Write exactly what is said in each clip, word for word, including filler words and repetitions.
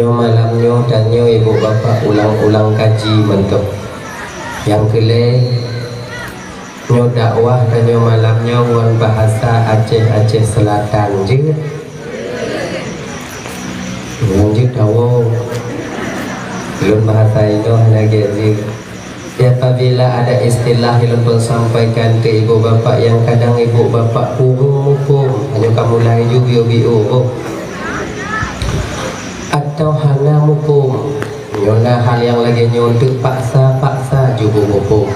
Malam nyoe tanyoe ibu bapak ulang-ulang kaji mantong. Nyang keu lhèe, nyoe dakwah tanyoe malam nyoe ngon bahasa Aceh, Aceh Selatan jeuet. Ngon jeuet tawoe. Lôn bahasa inoe hana gèt jeuet. Di apabila ada istilah nyang lôn sampaikan keu ibu bapak nyang kadang ibu bapak kureueng muphom, tanyoe ka mulai ju biôh-biôh boh. Atau hana muphom, nyoe na hal nyang lagèe nyoe teupaksa-paksa ju muphom.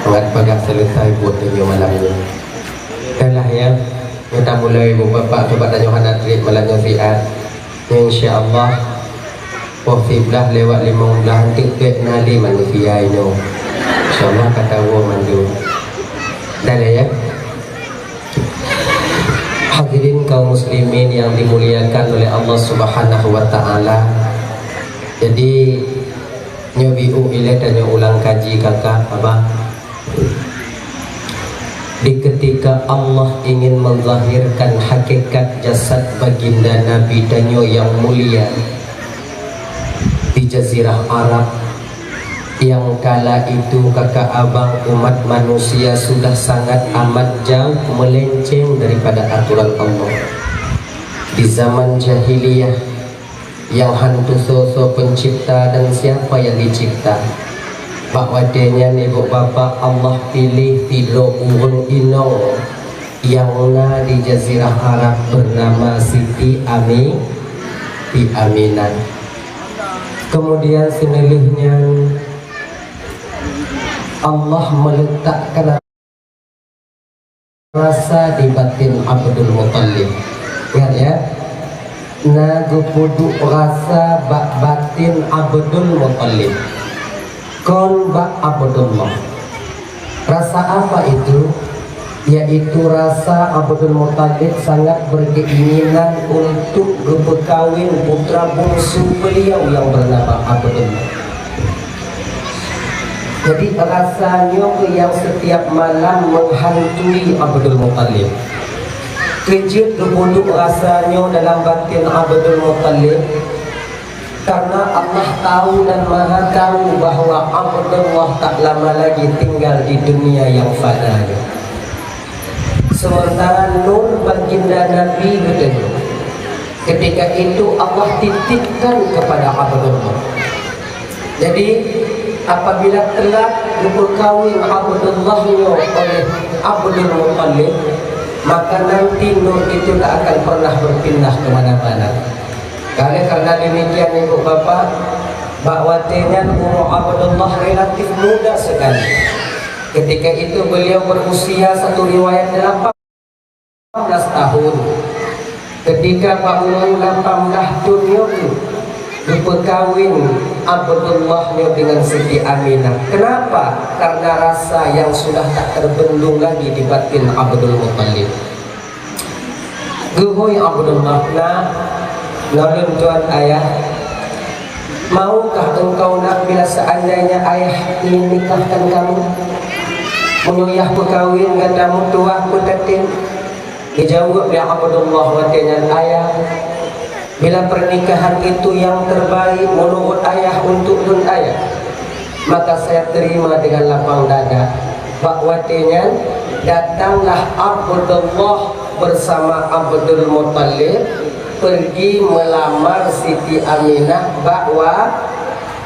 Ngat bagaih seuleusai buet tanyoe malam nyoe. Dahlah ya, nyoe tamulai ibu bapak, sabab tanyoe hana trép malam nyoe siat. Insya Allah, poh siblaih lewat limong blaih teuk bèk na lé manusia inoe. Insya Allah ka tawoe mandum. Dah lah ya. Hadirin kaum muslimin yang dimuliakan oleh Allah Subhanahu wa taala. Jadi, nyoe biôh ilèe tanyoe ulang kaji kakak, abang. Di ketika Allah ingin menzahirkan hakikat jasad baginda Nabi tanyoe nyang mulia di Jazirah Arab, nyang kala itu kakak abang umat manusia sudah sangat amat jauh melenceng daripada aturan Allah. Di zaman jahiliyah, nyang han teusoe-soe pencipta dan siapa yang dicipta. Bak watèe nyan ibu bapak Allah piléh sidroe ureueng inong nyang na di Jazirah Arab bernama Siti Ami, Siti Aminah. Kemudian seuneulheueh nyan Allah meletakkan rasa di batin Abdul Muttalib. Ingat ya, na geupeuduek rasa bak batin Abdul Muttalib, kon bak Abdullah. Rasa apa itu? Yaitu rasa Abdul Muttalib sangat berkeinginan untuk geupeukawin putra bungsu beliau yang bernama Abdullah. Jadi, rasa nyoe nyang setiap malam menghantui Abdul Muttalib. Keujeuet geupeuduek rasa nyoe dalam batin Abdul Muttalib, karena Allah tahu dan Maha tahu bahwa Abdullah tak lama lagi tinggal di dunia yang fana nyoe. Sementara nur baginda Nabi geutanyoe, ketika itu Allah titipkan kepada Abdullah. Jadi, apabila telat geupeukawin Abdullah nyoe oleh Abdul Muttalib, maka nanti nur itu tak akan pernah berpindah ke mana-mana. Oleh karena demikian, ibu bapak, bak watèe nyan umu Abdullah relatif muda sekali. Ketika itu beliau berusia, satu riwayat, delapan belas tahun. Ketika bak umu lapan belas thôn nyoe, geupeukawin Abdullah nyoe dengan Siti Aminah. Kenapa? Karena rasa yang sudah tak terbendung lagi di batin Abdul Muttalib. Geuhôi Abdullah, "Nak, ngon lôn tuan ayah, maukah engkau, Nak, bila seandainya ayah ingin nikahkan kamu? Meunyoe yah peukawin gata meutuwah peutatem?" Geujaweueb lé Abdullah watèe nyan, "Ayah, bila pernikahan itu yang terbaik menurut ayah untuk lôn ayah, maka saya terima dengan lapang dada." Bak watèe nyan, datanglah Abdullah bersama Abdul Muttalib pergi melamar Siti Aminah bak Wa-,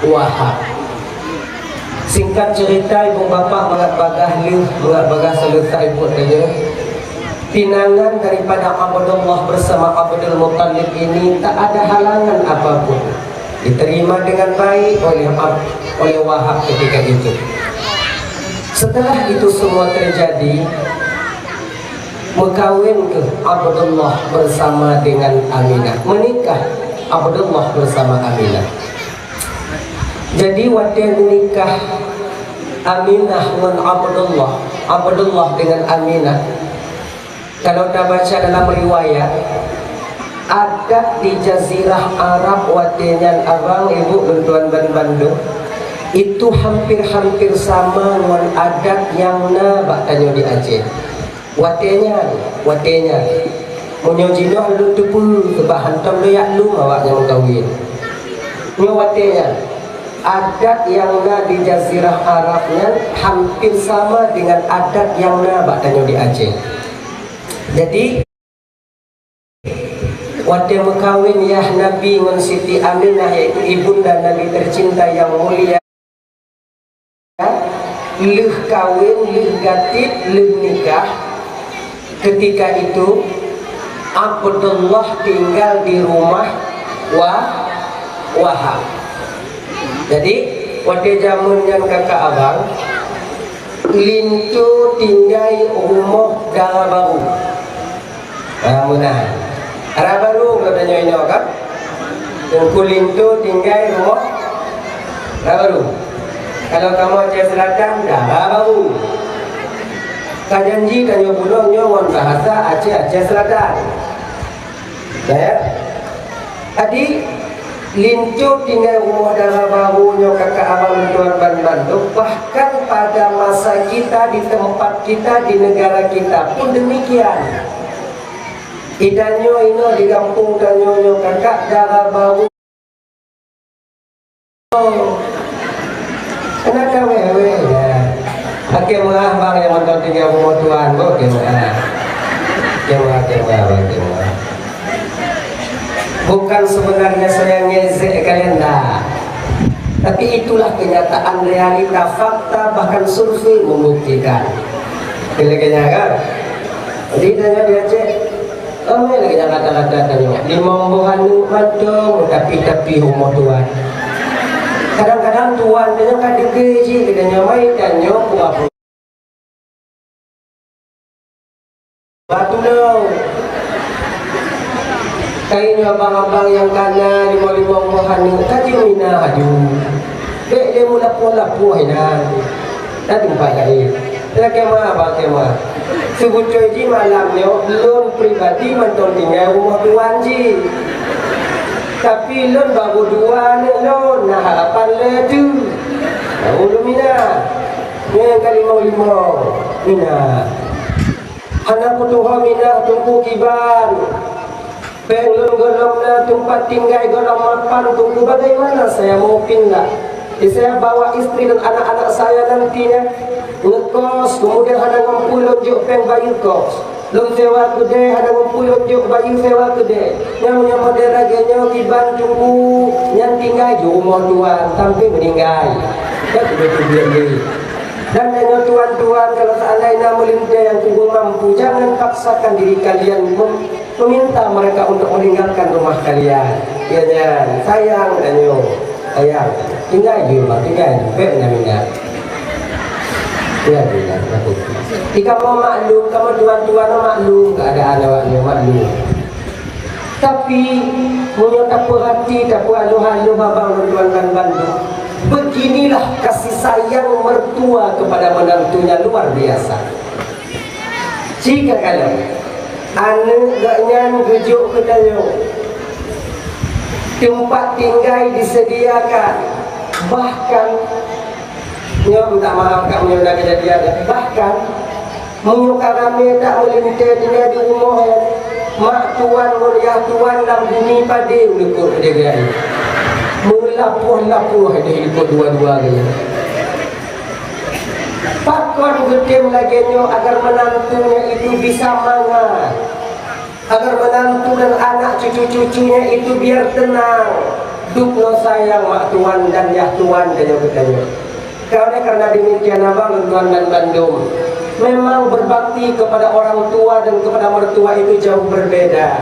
Wahab. Singkat cerita, ibu bapak, mangat bagaih lheueh, mangat bagaih seuleusai buet tanyoe, pinangan daripada Abdullah bersama Abdul Muttalib ini tak ada halangan apapun. Diterima dengan baik oleh Ab-, oleh Wahab ketika itu. Setelah itu semua terjadi, meukawin keuh Abdullah bersama dengan Aminah. Menikah Abdullah bersama Aminah. Jadi, watèe nikah Aminah ngon Abdullah, Abdullah dengan Aminah, kalau tabaca dalam riwayat, adat di Jazirah Arab watèe nyan, abang, ibu, lôn tuan ban bandum, itu hampir-hampir sama ngon adat nyang na bak tanyoe di Aceh. Watèe nyan, watèe nyan, meunyoe jinoe lôn teupeue, sabab hantom lôn jak lom awaknyan meukawin. Nyoe watée nyan, adat nyang na di Jazirah Arab nyan hampir sama dengan adat nyang na bak tanyoe di Aceh. Jadi, watée meukawen yah Nabi ngon Siti Aminah, yaitu ibunda Nabi tercinta nyang mulia, lheueh kawen, lheueh gatip, lheueh nikah, ketika itu Abdullah tinggal di rumah Wa-, Wahab. Jadi, watée jameun nyan kakak abang, linto tinggai rumoh dara barô. Ah, meunan. Dara barô, kalau tanyoe inoe kan? Teungku linto tinggai rumoh dara barô. Kalau kamoe Aceh Selatan, dara barô. Ka janji tanyoe bunoe nyoe ngon bahasa Aceh, Aceh Selatan. Ya. Jadi, linto tinggai rumoh dara barô nyoe kakak abang tuan ban bandum, bahkan pada masa kita, di tempat kita, di negara kita pun demikian. Di tanyoe inoe di gampông tanyoe nyoe kakak dara barô. Keunan ka wéh-wéh, ya. Akhé meuah bang nyang mantong tinggai rumoh tuan, boh akhé meuah. Akhé meuah, akhé meuah, bang, akhé meuah. Bukan sebenarnya saya ngejek kalian, dah. Tapi itulah kenyataan realita, fakta, bahkan survei membuktikan. Kira-kira kan? Jadi, tanyoe di Aceh, ramé lagée nyang rata-rata tanyoe. Limong boh aneuk mantong, tapi-tapi rumoh tuan. Kadang-kadang tuan tanyoe ka deuge cit, geutanyoe mai tanyoe pura-pura. Batu lom. Kayée nyoe abang-abang nyang kana limong-limong boh aneuk, ka jimina aju. Bék lé meulapoh-lapoh inan. Ka teumpat laén. Lakée ma, bak lakée ma. Seubeutôi jih malam nyoe, lôn pribadi mantong tinggai rumoh tuan jih. Tapi lôn barô dua aneuk lôn, na harapan lé teuh. Barô lôn mina. Nyoe ka limong-limong. Mina. Hana kutuho mina teungku kiban. Péng lôn gohlom na, teumpat tinggai gohlom mapan, teungku bagaimana saya mau pindah? Di saya bawa istri dan anak-anak saya nantinya ngekos, kemudian hana mampu lôn jok péng bayeue kos. Lôn sewa keudè, hana mampu lôn jok bayeue sewa keudè. Nyang, nyang model lagée nyoe kiban teungku, nyan tinggai di rumoh tuan sampai meuninggai. Dak beutôi lé. Dan tanyoe tuan-tuan, kalau seandainya meulintèe nyang tuboh mampu, jangan paksakan diri kalian mem-, meminta mereka untuk meninggalkan rumah kalian. Ya nyan, sayang tanyoe, sayang. Tinggai di rumah, tinggai di, bék na mina. Tinggai di rumah, aku. Di kamoe maklum, kamoe tuan-tuan maklum, keadaan awak nyoe maklum. Tapi, meunyoe tapeurati, tapeualoh-aloh abang lôn tuan ban bandum, beginilah kasih sayang mertua kepada menantunya, luar biasa. Jika kalau aneuk geuh nyan geujok keu tanyoe, teumpat tinggai disediakan, bahkan, nyoe minta maaf ka meunyoe na keujadian, bahkan, meunyoe ka ramé that meulintèe tinggai di rumoh nyan, mak tuan ngon yah tuan lam gumi padé u likot keudéh geuh. Meulapoh-lapoh deh likot dua-dua geuh. Pakon geutem lagée nyoe agar menantunya itu bisa mangat, agar menantu dan anak cucu-cucunya itu biar tenang. Dubnoe sayang mak tuan dan yah tuan tanyoe keu tanyoe. Oleh karena demikian, abang lôn tuan ban bandum, memang berbakti kepada orang tua dan kepada mertua itu jauh berbeda.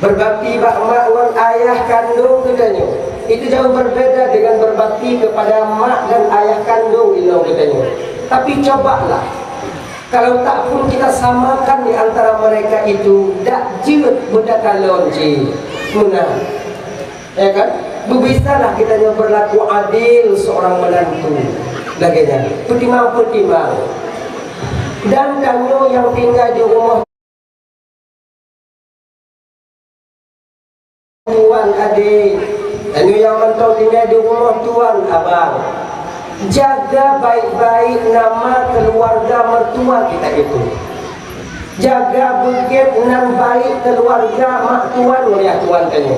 Berbakti bak mak ngon ayah kandung geutanyoe, itu jauh berbeda dengan berbakti kepada mak dan ayah kandung inong geutanyoe. Tapi cobalah, kalau tak pun kita samakan di antara mereka itu, dak jeuet beudakalon jih. Meunan. Ya kan? Beubisalah geutanyoe berlaku adil seorang menantu. Lagée nyan. Peutimang-peutimang. Dan tanyoe nyang tinggai di rumoh tuan adé, tanyoe nyang mantong tinggai di rumoh tuan abang. Jaga baik-baik nama keluarga mertua kita itu. Jaga beugét nan baik keluarga mak tuan ngon yah tuan tanyoe.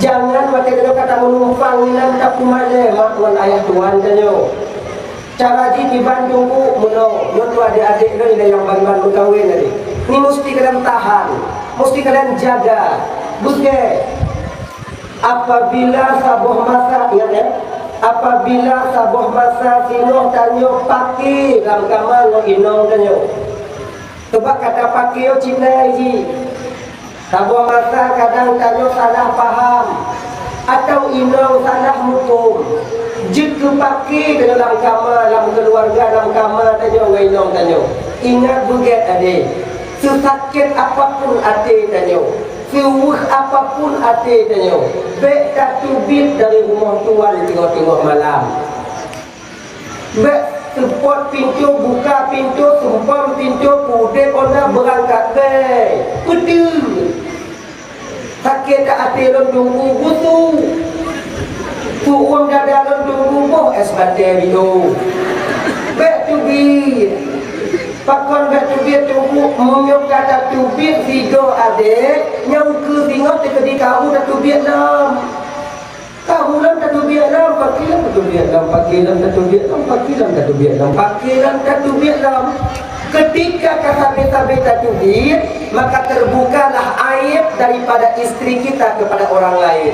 Jangan watèe tanyoe ka tameunumpang inan tapeumalèe mak ngon ayah tuan tanyoe. Cara jih kiban teungku meunoe, meunyoe adék-adék lôn nyang ban-ban meukawen tadi, ni musti kalian tahan, musti kalian jaga. Beugèt, apabila saboh masa, ingat ya, apabila saboh masa singoh tanyoe paké lam kama ngon inong tanyoe. Teubak kata paké nyoe cit na jih. Saboh masa kadang tanyoe salah paham, atawa inong salah muphom. Jeuet keu paké tanyoe lam kama, lam keuluwarga, lam kama tanyoe ngon inong tanyoe. Ingat beugèt adék, seusakét apapun até tanyoe, seuweueh apapun até tanyoe, bèk tateubiet dari rumoh tuan teungoh-teungoh malam. Bèk seupôt pintoe, buka pintoe, sumpom pintoe, peudeh ona beurangkat bèe. Peue teuh? Sakét that até lôn teungku gusue. Peurueng dada lôn teungku boh és batèe biôh. Bèk teubiet. Pakon bèk teubiet teungku? Meunyoe ka tateubiet sigoe adék, nyang keu singoh teukeudi karu tateubiet lom. Karu lom tateubiet lom, paké lom tateubiet lom, paké lom tateubiet lom, paké lom tateubiet lom, paké lom tateubiet lom. Ketika ka sabe-sabe tateubiet, maka terbukalah aib daripada istri kita kepada orang lain.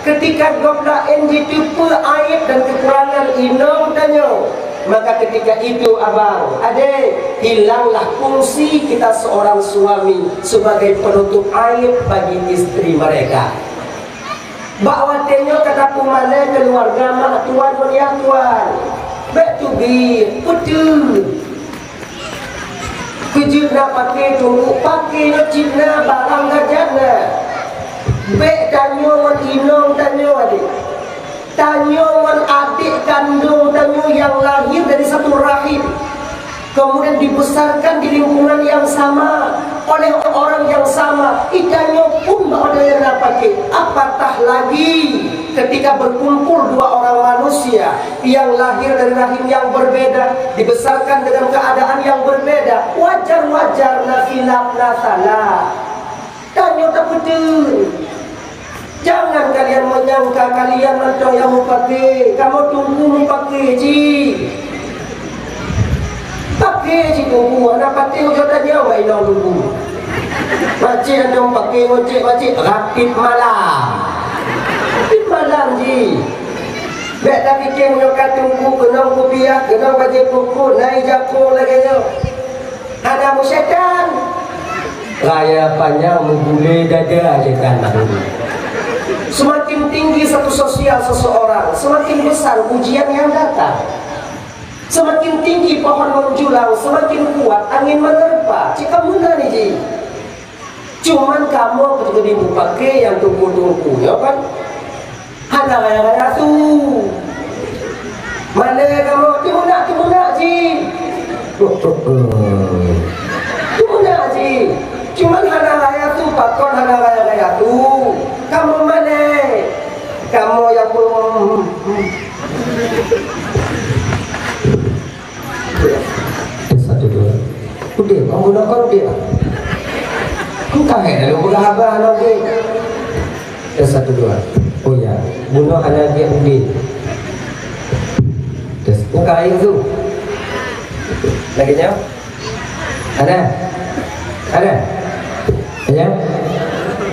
Ketika gob laén jiteupeue aib dan kekurangan inong tanyoe, maka ketika itu, abang, adék, hilanglah fungsi kita seorang suami sebagai penutup aib bagi istri mereka. Bak watèe nyoe ka tapeumalèe keuluwarga mak tuan ngon yah tuan. Bèk teubiet, peue teuh? Keu jeuet na paké teungku, paké nyoe cit na, barang gajah na. Bèk tanyoe ngon inong tanyoe adék. Tanyoe ngon adék kandông tanyoe nyang lahé dari satu rahim. Kemudian dibesarkan di lingkungan yang sama, oleh orang yang sama, itanyoe pun bak watèe nyang na paké. Apatah lagi ketika berkumpul dua orang manusia yang lahir dari rahim yang berbeda, dibesarkan dengan keadaan yang berbeda, wajar-wajar na khilaf, na salah. Tanyoe tapeuteun. Jangan kalian menyangka kalian mantong nyang mupaké, kamoe teungku mupaké cit. Paké cit teungku, hana patéh ujoe tanyoe bak inong teungku. Makcik hana mupaké ngon cit, makcik rapit malam. Rapit malam jih. Bèk tapike meunyoe ka teungku keunong kupiah, keunong bajèe peuet, na ijako lagèe nyoe. Hana meusyaitan. Raya panyang meugulé dada syaitan. Semakin tinggi status sosial seseorang, semakin besar ujian yang datang. Semakin tinggi pohon menjulang, semakin kuat angin menerpa. Cit ka meunan jih. Cuman kamoe keudéh mupaké nyang teungku-teungku nyoe kan hana raya-raya su. Malèe kamoe teumeunak-teumeunak jih. Teumeunak jih. Cuman hana raya su, pakon hana raya-raya su. Kamoe malèe. Kamoe nyang peurumoh. Tes satu dua. Udeh, kamu nak kau udeh. Engkau hai lalu berhaba nak udeh. Tes satu dua. Oh ya, bunuh anak dia udeh. Tes buka air tu. Lagi nyau. Ada? Ada? Ada?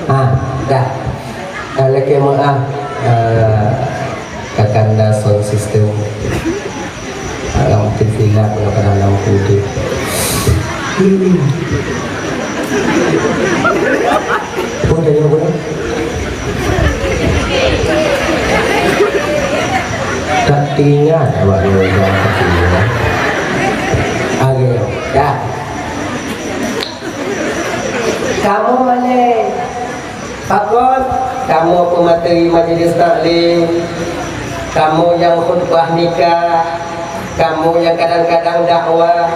Ah, dah. Ah, lakèe meu'ah, eh, kakanda sound system. Alam mungkin silap kalau pada alam putih. Hmm. Pun jadi apa? Tak teringat awak dua orang kecil, ya. Oke, dah. Kamoe malèe. Pakon? Kamoe peumateri majelis taklim. Kamoe nyang khutbah nikah. Kamoe nyang kadang-kadang dakwah.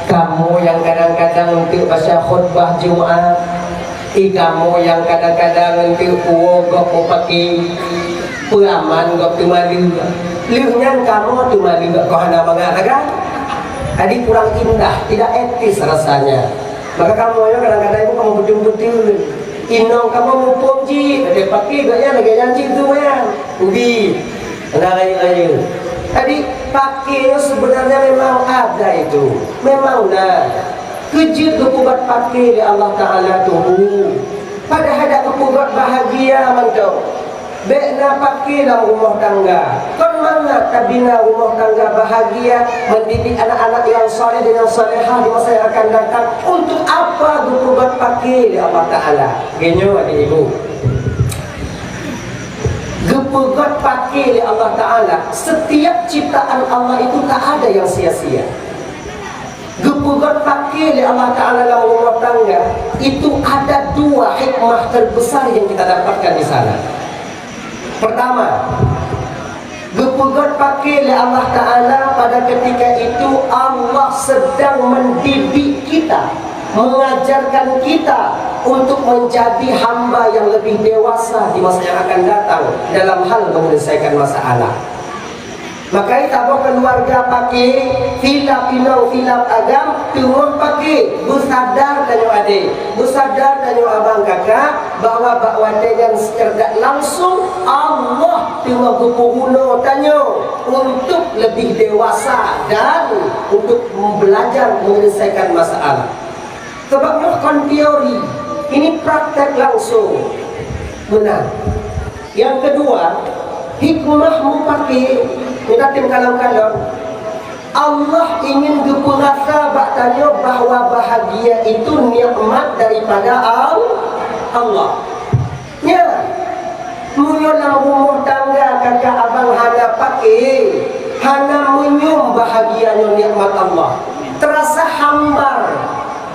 Kamoe nyang kadang-kadang eunteuk baca khutbah Jumat. Di kamoe nyang kadang-kadang eunteuk puwoe gob mupaké, peuraman gob teumaleuek. Lheueh nyan kamoe teumaleuek gob hana mangat sagai. Jadi kurang indah, tidak etis rasanya. Maka kamoe nyoe kadang-kadang ibu kamoe beutôi-beutôi. Inong kamoe muphom jih, lagèe paké gobnyan lagèe nyan cit tu nyan. Ubi, na rayeuk-rayeuk. Jadi, paké nyoe sebenarnya memang ada itu. Memang na. Keu jeuet geupeubuet paké lé Allah Taala tuhu. Padahai dak geupeubuet bahagia mantong. Bèk na paké lam rumoh tangga. Kon mangat tabina rumoh tangga bahagia, mendidik anak-anak nyang saleh dan nyang salehah di masa yang akan datang. Untuk apa geupeubuet paké lé Allah Taala? Geunyoe, adik ibu. Geupeubuet paké lé Allah Taala, setiap ciptaan Allah itu tak ada yang sia-sia. Geupeugot paké lé Allah Taala lam rumah tangga, itu ada dua hikmah terbesar yang kita dapatkan di sana. Pertama, geupeugot paké lé Allah Taala pada ketika itu Allah sedang mendidik kita, mengajarkan kita untuk menjadi hamba yang lebih dewasa di masa yang akan datang dalam hal menyelesaikan masalah. Makai saboh keuluwarga paké, silap inong silap agam, teungoh paké, beusadar tanyoe adé, beusadar tanyoe abang kakak, bahwa bak watèe nyan secara langsung Allah teungoh geupeurunoe tanyoe untuk lebih dewasa dan untuk belajar menyelesaikan masalah. Sabab nyoe kon teori, ini praktek langsung. Meunan. Yang kedua, hikmah mupaké, mita tem kalon-kalon. Allah ingin geupeurasa bak tanyoe bahwa bahagia itu nikmat daripada Al-, Allah. Nyan, meunyoe lam rumoh tangga kakak abang hana paké, hana meunyum bahagia nyoe nikmat Allah. Terasa hambar.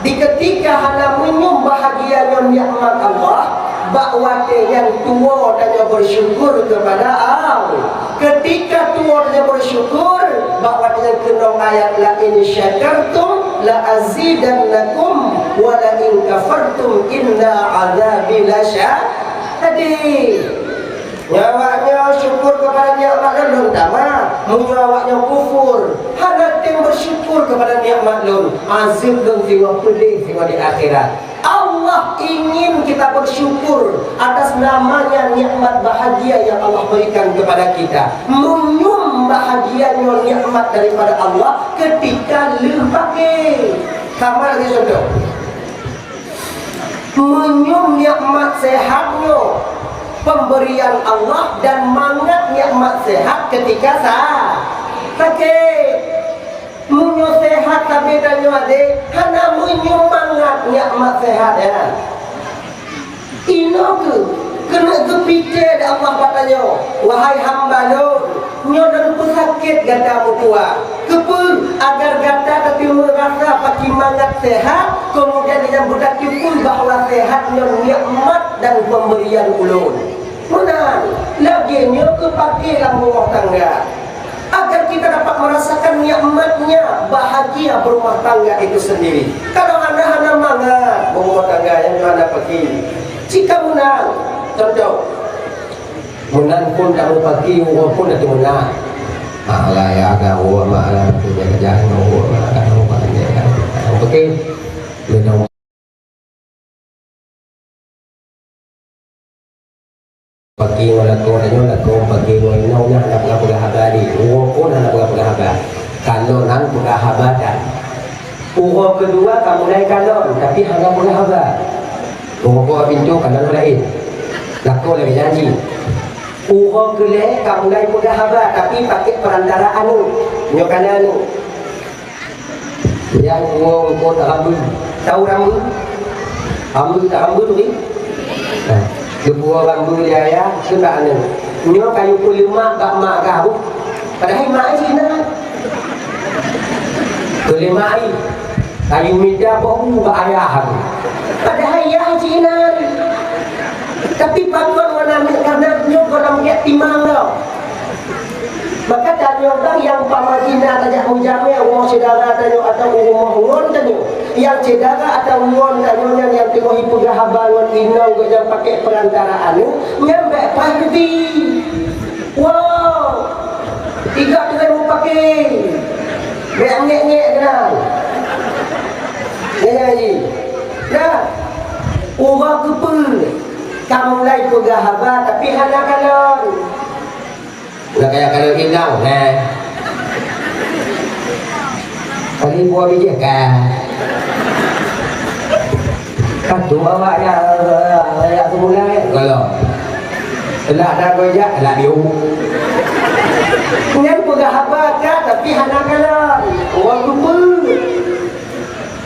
Di ketika hana meunyum bahagia nyoe nikmat Allah, bak watèe nyan tuwoe tanyoe bersyukur kepada Allah. Ketika tuwoe tanyoe bersyukur, bak watèe nyan keunong ayat, "La in syakartum la azidannakum wa la in kafartum inna azabi lasya-" Jadi, nyoe awaknyoe syukur kepada nikmat lôn, lôn tamah. Meunyoe awaknyoe kufur, hana tem bersyukur kepada nikmat lôn, azab lôn singoh peudeh singoh di akhirat. Allah ingin kita bersyukur atas namanya nikmat bahagia yang Allah berikan kepada kita. Meunyum bahagia nyoe nikmat daripada Allah ketika lheueh paké. Sama lagèe contoh. Meunyum nikmat sehat nyoe pemberian Allah dan mangat nikmat sehat ketika sa-, sakét. Meunyoe sehat sabe tanyoe adé, hana meunyum mangat nikmat sehat, ya. Inoe keuh keuneuk geupike lé Allah bak tanyoe, "Wahai hamba lôn, nyoe lôn peusakét gata meutuah. Keupeue? Agar gata tateumeurasa pakriban mangat sehat, keumudian nyang beutateupeue bahwa sehat nyoe nikmat dan pemberian ulôn." Meunan, lagèe nyoe keuh paké lam rumoh tangga. Agar kita dapat merasakan nikmatnya bahagia berumah tangga itu sendiri. Kalau hana, hana mangat berumah tangga nyang hana paké. Cit ka meunan, contoh, meunan phôn tamu paké, uroe phôn tamu meunan. Mak laya ada uroe mak laya tu jaga jaga uroe mak ada uroe paké. Paké ngon lakoe tanyoe, lakoe paké ngon inong nyan hana peugah-peugah haba lé. Uroe phôn hana peugah-peugah haba. Kalon nyan peugah haba that. Uroe keudua ka mulai kalon, tapi hana peugah haba. Uroe bak pintoe kalon laén. Lakoe lagèe janji. Uroe keulhèe ka mulai peugah haba, tapi pakèk peurantara aneuk. Nyoe ka na aneuk. Nyang tuwoe eungkôt rambeu. Tau rambeu? Rambeu, rambeu turi? Nah, geupuwoe rambeu lé ayah, keu aneuk. Nyoe ka yue peuleumak bak mak gah bu. Padahai mak jih na. Peuleumak ai. Ka yue mita poh bu bak ayah bu. Padahai yah jih na. Tapi pakon wana aneuk, karena nyoe goh lom gèt timang lom. Maka tanyoe bang nyang pama jih na tajak meujamè u rumoh syedara tanyoe atawa u rumoh ngon tanyoe. Nyang syedara atawa ngon tanyoe nyan nyang teungoh jipeugah haba ngon inong geuh nyang pakèk peurantara aneuk, nyan bèk paih geubi. Wow! Tiga teungoh mupakè. Bèk ngèk-ngèk keunan. Nyan, nyan, nyan. Nah. Uroe keupeue ka mulai peugah haba tapi hana kalon? Udah kayak kalon inong, heh. Kali buah bijih, kan? Kan tu awak ya, ya, semula, eh, kalau. Telah dah kau jak, telah diu. Nyan peugah haba ka, tapi hana kalon. Uroe keupeue?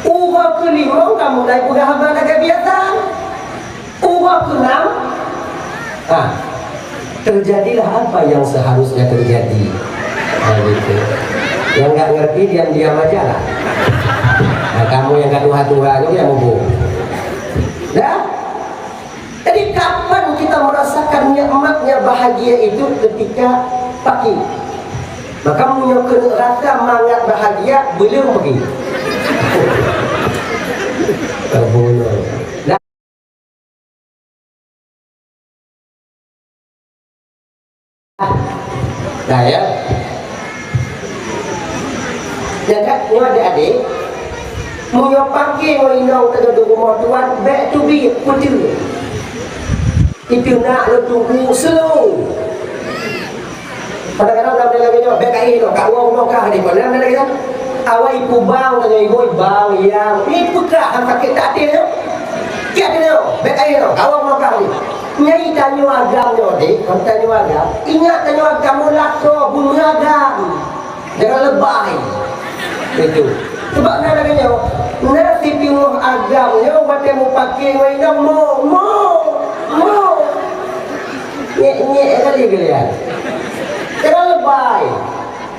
Uroe keulimong ka mulai peugah haba lagèe biasa. Uroe keuenam, ah, terjadilah apa yang seharusnya terjadi. Nah, gitu. Yang nggak ngerti, diam-diam aja lah. Nah, kamu yang ka tuha-tuha tu yang mubu. Dah? Jadi, kapan kita merasakan nikmatnya bahagia itu? Ketika pagi. Maka, meunyoe keuneuk rasa mangat bahagia, beuleum pagi. Terbunuh. Nah, ya. Nyan ka, nyoe adik-adik, meunyoe pake ngon inong tanyoe di rumoh tuan, bèk teubiet, peue teuh. Itu nak lôn tunggu slow. Kadang-kadang lam dalam nyoe, bèk kaih nyoe, ka woe rumoh kah ni, padahal dalam nyoe. Awai peubang tanyoe, ibu bang, yang, ni peugah han sakét tak até nyoe. Kiat nyoe, bèk kaih nyoe, ka woe rumoh kah ni. Nyai tanyoe agam nyoe, dek, kon tanyoe agam. Ingat tanyoe agam, meulakoe, beumeuragam. Jangan lebay. Itu. Sebab na lagèe nyoe, na siteungoh agam nyoe watèe mupake ngon inong mo, mo, mo. Nyek-nyek kali geulian. Jangan lebay.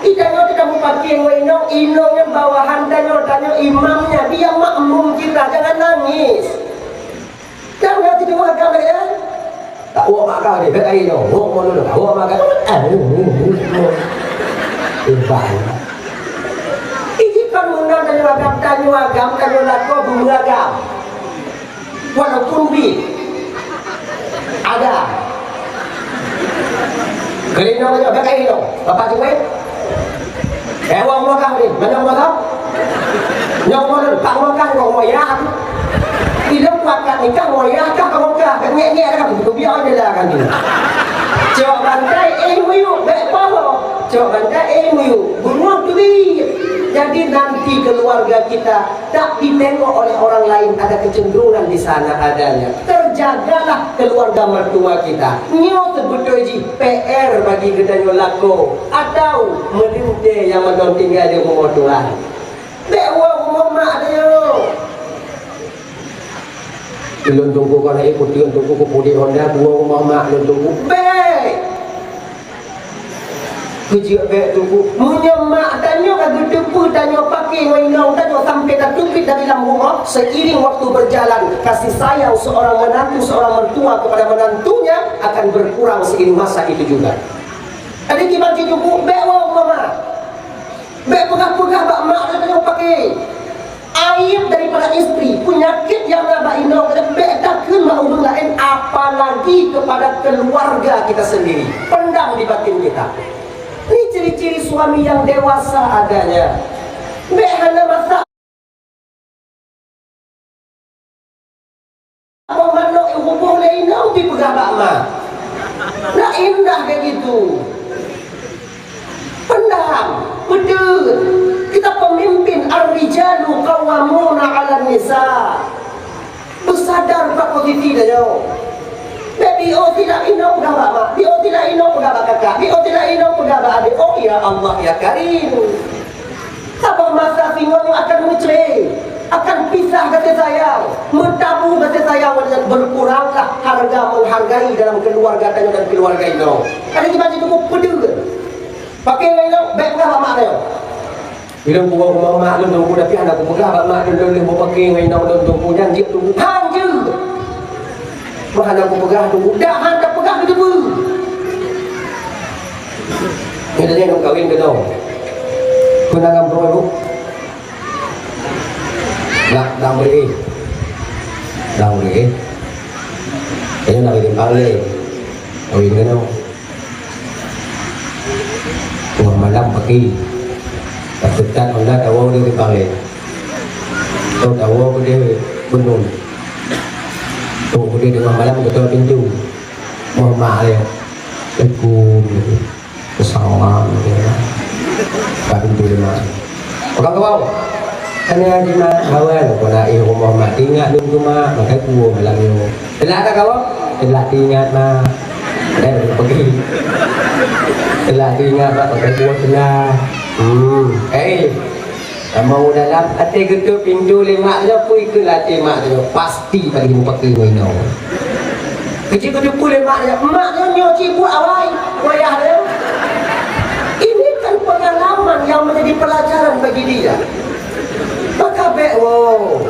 Ih, tanyoe teuka mupake ngon inong, inong nyan bawahan tanyoe, tanyoe imamnya, dia makmum kita, jangan nangis. Nyang na siteungoh agam lagèe nyan. Tak woe mak kah deh, bèk ai nyoe. Woe mon lôn, tak woe mak kah. Eh, bang. Iji kan meunan tanyoe agam, tanyoe agam, tanyoe lakoe beumeuragam. Walaupun bit. Ada. Keulinong nyoe, bèk ai nyoe. Bapak Jumaik. Eh, wong Mekah ni, mana Mekah? Nyong Mekah, tak Mekah, wong Mekah. Ilong pakat nikah, wong Mekah, wong Mekah. Nyek-nyek dah, tu biar aja lah kan ni. Cok bantai, eh, muyuk, bèk poho. Cok bantai, eh, muyuk. Bunuh tu ni. Jadi nanti keluarga kita tak ditengok oleh orang lain, ada kecenderungan di sana adanya. Terjagalah keluarga mertua kita. Nyoe sebetul jih P R bagi geutanyoe lakoe atau meulintèe nyang mantong tinggai di rumoh Tuhan. Bèk woe rumoh mak tanyoe. Lôn tunggu kon hai putri, lôn tunggu ku pudek Honda, woe rumoh mak lôn tunggu. Bèk! Keujeuet bèk tunggu. Meunyoe mak tanyoe ka geuteupeue tanyoe pake ngon inong tanyoe sampai tateubiet dari lam rumoh, seiring waktu berjalan, kasih sayang seorang menantu, seorang mertua kepada menantunya akan berkurang seiring masa itu juga. Jadi, kiban jiteupeue, bèk woe rumoh mak. Bèk peugah-peugah bak mak tanyoe pake. Aib daripada istri, penyakit nyang na bak inong, bèk takheun bak ureueng laén, apalagi kepada keluarga kita sendiri. Pendam di batin kita. Ini ciri-ciri suami yang dewasa adanya. Bèk hana masa Boh manok iruboh lé inong dipeugah bak ma. Nak indah keu gitu. Pendam, peudeuet. Kita pemimpin, ar-rijalu qawwamuna 'alan nisa. Beusadar bak posisi tanyoe. Bèk di oh silap inong peugah bak ma, di oh silap inong peugah bak kakak, di oh silap inong peugah bak adék. Oh ya Allah ya Karim. Saboh masa singoh nyoe akan meucre, akan pisah gaséh sayang, meutabu gaséh sayang, dan berkuranglah harga menghargai dalam keluarga tanyoe dan keluarga inong. Ada kiban jiteupeue peudeuet. Pake ngon inong, bèk peugah bak mak tanyoe. Ilong kuwoe rumoh mak lôn teungku, tapi hana kupeugah bak mak lôn, lôn lheueh bak pake ngon inong lôn teungku, nyan jeuet teungku. Han jeuet! Meuhana kupeugah teungku, dak han tapeugah keu teungku. Nyan lagèe lôn kawin keunoe. Keunan ngon droe, Bu. Nak dang bri. Dang bri. Ayo nak bri pang lé. Kawin keunoe. Wah malam pagi. Tapeugah Honda tawoe di pang lé. Tawoe di benung. Tuh, udah tengah malam, ketok pintu. Mama dia. Assalamualaikum. Salam dia. Buka pintu dia, Mak. Buka kau. Tanya di Mak, bawa lu kau nak, eh, rumah Mak. Ingat lu tu, Mak. Makai kuah malam ni. Telat tak kau? Telat ingat, Mak. Eh, pergi. Telat ingat, Mak. Makai kuah telat. Hmm. Eh. Kamoe dalam até geutot pintu lé mak nyoe, peue keu até mak nyoe, pasti bagi mupaki ngon inoe. Keuci geuteupeue lé mak nyoe, mak nyoe nyoe cit buet awai, wayah nyoe. Ini kan pengalaman yang menjadi pelajaran bagi dia. Maka bék woe,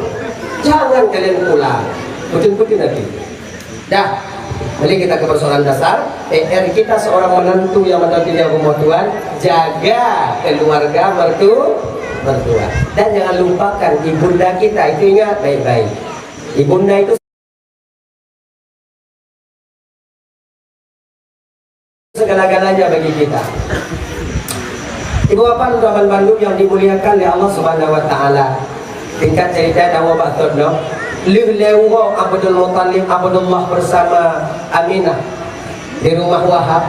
jangan kalian pulang. Beutôi-beutôi nanti. Dah, balik kita ke persoalan dasar. P R kita seorang menantu yang menantu di rumah Tuhan, jaga keluarga mertu-, mertua. Dan jangan lupakan ibunda kita, itu ingat baik-baik. Ibunda itu segala-galanya bagi kita. Ibu bapak dan teman bandum yang dimuliakan oleh Allah Subhanahu wa Taala. Singkat cerita, dawa bak thot nyoe. Lheueh lhée uroe Abdul Muthalib, Abdullah bersama Aminah di rumah Wahab.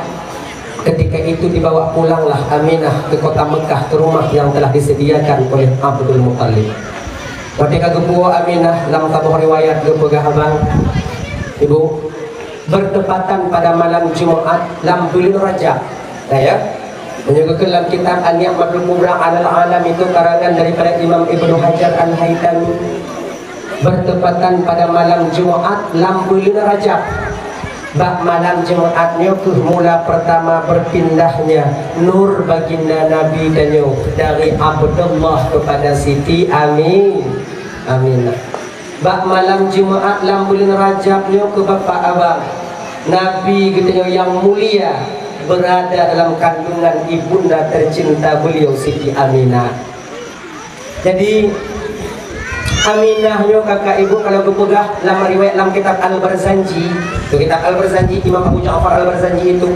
Ketika itu dibawa pulanglah Aminah ke kota Mekah, ke rumah yang telah disediakan oleh Abdul Muthalib. Watée ka geupuwoe Aminah, lam saboh riwayat geupeugah abang, Ibu, bertepatan pada malam Jumaat lam buleuen Rajab. Nah, ya. Meunyoe geukheun lam kitab An-Ni'matul Kubra 'alal 'Alam, itu karangan daripada Imam Ibnu Hajar Al-Haitami. Bertepatan pada malam Jumaat lam buleuen Rajab. Bak malam Jumaat nyoe kheueh mula pertama berpindahnya nur baginda Nabi tanyoe dari Abdullah kepada Siti Ami-, Aminah. Bak malam Jumaat lam buleuen Rajab nyoe kheueh bapak abang, Nabi geutanyoe nyang mulia berada dalam kandungan ibunda tercinta beliau Siti Aminah. Jadi, Aminah nyoe kakak ibu kalau geupeugah lam riwayat lam kitab Al-Barzanji, tu kitab Al-Barzanji, Imam Abu Ja'far Al-Barzanji itu,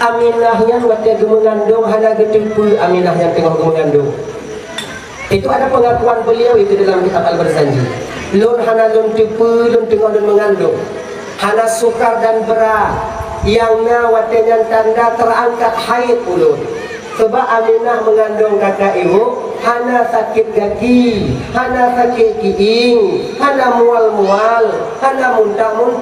Aminah nyan watée geumeungandong hana geuteupeue Aminah nyan teungoh geumeungandong. Itu ada pengakuan beliau itu dalam kitab Al-Barzanji. Lôn hana lôn teupeue, lôn teungoh lôn meungandong. Hana sukar dan brat, nyang na watée nyan tanda terangkat haid ulôn. Sebab Aminah meungandong kakak ibu, hana sakét gaki, hana sakét kiéng, hana mual-mual, hana muntah-muntah.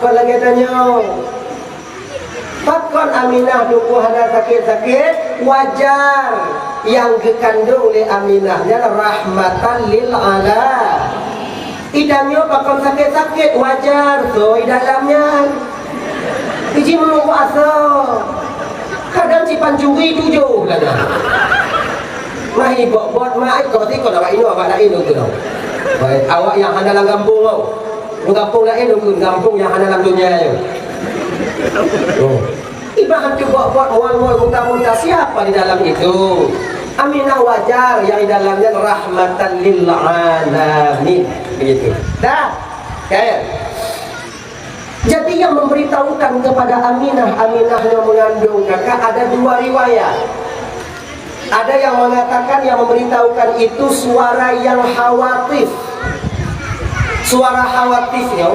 Kon lagée tanyoe. Pakon Aminah tuboh hana sakét-sakét? Wajar, nyang geukandong lé Aminah nyan rahmatan lil ala. Idan nyoe pakon sakét-sakét, wajar, soe i dalam nyan. Iji meununggu asoe. Kadang sipan curi tujoh kadang. Mahi bot-bot, mai koti kon awak inoe, awak laén tu. Baik, awak nyang hana lam gampông tau. Lam gampông laén tu, gampông nyang hana lam donya nyoe. Oh. Ibarat tu bot-bot, mual-mual, muntah-muntah, siapa di dalam itu? Aminah wajar, yang di dalamnya rahmatan lil alamin. Begitu. Dah. Okey. Jadi yang memberitahukan kepada Aminah, Aminah yang mengandung kakak, ada dua riwayat. Ada yang mengatakan, yang memberitahukan itu suara yang khawatif. Suara khawatifnya,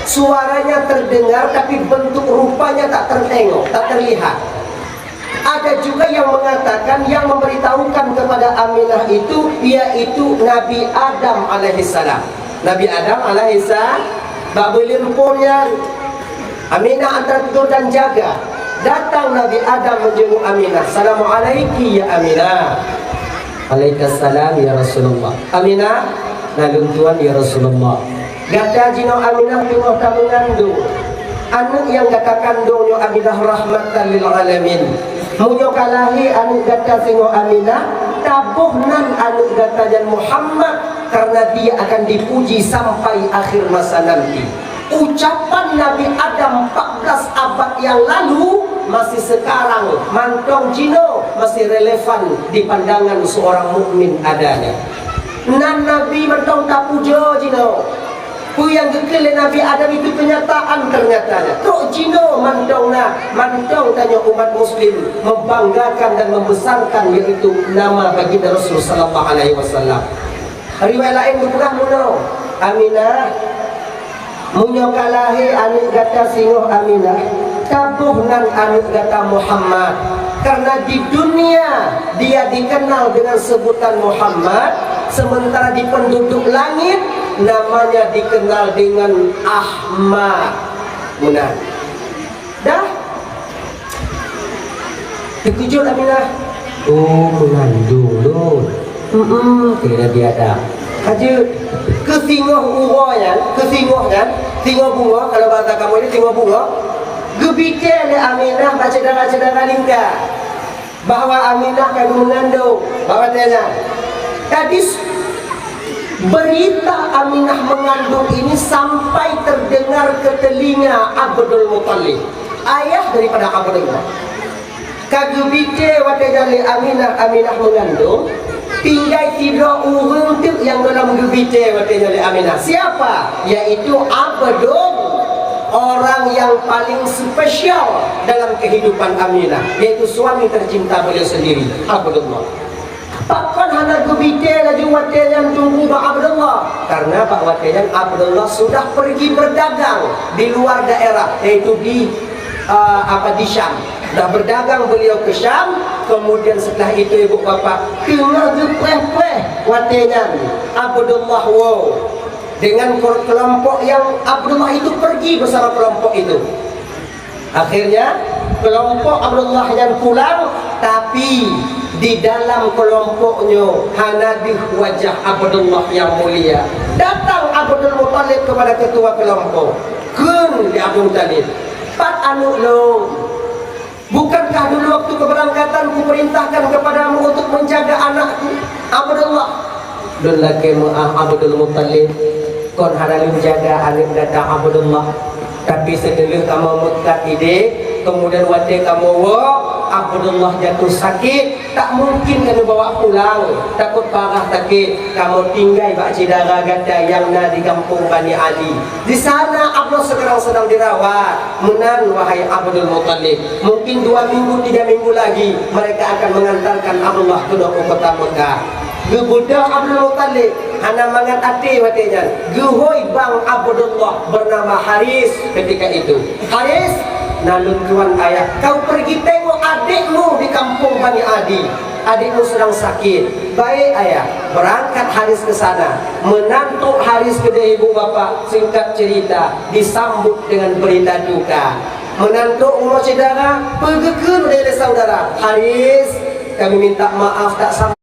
suaranya terdengar tapi bentuk rupanya tak tertengok, tak terlihat. Ada juga yang mengatakan, yang memberitahukan kepada Aminah itu, yaitu Nabi Adam alaihissalam. Nabi Adam alaihissalam, bak buleuen phon nyan, Aminah antara tidur dan jaga. Datang Nabi Adam menjenguk Aminah. "Assalamualaiki ya Aminah." "Alaikassalam ya Rasulullah." "Aminah, na lôn tuan ya Rasulullah." Gata jinoe Aminah teungoh tameungandong. Aneuk nyang gata kandong nyoe Aminah rahmatan lil alamin. Meunyoe ka lahé aneuk gata singoh Aminah, taboh nan aneuk gata nyan Muhammad, karena dia akan dipuji sampai akhir masa nanti. Ucapan Nabi Adam empat belas abad yang lalu masih sekarang mantong jinoe masih relevan di pandangan seorang mukmin adanya. Nan Nabi mantong tapujoe jinoe. Peue nyang geukheun lé Nabi Adam itu kenyataan ternyatanya. Trok jinoe mantong na, mantong tanyoe umat muslim membanggakan dan membesarkan yaitu nama baginda Rasul sallallahu alaihi wasallam. Riwayat laén geupeugah meunoe, "Aminah, meunyoe ka lahé aneuëk gata singoh Aminah, taboh nan aneuëk gata Muhammad. Karena di dunia dia dikenal dengan sebutan Muhammad, sementara di penduduk langit namanya dikenal dengan Ahmad." Meunan. Dah? Teukeujot Aminah. "Oh, meungandong lôn." "Heeh," kheun Nabi Adam. Ka jeuet. Keu singoh uroe nyan, keu singoh nyan, singoh bungoh, kalau bahasa kamoe nyoe singoh bungoh, geubicée lé Aminah bak syedara-syedara lingka bahwa Aminah ka geumeungandong bak watée nyan. Jadi, berita Aminah mengandung ini sampai terdengar ke telinga Abdul Muthalib, ayah daripada Abdullah. Ka geubicée watée nyan lé Aminah, Aminah mengandung, tinggai sidroe ureuëng teuk nyang gohlom geubicée watée nyan lé Aminah. Siapa? Yaitu Abdul, orang yang paling spesial dalam kehidupan Aminah, yaitu suami tercinta beliau sendiri, Abdullah. Pakon hana geubicée laju watée nyan Teungku bak Abdullah? Karena bak watée nyan Abdullah sudah pergi berdagang di luar daerah, yaitu di, ah, apa, di Syam. Dah berdagang beliau ke Syam, kemudian setelah itu, ibu bapak, teungoh geupreh-preh watée nyan Abdullah woe dengan kor-, kelompok yang Abdullah itu pergi bersama kelompok itu. Akhirnya, kelompok Abdullah nyan pulang, tapi di dalam kelompok nyoe hana deuh wajah Abdullah nyang mulia. Datang Abdul Muthalib kepada ketua kelompok. Kheun lé Abdul Muthalib, "Pat aneuëk lôn? Bukankah dulu waktu keberangkatan kuperintahkan kepadamu untuk menjaga anakku, Abdullah?" "Lôn lakée meuáh, Abdul Muthalib, kon hana lôn jaga aneuëk gata Abdullah. Tapi seudeuleue kamoe meukat idéh, kemudian watée kamoe woe, Abdullah jatuh sakét, tak mungkin kami bawa pulang, takot parah sakét, kamoe tinggai bak syedara gata nyang na di gampông Bani Adi. Di sana Abdullah sekarang sedang dirawat." "Meunan, wahai Abdul Muthalib, mungkin dua minggu, tiga minggu lagi mereka akan mengantarkan Abdullah keunoe u kota Mekah." Geubeudôh Abdul Muthalib, hana mangat até watée nyan. Geuhôi bang Abdullah bernama Haris ketika itu. "Haris, na lôn tuan ayah, kau pergi tengok adikmu di kampung Bani Adi. Adikmu sedang sakit." "Baik, ayah." Berangkat Haris ke sana. Meunan trok Haris keudeh, ibu bapak, singkat cerita, disambut dengan berita duka. Meunan trok rumoh syedara, peue geukheun lé saudara, "Haris, kami minta maaf, tak sam-"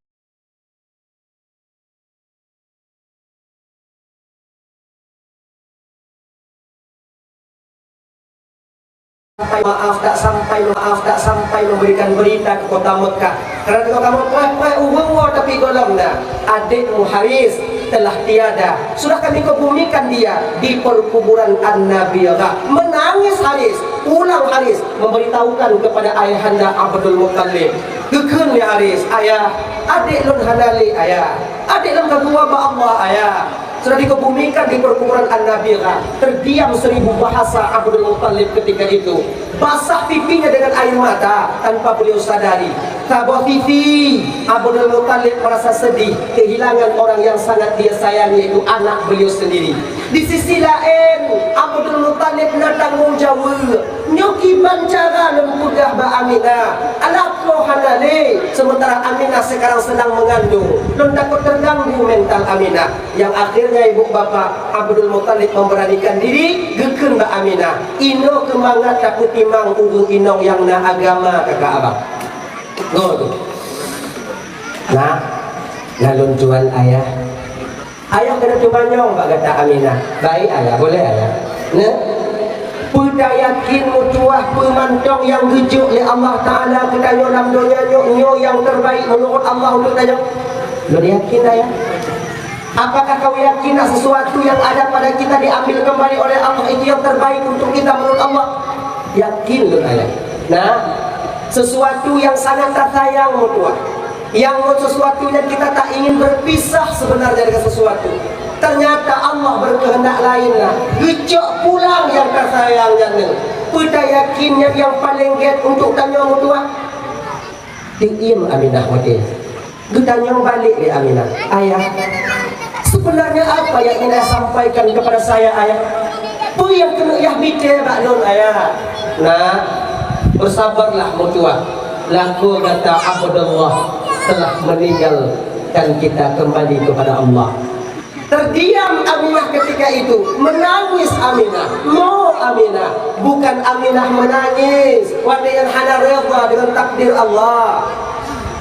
sampai maaf, tak sampai maaf, tak sampai memberikan berita ke kota Mekah. Karena teuka kamoe preh-preh ureuëng woe, tapi gohlom na, adikmu Haris telah tiada. Sudah kami kebumikan dia di perkuburan An-Nabirah. Menangis Haris, pulang Haris memberitahukan kepada ayahanda Abdul Muttalib. Geukheun lé Haris, "Ayah, adék lôn hana lé, Ayah. Adék lôn ka geuwoe bak Allah, Ayah." Sudah dikebumikan di perkuburan An-Nabirah. Terdiam seribu bahasa Abdul Muttalib ketika itu. Basah pipinya dengan air mata tanpa beliau sadari. Saboh sisi, Abdul Muttalib merasa sedih kehilangan orang yang sangat dia sayangi, yaitu anak beliau sendiri. Di sisi laén, Abdul Muttalib na tanggong jaweueb. Nyoe kiban cara lôn peugah bak Aminah, alah ko hana lé, sementara Aminah sekarang sedang mengandung. Lôn takot terganggu mental Aminah. Yang akhirnya ibu bapak Abdul Muttalib memberanikan diri geukheun bak Aminah, "Inoe keu mangat tapeutimang ureuëng inong nyang na agama kakak abang." Ngoh tu. "Nak, na lôn tuan ayah." "Ayah keuneuk teumanyong bak gata Aminah." "Baik ayah, boleh ayah." "Nah, peue tayakin meutuwah peue mantong nyang geujok lé Allah Taala keu tanyoe lam donya nyoe, nyoe nyang terbaik meunurot Allah untuk tanyoe?" "Lôn yakin ayah." "Apakah kau yakin nak sesuatu yang ada pada kita diambil kembali oleh Allah itu yang terbaik untuk kita menurut Allah?" "Yakin lôn ayah." Nah, sesuatu yang sangat tasayang meutuwah. Yang sesuatu yang kita tak ingin berpisah sebenarnya dengan sesuatu. Ternyata Allah berkehendak lain lah. Geucok pulang nyang tasayang nyan. Peue tayakin nyan nyang paleng gét untuk tanyoe meutuah? Teuiem Aminah watée. Geutanyong balek lé Aminah, "Ayah, sebenarnya apa yang Inah sampaikan kepada saya, Ayah? Peue nyang keuneuk yah bite bak lôn, Ayah?" "Nak, bersabarlah meutuah. Lakoe gata Abdullah telah meninggal dan kita kembali kepada Allah." Terdiam Aminah ketika itu, menangis Aminah, mo Aminah. Bukan Aminah menangis watée nyang hana redha dengan takdir Allah.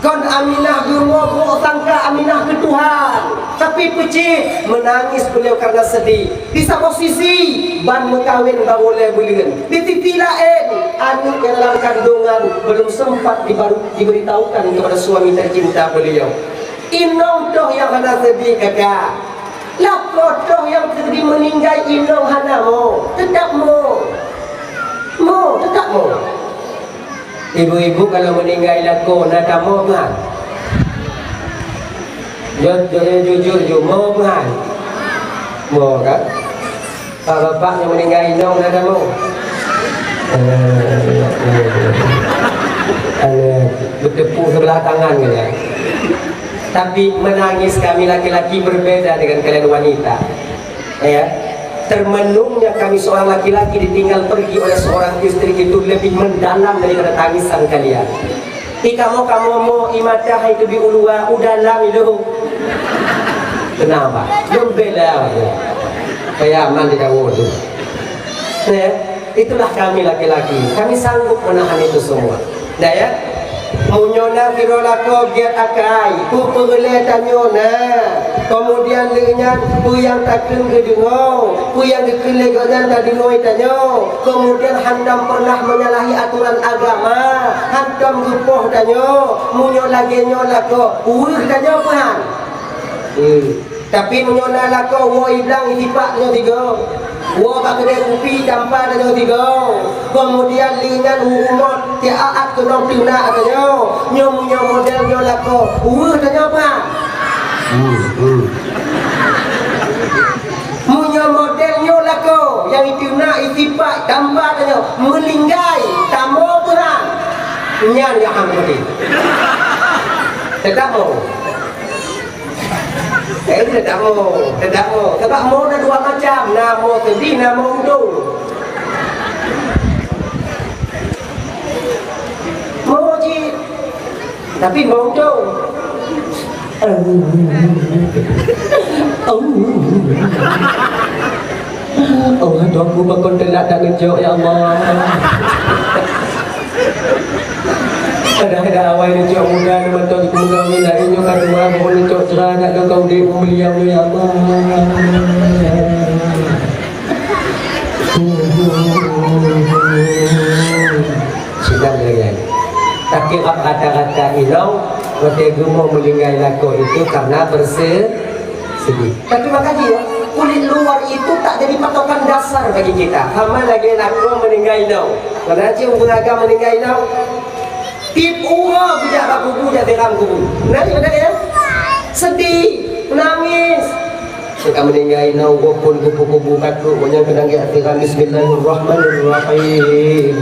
Kon Aminah geumo brok sangka Aminah keu Tuhan, tapi peucit menangis beliau karena sedih. Di saboh sisi, ban meukawen barô lhée buleuen. Di sisi laén, aneuk nyang dalam kandungan belum sempat dibaru-, diberitahukan kepada suami tercinta beliau. Inong toh nyang hana sedih, kakak. Lakoe toh nyang teujadi meuninggai inong hana mo, teutap mo. Mo, teutap mo. Ibu-ibu kalau meuninggai lakoe na tamo meuhan? Jot, jot, jujur ju, mo meuhan? Mo kan? Pak bapak nyang meuninggai inong na tamo? Eh, eh, eh, beuteupu seubelah tangan kan ya? Tapi menangis kami laki-laki berbeda dengan kalian wanita. Ya. Termenungnya kami seorang laki-laki ditinggal pergi oleh seorang istri itu lebih mendalam daripada tangisan kalian. Di kamoe-kamoe mo, i mata hai teubiet u luwa, u dalam ilong. Kenapa? Lom bela tu. Supaya aman di dawa tu. Ya. Itulah kami laki-laki, kami sanggup menahan itu semua. Nah ya, meunyoe na sidroe lakoe gét akai, peue peureulée tanyoe na. Kemudian lheueh nyan, peue nyang takheun geudeungoe, peue nyang geukheun lé gobnyan tadeungoe tanyoe. Kemudian hantom pernah menyalahi aturan agama, hantom geupoh tanyoe. Meunyoe lagée nyoe lakoe, weueh tanyoe peuhan. Hmm. Tapi meunyoe na lakoe woe i blang isipak tanyoe sigoe, woe bak keudée kupi tampa tanyoe sigoe, keumudian lheueh nyan u rumoh siat-at keunong teunak tanyoe, nyoe meunyoe model nyoe lakoe, weueh tanyoe peuhan. Hmm, hmm. Meunyoe model nyoe lakoe, nyang iteunak isipak tampa tanyoe, meuninggai, tamo peuhan. Nyan nyang hang peuti. Teutap mo. Eh, teutap mo, teutap mo. Sabab mo na dua macam, na mo seudeh, na mo untông. Mo jih, tapi mo untông. Oh, Tuhanku, pakon teulat that neucok, ya Allah. Padahai dah awai neucok muda, mantong jipeumeugawi laén nyoe ka dua boh neucok cerai, nak lôn ka udeb meubeuliau nyoe, ya Allah. Sidang lagée. Tapi rata-rata inong watée geumo meuninggai lakoe itu karena berse-, sedih. Tapi makajih ya, kulit luar itu tak jadi patokan dasar bagi kita. Sama lagée lakoe meuninggai inong. Mana cit ureuëng agam meuninggai inong? Tiep uroe geujak bak kubu jak siram kubu. Nah, iya betul ya? Sedih, menangis. Ka meuninggai inong, gobnyan geupeukubu ka trok, gobnyan keudang geujak siram. Bismillahirrahmanirrahim.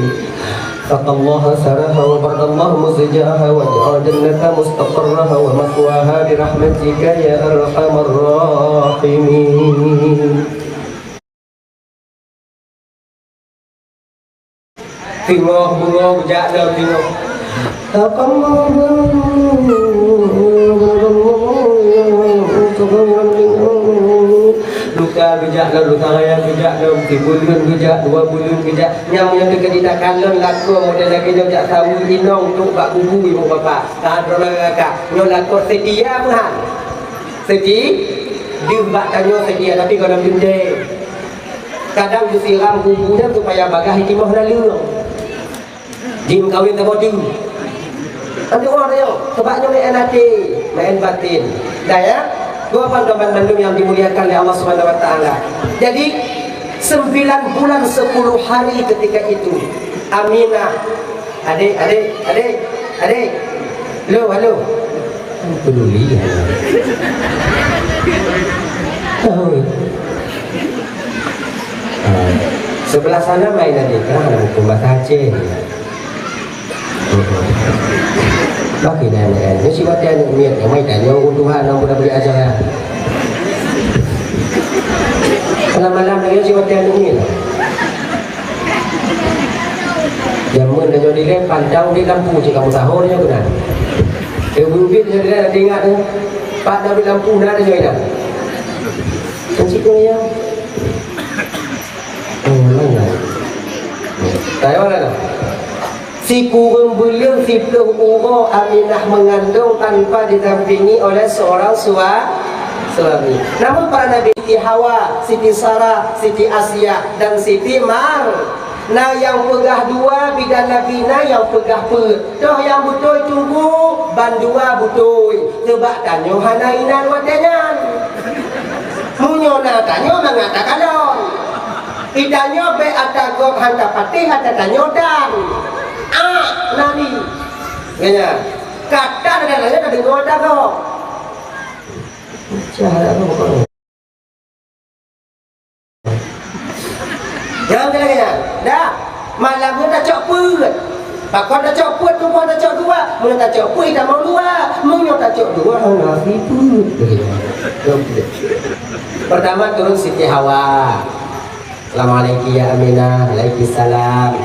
Saqallaha saraha wa barakallahu muzjaha wa ja'al jannata mustaqarraha wa maswaha bi rahmatika ya arhamar rahimin. Singoh beungoh geujak lom singoh. Lusa geujak lom, lusa raya geujak lom, sibuleuen geujak, dua buleuen geujak. Nyang meunyoe teukeudi takalon lakoe model lagée nyoe jak saweue inong trok bak kubu ibu bapak. Ka droe kakak, nyoe lakoe seutia meuhan. Seuti, deuh bak tanyoe seutia, tapi gohlom teuntée. Kadang geusiram kubu nyan supaya bagaih timoh naleueng. Jimeukawen saboh teuk. Kan tu'oh tanyoe, sabab nyoe meu'en até, meu'en baten. Dah ya? Dua ban, dua ban bandum yang dimuliakan oleh Allah Subhanahu wa Taala. Jadi, sembilan bulan sepuluh hari ketika itu, Aminah, adik, adik, adik, adik, halo, halo. Peduli ya. Ui. Ah, sebelah sana main tadi, kan ada buku bahasa Aceh. Bagi dah ni kan. Ni si mati aneuk miet, yang main tanya ureueng tuha nyang pernah beri ajaran. Malam-malam lagi si mati aneuk miet. Jameun tanyoe dilèe pantang ubit lampu cit kamoe sahô nyoe keunan. Eh, ubit-ubit tanyoe dilèe, na teuingat nyoe. Pat na ubit lampu na tanyoe ingat. Kan cit nyoe ya. Oh, mana? Tayang mana? Sikureueng buleuen siplôh uroe Aminah mengandung tanpa didampingi oleh seorang sua-, suami. Namun para nabi, Siti Hawa, Siti Sarah, Siti Asiah, dan Siti Mar-, na nyang peugah dua, bidan Nabi na nyang peugah peuet. Toh nyang beutôi tunggu, ban dua beutôi. Seubab tanyoe hana inan watèe nyan. Meunyoe na tanyoe mangat takalon. Di tanyoe bèk ata gob han tapatéh ata tanyoe dan. Ah, nani. Nyan. Kata dan lain tadeungoe ata gob. Cara apa kau? Jangan kena kena. Dah. Malam nyoe tacok peuet. Pakon tacok peuet, tuboh tacok dua. Meunyoe tacok peuet, itamong dua. Meunyoe tacok dua, hana sipeuet. Pertama turun Siti Hawa. "Assalamualaikum ya Aminah." "Waalaikumsalam."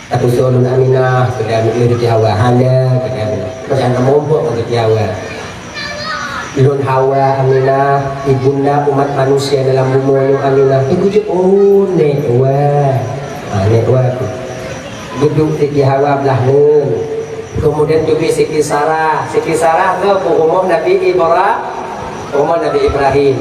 "Takusok lôn Aminah," kheun Siti Hawa. "Hana," kheun Aminah. Macam kamoe umpok ngon Siti Hawa. "Lôn Hawa Aminah, ibunda umat manusia dalam bumoe nyoe Aminah." Teukeujot, "Oh, nèk wa." Ha, nèk wa tu. Geuduek Siti Hawa blah neuen. Kemudian teubiet Siti Sarah. Siti Sarah tu peurumoh Nabi Ibra-, peurumoh Nabi Ibrahim.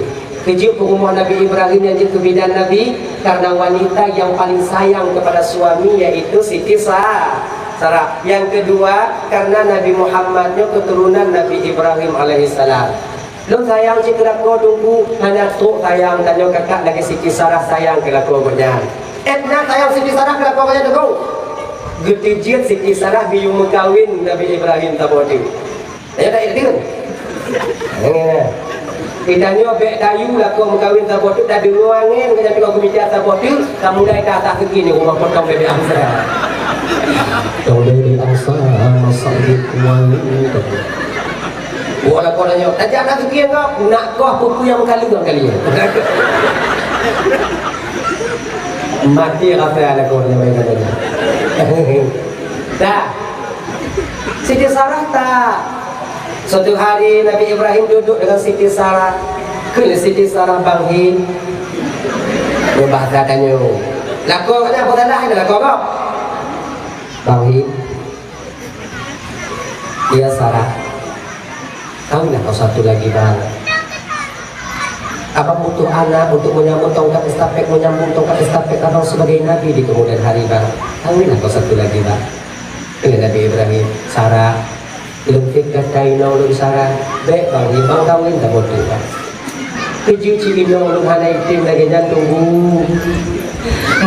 Keujeuet peurumoh Nabi Ibrahim nyang jeuet keu bidan Nabi, karena wanita yang paling sayang kepada suami yaitu Siti Sa-, Sarah. Yang kedua, karena Nabi Muhammad nyoe keturunan Nabi Ibrahim alaihissalam. Lôn sayang cit keu lakoe Teungku, hana trok sayang tanyoe kakak lagèe Siti Sarah sayang keu lakoe gobnyan. Edna sayang Siti Sarah keu lakoe gobnyan Teungku. Geuteujeuet Siti Sarah geuyue meukawen Nabi Ibrahim saboh teuk. Tanyoe tak yakin? Tanyoe bèk tayue lakoe meukawen saboh teuk, tadeungoe angèn, ka nyang teungoh geumita saboh teuk, ka mulai ka atas keuki nyoe rumoh potong bebek angsa. Potong bebek angsa, masak di kuah. Buat lakoe tanyoe, tajak atas keuki nyoe, nak koh peue-peue nyang meukaleueng kali nyoe. Mati rasa lakoe nyoe. Dah. Siti Sarah tak. Suatu hari Nabi Ibrahim duduk dengan Siti Sarah. Kheun Siti Sarah, "Bang Hin." Nyoe bahasa tanyoe. Lakoe nyan apa salah nyan lakoe kah? "Bang Hin." "Iya, Sarah." "Kawinlah kau satu lagi, Bang. Abang butuh anak untuk menyambung tongkat estafet, menyambung tongkat estafet Abang sebagai nabi di kemudian hari, Bang. Kawinlah kau satu lagi, Bang." Kheun Nabi Ibrahim, "Sarah, lôn peuet gata inong lôn, Sarah. Bèk, Bang, Bang kawin saboh teuk, Bang." Keujeuet cit inong lôn hana item lagèe nyan, Teungku.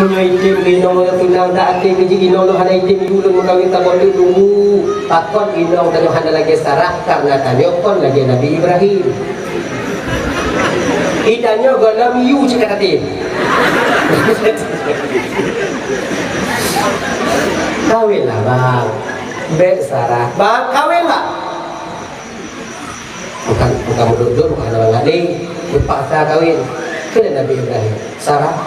Meunyoe item inong lôn tunang, dak até keujeuet inong lôn hana item, yue lôn meukawen saboh teuk, Teungku. Pakon inong tanyoe hana lagèe Sarah, karena tanyoe kon lagèe Nabi Ibrahim. Di tanyoe gohlom yue cit ka tatem. Kawinlah, Bang. Bèk Sarah. Bang, kawin, Bang. Bukan, bukan meududuk, bukan hana mangat lé. Terpaksa kawin. Kheun Nabi Ibrahim, "Sarah,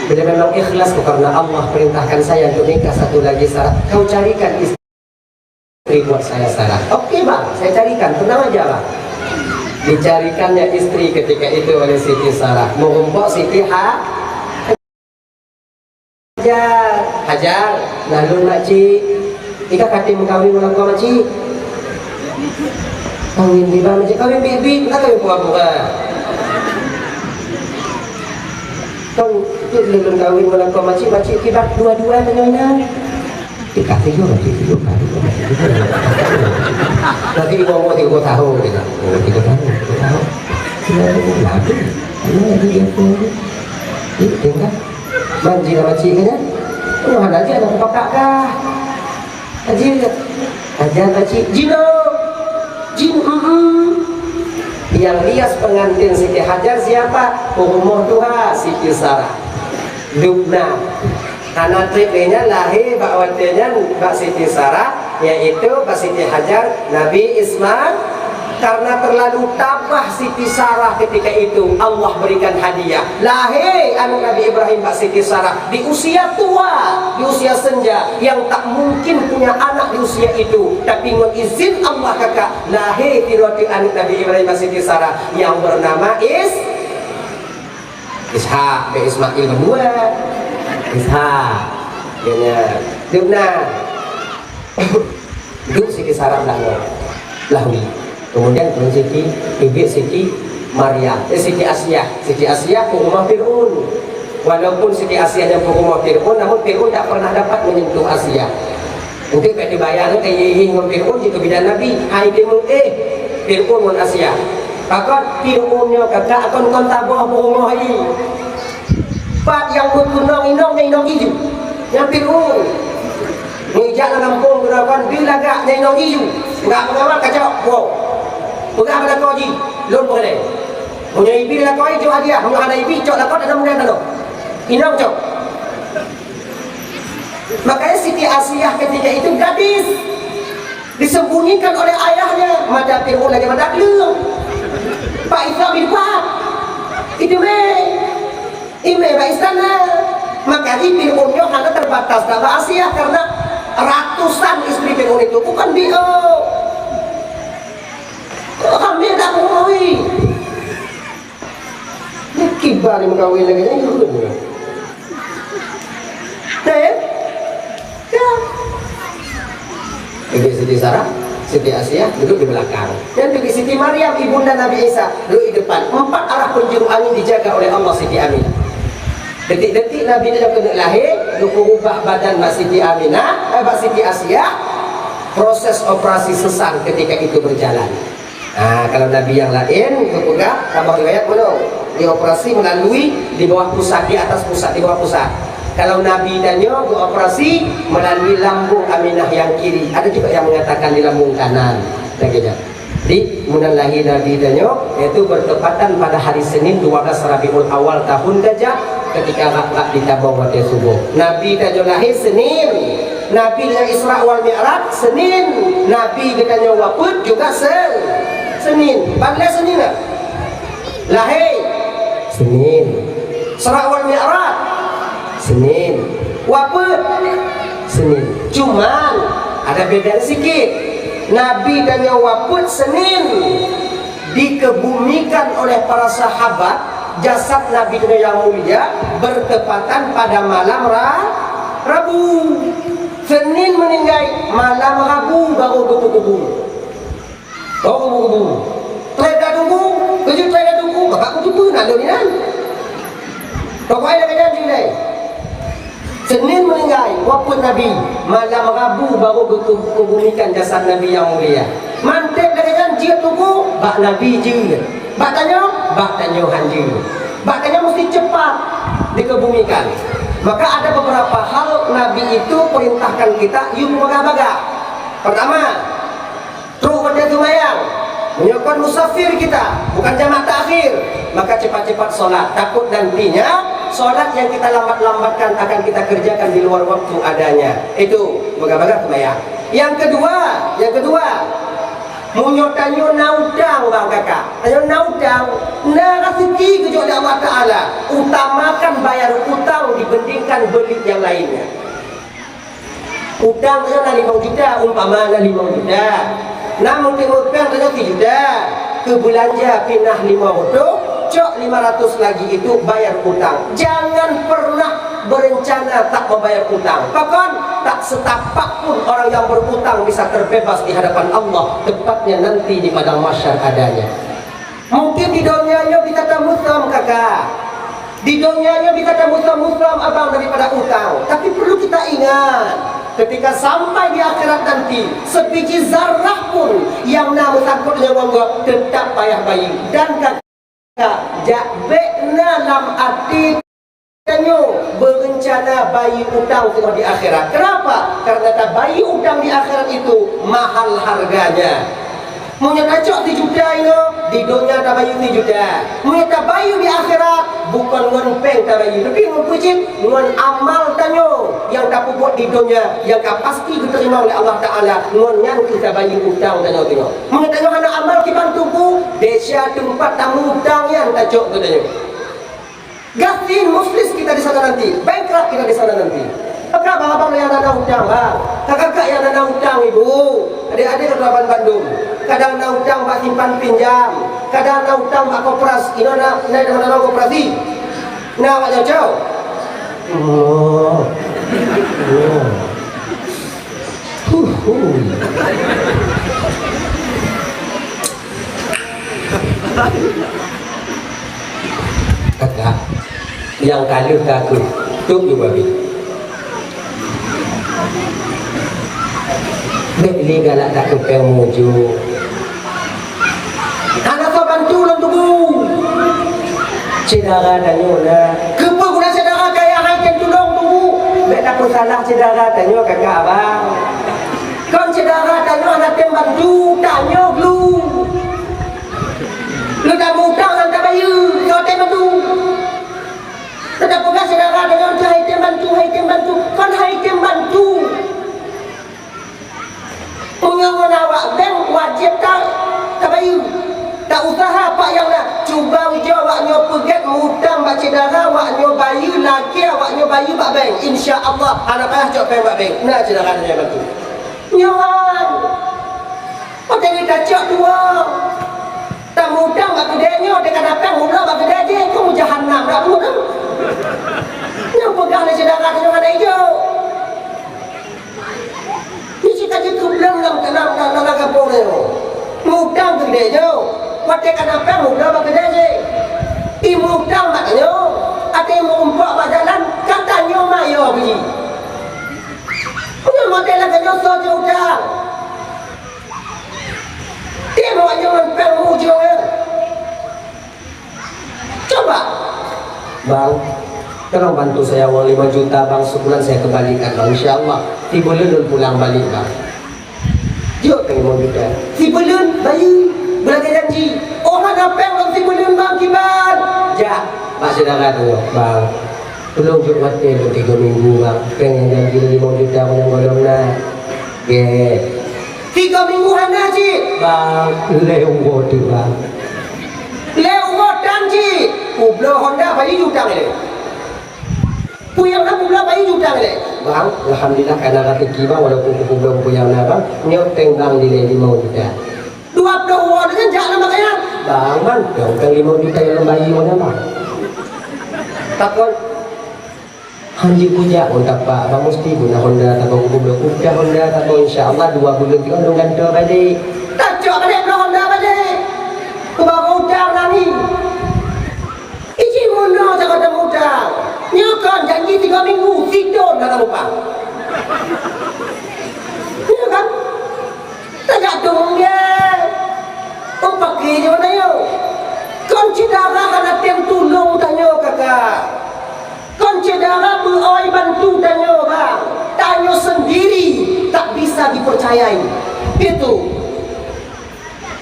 bila memang ikhlas kau karena Allah perintahkan saya untuk nikah satu lagi, Sarah, kau carikan istri buat saya, Sarah." "Oke, Bang, saya carikan. Tenang aja, Bang." Dicarikannya istri ketika itu oleh Siti Sarah. Meurumpok Siti Ha-, Hajar, "Hajar, na lôn makcik. Ika ka tem meukawen ngon lakoe makcik?" "Kawin diba makcik?" "Kawin biet-biet, na kawin pura-pura." "Kon, tu lôn kawin ngon lakoe makcik, makcik kiban dua-dua tanyoe na." "Ika tiga makcik, tiga kali." Tapi umur-umur tiga puluh tahun kita. Oh, tiga tahun, tiga tahun. Tiga tahun lagi. Ini lagi dia tu. Ini tinggal. Ban jih lam aci ka nyan. Oh, hana jeuet lam pakak kah? Aji, ajan aci, jinoe. Jin, mm-mm. Nyang rias pengantin Siti Hajar siapa? Peurumoh tuha Siti Sarah. Dubna. Hana treb lé nyan lahé bak watée nyan bak Siti Sarah, yaitu bak Siti Hajar, Nabi Ismail. Karena terlalu tabah Siti Sarah ketika itu, Allah berikan hadiah. Lahé aneuëk Nabi Ibrahim bak Siti Sarah di usia tua, di usia senja, yang tak mungkin punya anak di usia itu. Tapi ngon izin Allah kakak, lahé sidroe teuk aneuëk Nabi Ibrahim bak Siti Sarah yang bernama Is-, Ishak, bak Ismail kedua. Ishak. Kena. Dubna. Duek Siti Sarah dah nyoe. Lahwi. Kemudian turun Siti, teubiet Siti Maryam, eh, Siti Asiah. Siti Asiah peurumoh Fir'aun. Walaupun Siti Asiah nyang peurumoh Fir'aun, namun Fir'aun tak pernah dapat menyentuh Asiah. Untuk bak dibayang, eh, eh, eh, ngon Fir'aun jikeubidan Nabi. Hai timu, eh, Fir'aun ngon Asiah. Pakon Fir'aun nyoe kakak kon-kon saboh peurumoh i. Pat nyang beukeunong inong, nyang inong iju. Nyang Fir'aun. Nijak lam gampông keunoe kon bi lagak nyang inong iju. Peugah peungawal kacok, wow. Peugah bak lakoe jih, lôn peureulée. Meunyoe ibi lakoe jih cok hadiah, meunyoe hana ibi cok lakoe tanam bulan tanoh. Inong cok. Makanya Siti Asiah ketika itu gadis disembunyikan oleh ayahnya, mata Fir'aun lagi mata gleueng. Pak Isa bin Fahad. Itu meh. Imé bak istana. Maka Fir'aun nyoe hana terbatas bak Asiah karena ratusan istri Fir'aun itu bukan bio. Kok hamil tak mengetahui? Ni kiban ni mengkawin lagi ni, ikut ni. Dah ya? Ya. Jadi Siti Sarah, Siti Asiah duduk di belakang. Dan juga Siti Maryam, ibunda Nabi Isa, duduk di depan. Empat arah penjuru angin dijaga oleh Allah Siti Aminah. Detik-detik Nabi nyoe keuneuk lahé, geupeurubah badan bak Siti Aminah, eh, bak Siti Asiah. Proses operasi sesar ketika itu berjalan. Ah, kalau Nabi yang lain, geupeugah, tambah riwayat meunoe, dioperasi melalui di bawah pusat, di atas pusat, di bawah pusat. Kalau Nabi tanyoe geuoperasi melalui lambung Aminah yang kiri. Ada juga yang mengatakan di lambung kanan. Lagée nyan. Di meunan lahé Nabi tanyoe, yaitu bertepatan pada hari Senin dua belas Rabiul Awal tahun gajah, ketika rak-rak ditabong watée suboh. Nabi tanyoe lahé Senin. Nabi nyang Isra wal Mi'raj Senin, Nabi geutanyoe wafeuet juga Se-, Senin. Ban lé Senin na? Lahé Senin. Isra wal Mi'raj Senin. Wafeuet Senin. Cuman ada beda sikit. Nabi tanyoe wafeuet Senin. Dikebumikan oleh para sahabat, jasad Nabi kita yang mulia bertepatan pada malam Ra-, Rabu. Senin meninggai, malam Rabu baru geupeukubu. Baru geupeukubu. Terai dah tunggu, keujeuet terai dah tunggu, maka kutupeue nak lôn inan. Pokoknya dah kejam jilai. Senin meninggai, wafeuet Nabi. Malam Rabu baru geuku-, geukubumikan jasad Nabi yang mulia. Manteb lagée nyan jeuet tuku, bak Nabi jeuet. Bak tanyoe, bak tanyoe han jeuet. Bak tanyoe mesti cepat dikebumikan. Maka ada beberapa hal Nabi itu perintahkan kita yue meubagah-bagah. Pertama, trok watée seumayang. Meunyoe kon musafir kita, bukan jamak takhir, maka cepat-cepat sholat. Takut nantinya sholat yang kita lambat-lambatkan akan kita kerjakan di luar waktu adanya. Itu bagah-bagah seumayang. Yang kedua, yang kedua, meunyoe tanyoe na utang bang kakak, tanyoe na utang, na rezeki geujok lé Allah Taala, utamakan bayar utang dibandingkan beli yang lainnya. Utang nyoe na limong juta, umpama na limong juta. Na mungkin utang nyoe sijuta, keu beulanja pinah lima reutôh, cok lima ratus lagi itu bayar utang. Jangan pernah berencana tak membayar utang. Bahkan tak setapak pun orang yang berutang bisa terbebas di hadapan Allah, tepatnya nanti di padang mahsyar adanya. Mungkin di donya nyoe bisa tamusam, kakak. Di donya nyoe bisa tamusam-musam abang daripada utang. Tapi perlu kita ingat, ketika sampai di akhirat nanti, sebiji zarah pun yang na meusangkot nyawa gob tetap payah bayeue. Dan kakak, jak bék na lam até tanyoe berencana bayeue utang teungoh di akhirat. Kenapa? Karena tabayeue utang di akhirat itu mahal harganya. Meunyoe tacok sijuta inoe, di donya tabayeue sijuta. Meunyoe tabayeue di akhirat, bukon ngon péng tabayeue, tapi ngon peue cit? Ngon amal tanyoe nyang tapeubuet di donya, nyang ka pasti geuteurimong lé Allah Taala, ngon nyan kheueh tabayeue utang tanyoe singoh. Meunyoe tanyoe hana amal kiban tuku, desya teumpat tameutang nyan tacok keu tanyoe. Gasien, muflis kita di sana nanti, bankrupt kita di sana nanti. Maka abang-abang nyang na utang, bang, kakak-kakak nyang na utang, ibu, adik-adik, ketua ban bandum, kadang na utang bak simpan pinjam, kadang na utang bak koperasi, inoe na, na, na, na koperasi. Na awak nyoe, cok. Allah. Allah. Huh, huh. Kakak, nyang ka lheueh ka keuh, tôb ju babi. Bèk lé galak that keu péng mujur. Hana soe bantu lôn tubu. Syedara tanyoe na. Keupeue guna syedara kaya hai tem tulông tubu? Bèk tapeusalah syedara tanyoe kakak abang. Kon syedara tanyoe hana tem bantu, tanyoe glue. Lôn tameutang hana tabayeue, soe tem bantu? Lôn tapeugah syedara tanyoe hai tem bantu, hai tem bantu. Kon hai tem bantu. Meunyoe ngon awak bank wajéb ta-, tabayeue. Tausaha pak nyang na. Cuba ujoe awak nyoe peugét mutang bak syedara, awak nyoe bayeue, lakèe awak nyoe bayeue bak bank. Insya Allah, hana payah cok péng bak bank. Na syedara tanyoe bantu. Nyoe han. Watèe nyoe tacok dua. Tamutang bak keudè nyoe, watèe ka dapeuet mubloe bak keudè jih, keu meujahanam dak buet. Nyang peugah lé syedara tanyoe hana ijok. Nyoe cit ka jikeubleng lam, lam, lam, lam gampông nyoe. Mutang keu keudè nyoe, watèe ka dapeuet mubloe bak keudè jih. Imutang bak tanyoe, watèe imeurumpok bak jalan, ka tanyoe mayo biji. Meunyoe model lagèe nyoe soe jiutang? Timoh nyoe ngon péng mujur nyan. Coba. Bang, tolong bantu saya uang lima juta, Bang, sebulan saya kembalikan, Bang, insya Allah. Sibuleuen lôn pulang balik, Bang. Jok péng lima juta. Sibuleuen bayeue, beulagèe janji. Oh, hana péng lom sibuleuen, Bang, kiban. Jak, bak syedara tanyoe, Bang. Tulông jok watèe lôn tiga minggu, Bang. Péng nyang janji lôn lima juta nyang gohlom na. Gèt. Tiga minggu hana cit. Bang, lhèe uroe teuk, Bang. Lhèe uroe tan cit. Peubloe Honda bayeue ju utang ilèe. Peue nyang na peubloe bayeue ju utang ilèe. Bang, alhamdulillah ka na raseuki, Bang, walaupun peubloe peue nyang na, Bang. Nyoe péng Bang dilèe limong juta. Dua ploh uroe nyan jak lam pakaian. Bang, mantong péng limong juta nyang lôn bayeue nyan, Bang. Takon. Han jipeujak ngon tapak, Bang, musti guna Honda, takon kupeubloe kupeue Honda, takon insya Allah dua buleuen teungoh lôn gantoe balek. Tacok balek bloe Honda balek. Keubawa utang nani. Iji munoe cakap temu utang. Nyoe kon janji tiga minggu, sithon hana mupah. Iya kan? Tajak tunggée. Oh, paké nyoe na yo. Kon syedara hana tem tulông tanyoe, kakak. Kon syedara beuoi bantu tanyoe, bang. Tanyoe sendiri tak bisa dipercayai. Itu.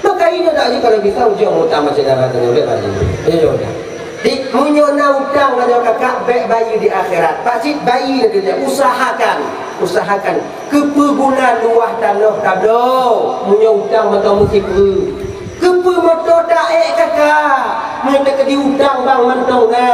Maka ini dah kalau bisa ujung utama syedara tanyoe, bèk balik. Iya dah. Di, meunyoe na utang tanyoe, kakak, bèk bayeue di akhirat. Pakcit bayeue di dunia. Usahakan. Usahakan. Keupeue guna luwah tanoh tabloe, meunyoe utang mantong meusipeue? Keupeue moto taék, kakak, meunyoe takeudi utang bang mantong na?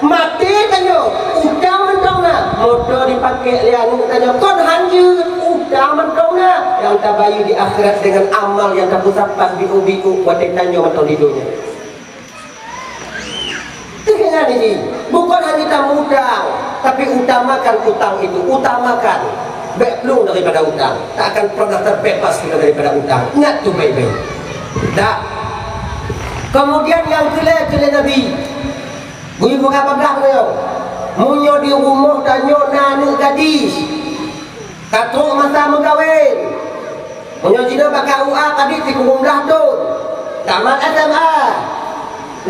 Maté tanyoe, utang mantong na, moto dipakék lé aneuk tanyoe kon hanjeuet, utang mantong na, nyang tabayeue di akhirat deungon amal nyang tapeusapat biôh-biôh watée tanyoe mantong di donya. Keuhina ini, bukan hanya kita mengutang, tapi utamakan utang itu, utamakan. Bèk plueng daripada utang. Tak akan pernah terbebas kita daripada utang. Ingat tu baik-baik. Dah. Kemudian nyang keulhèe, keulhèe Nabi. Bui peugah-peugah beliau. Meunyoe di rumoh tanyoe na aneuk gadis. Ka trok masa meugawen. Meunyoe jinoe bak K U A padit sikureueng blaih thon, tamat S M A,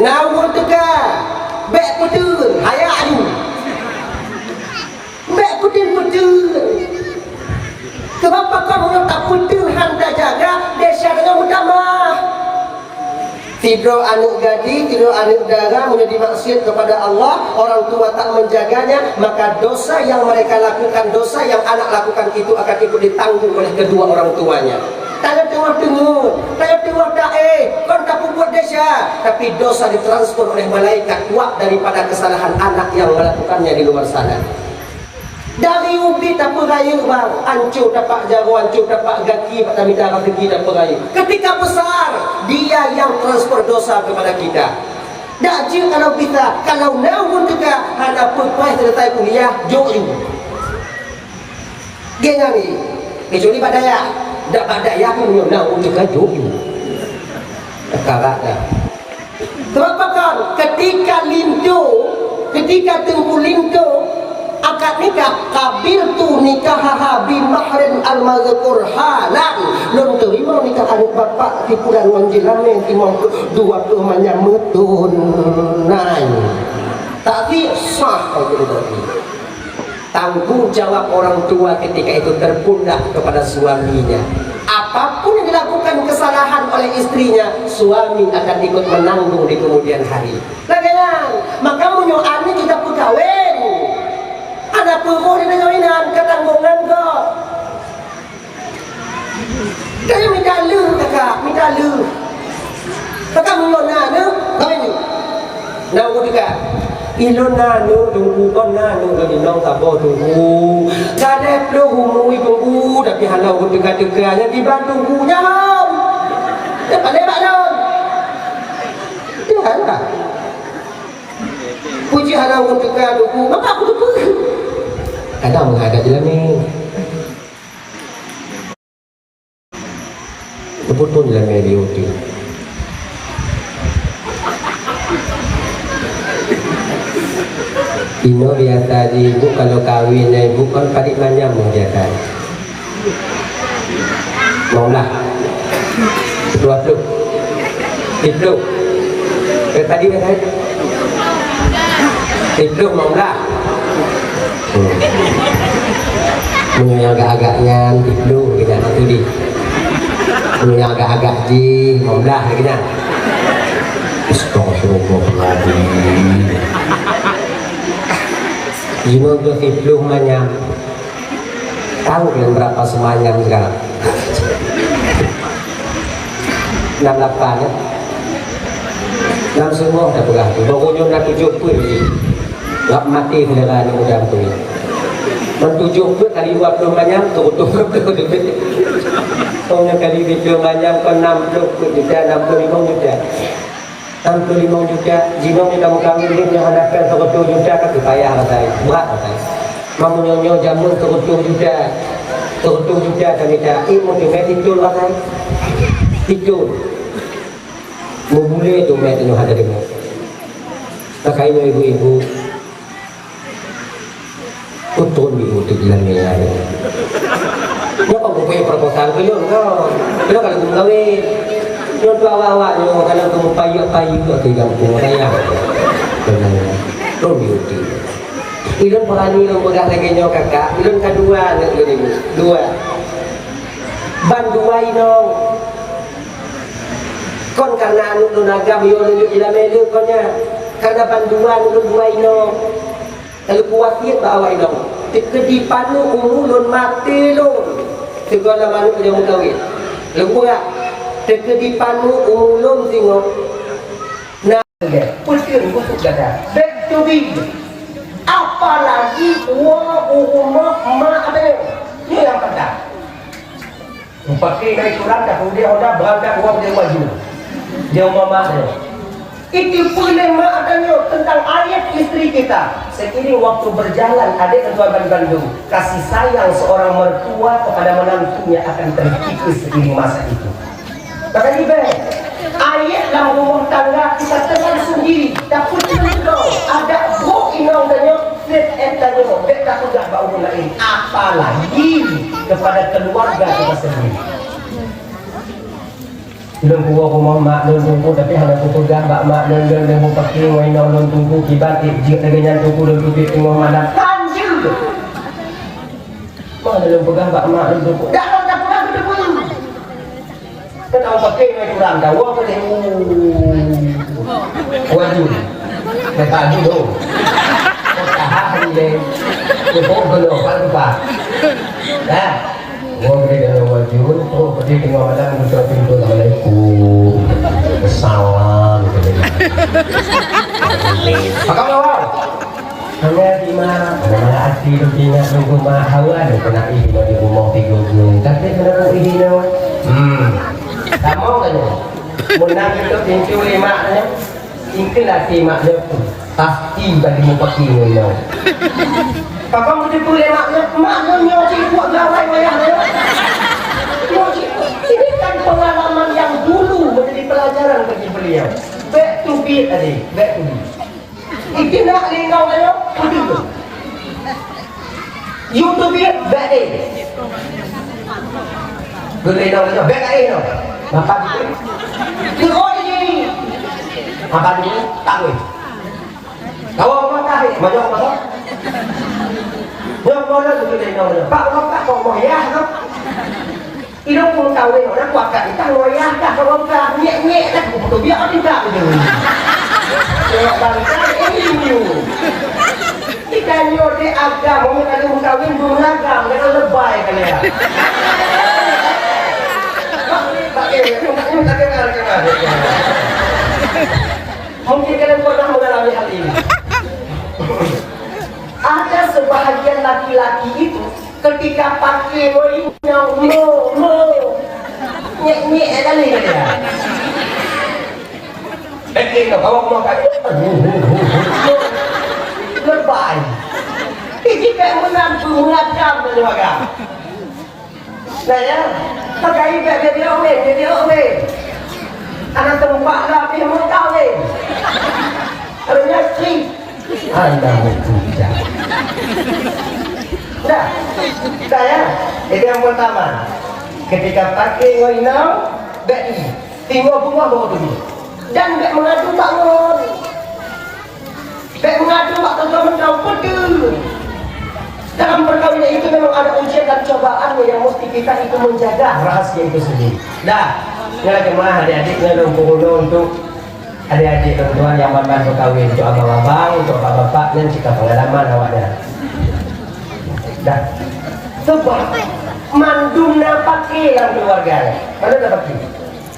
na ureueng teuka, bèk peuteun, hayak aju. Bèk peuteun-peuteun. Sebab pakon meunyoe tapeuteun han tajaga, desya tanyoe meutamah. Sidroe aneuk gadih, sidroe aneuk dara, meunyoe dimaksiat kepada Allah, orang tua tak menjaganya, maka dosa yang mereka lakukan, dosa yang anak lakukan itu akan ikut ditanggung oleh kedua orang tuanya. Tanyoe teungoh teungeut, tanyoe teungoh taéh, kon tapeubuet desya, tapi dosa ditransfer oleh malaikat kuat daripada kesalahan anak yang melakukannya di luar sana. Dari ubit tapeurayeuk, bang, ancô tapak jaroe, ancô tapak gaki, bak tamita raseuki tapeurayeuk. Ketika besar, dia yang transfer dosa kepada kita. Dak jeuet kalau bisa, kalau na ureueng teuka hana peupreh selesai kuliah, jok ju. Geng kami, kecuali bak dayah. Dak bak dayah pun na ureueng teuka jok ju. Teuka dak. Sebab pakon, ketika linto, ketika teungku linto akad nikah, qabiltu nikahaha bi mahrin al-mazkur halan, lôn teurimong nikah aneuk bapak si pulan ngon jeulamé si mangkeuek dua ploh manyam meutunai. Taksi sah, taksi. Tanggung jawab orang tua ketika itu terpundak kepada suaminya. Apapun yang dilakukan kesalahan oleh istrinya, suami akan ikut menanggung di kemudian hari. Lagèe nyan, maka meunyoe aneuk kita peukawen, hana peue boh dideungoe inan, keutanggongan gob. Kayém mita leuh, kakak, mita leuh. Kakak meunyoe na aneuk, kawén ju. Na ureueng teuka. Ilôn na aneuk, Teungku, kon na aneuk lôn inong saboh, Teungku. Gadôh ploh umu, Teungku, tapi hana ureueng teuka-teuka, nyan kiban Teungku nyan. Nyan paleng bak lôn. Nyan lah. Puji hana ureueng teuka, Teungku. Maka aku teupeue. Kadang meuhadap jalan ni. Teupeutron lam radio tu. Inoe biasa di ibu kalau kawin na ibu kan parit manyam biasa. Maulah. Dua puluh. Tiga puluh. Eh, tadi kan saya? Tiga puluh, lima belas. Hmm. Meunyoe agak-agak nyan, tiga puluh lagèe nyan, tu di. Meunyoe agak-agak jih, lima belas lagèe nyan. Astagfirullahaladzim. Jinoe tu tiga puluh manyam. Tahu kan berapa semanyam sekarang? Enam lapan, ya? Enam setengah dah peugah tu. Baru nyoe dah tujuh peuet lagi. Lap maté saudara ni muda tu. Ngon tujuh peuet kali dua puluh manyam, tu betul-betul. Kong kali tujuh manyam, ke enam puluh juta, enam puluh lima juta. Enam puluh lima juta, jinoe kita meukawen, duit nyang hana pèng seratus juta ka teu payah rasai, brat rasai. Meunyoe nyoe jameun seratus juta, seratus juta ka mita, eh, meuteumé titul rasai. Titul. Meubulé teumé nyoe hana deungoe. Maka nyoe ibu-ibu, Uton di utok lam mea nyoe. Nyoe kok kupeue proposal keu lôn, nyoe. Lôn ka lagèe meukawen. Nyoe tu awak-awak nyoe ka lagèe meupayeuk-payeuk di gampông raya. Lôn di utok. Ilôn peurani lôn peugah lagèe nyoe, kakak. Ilôn ka dua aneuk lôn ini. Dua. Ban dua inong. Kon karena aneuk lôn agam, yo lôn jok ilamé lé kon nyan. Karena ban dua aneuk lôn dua inong. Lalu kuwasiet bak awak inong, teukeudi paneuk umu lôn maté lôn, sigoe lam aneuk nyang meukawen. Lôn peugah, teukeudi paneuk umu lôn singoh, na lagèe peuteun busuk gata. Bèk teubi. Apalagi woe u rumoh mak até. Nyoe nyang peugah. Mupakè nai surat dah kemudian Honda berangkat uroe dia maju. Dia mama dia. Itu pun lé mak tanyoe tentang ayat istri kita. Seiring waktu berjalan, adik dan tuan bandum, kasih sayang seorang mertua kepada menantunya akan terkikis seiring masa itu. Maka ni bang, ayat dalam rumah tangga kita tekan sendiri, takut terlalu ada bro inong tanyoe. Seb ék tanyoe bèk tapeugah bak ureueng laén, apalagi kepada keluarga kita sendiri. Lôn kuwoe rumoh mak lôn teungku, tapi hana kupeugah bak mak lôn, lôn leueh mupakè ngon inong lôn teungku, kiban ék jeuet lagèe nyan teungku lôn teubiet teungoh malam. Kan jeuet! Meunan lôn peugah bak mak lôn teungku, dak lôn tapeugah keu teungku. Keu tapeugah ngon ureueng, dak woe keu teungku. Wajun. Kata dulu. Kata hari deh. Kepok kena, Pak Lupa. Dah. Wong dia dalam wajun, terus pergi tengah malam, buka pintu, "Assalamualaikum." Salam. Apa khabar, Bang? Hanya di mana? Mana hati tu ingat nunggu mak hawa, dia kena ih di rumah tiga gunung. Tapi menurut ih dia, hmm. Sama kan? Menang itu pintu lima nya. Itulah si mak nyoe pasti bagi mupaki nyoe. Pakon beuteupeue lé mak nyoe, mak nyoe nyoe cit buet gawai wayah nyoe. Nyoe cit, ini kan pengalaman yang dulu menjadi pelajaran bagi beliau. Back to beat tadi, back to beat. Itu nak lingau nyoe, betul. YouTube bèk deh. Geuleuh inong, bèk deh inong. Maka gitu. Geukoi jih. Maka gitu, tak weh. Kawan rumah kah, eh? Banyak rumah kah? Nyoe bola tu geuleuh inong. Pak rumah kah, kok rumah yah tu? Ilôn pun kawén, orang kuat kat nikah, ngoyah kat, orang kat, nyek-nyek kat, kupeuteubiak kat nikah tu. Tengok bangsa, eh, ini. Ikan nyoe dek agam, orang kali mengkawin, belum beragam, jangan lebay kalian. Pakai, pakai, pakai, pakai. Mungkin kalian pernah mengalami hal ini. Ada sebahagian laki-laki itu ketika pakai mo, mo, mo, nyek-nyek kali dia. Pakai mo, bawa mo, lebai. Ini kayak menantu mengagam dan agam. Nah ya, pakai bèk jadi orang, jadi orang. Ada tempat lah, tapi mau kawin. Kalau nyastri, anda mau kerja. Dah, dah ya. Itu yang pertama. Ketika pakai ngon inong, bèk di. Tinggal bunga bawa tu. Dan bèk mengadu bangun. Bèk mengadu bak keudroe meuntau, beutôi. Dalam perkawinan itu memang ada ujian dan cobaan yang mesti kita itu menjaga rahasia itu sendiri. Dah, nyoe jemaah adik-adik, nyoe lôn peurunoe untuk adik-adik dan tuan yang ban-ban beukawén, untuk abang-abang, untuk bapak-bapak, nyan cerita pengalaman awaknyan. Dah. Sebab mandum na paké lam keluarga. Mana na paké?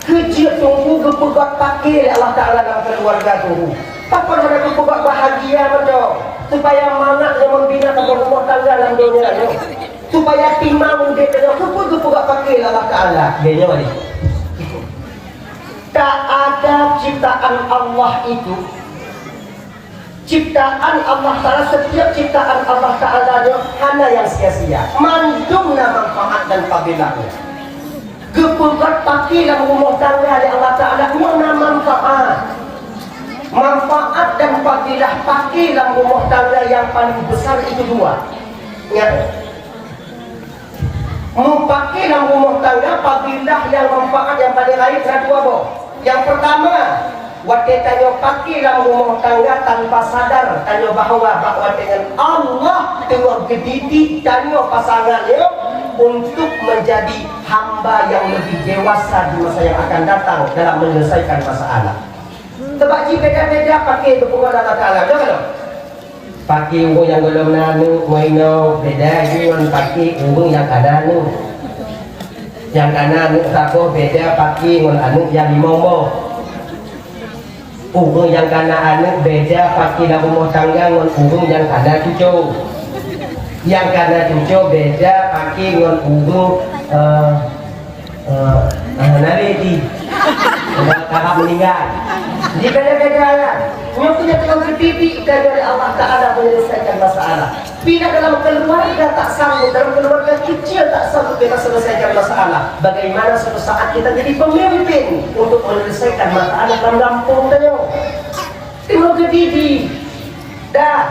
Keu jeuet Teungku geupeugöt paké lé Allah Taala lam keuluwarga Teungku. Pakon hana geupeugöt bahagia mantong, supaya mangat nyang membina saboh rumoh tangga lam donya nyoe, supaya timang udép nyoe, keupeue geupeugöt paké lé Allah Taala? Lé nyoe ni. Tak ada ciptaan Allah itu Ciptaan Allah Taala, setiap ciptaan Allah Taala nyoe hana nyang sia-sia. Mandum na manfaat dan fadilahnya. Geupeugöt paké lam rumoh tangga lé Allah Taala nyoe na manfaat. Manfaat dan fadilah paké lam rumoh tangga nyang paling besar itu dua. Ingat, Mupaké lam rumoh tangga, fadilah nyang manfaat nyang paleng rayeuk na dua boh. Nyang peurtama, watée tanyoe paké lam rumoh tangga tanpa sadar tanyoe bahwa bak watée nyan Allah teungoh geudidik tanyoe pasangan nyoe untuk menjadi hamba yang lebih dewasa di masa yang akan datang dalam menyelesaikan masalah. Sabab jih beda-beda paké geupeugah Allah Taala, beutôi kan? Paké ureuëng nyang gohlom na aneuëk ngon inong beda jih ngon paké ureuëng nyang ka na aneuëk. Nyang ka na aneuëk saboh beda paké ngon aneuëk nyang limong boh. Ureuëng nyang ka na aneuëk beda paké lam rumoh tangga ngon ureuëng nyang ka na cucoe. Nyang ka na cucoe beda paké ngon ureuëng, eh, Eh, eh, Nabi di, udah kakak meninggal. Di beda-beda lah. Nyoe punya tukang kedidik dari Allah Taala menyelesaikan masalah. Bila dalam keluarga tak sanggup, dalam keluarga kecil tak sanggup kita selesaikan masalah, bagaimana suatu saat kita jadi pemimpin untuk menyelesaikan masalah dalam kampung tadi? Ilmu kedidik. Dah.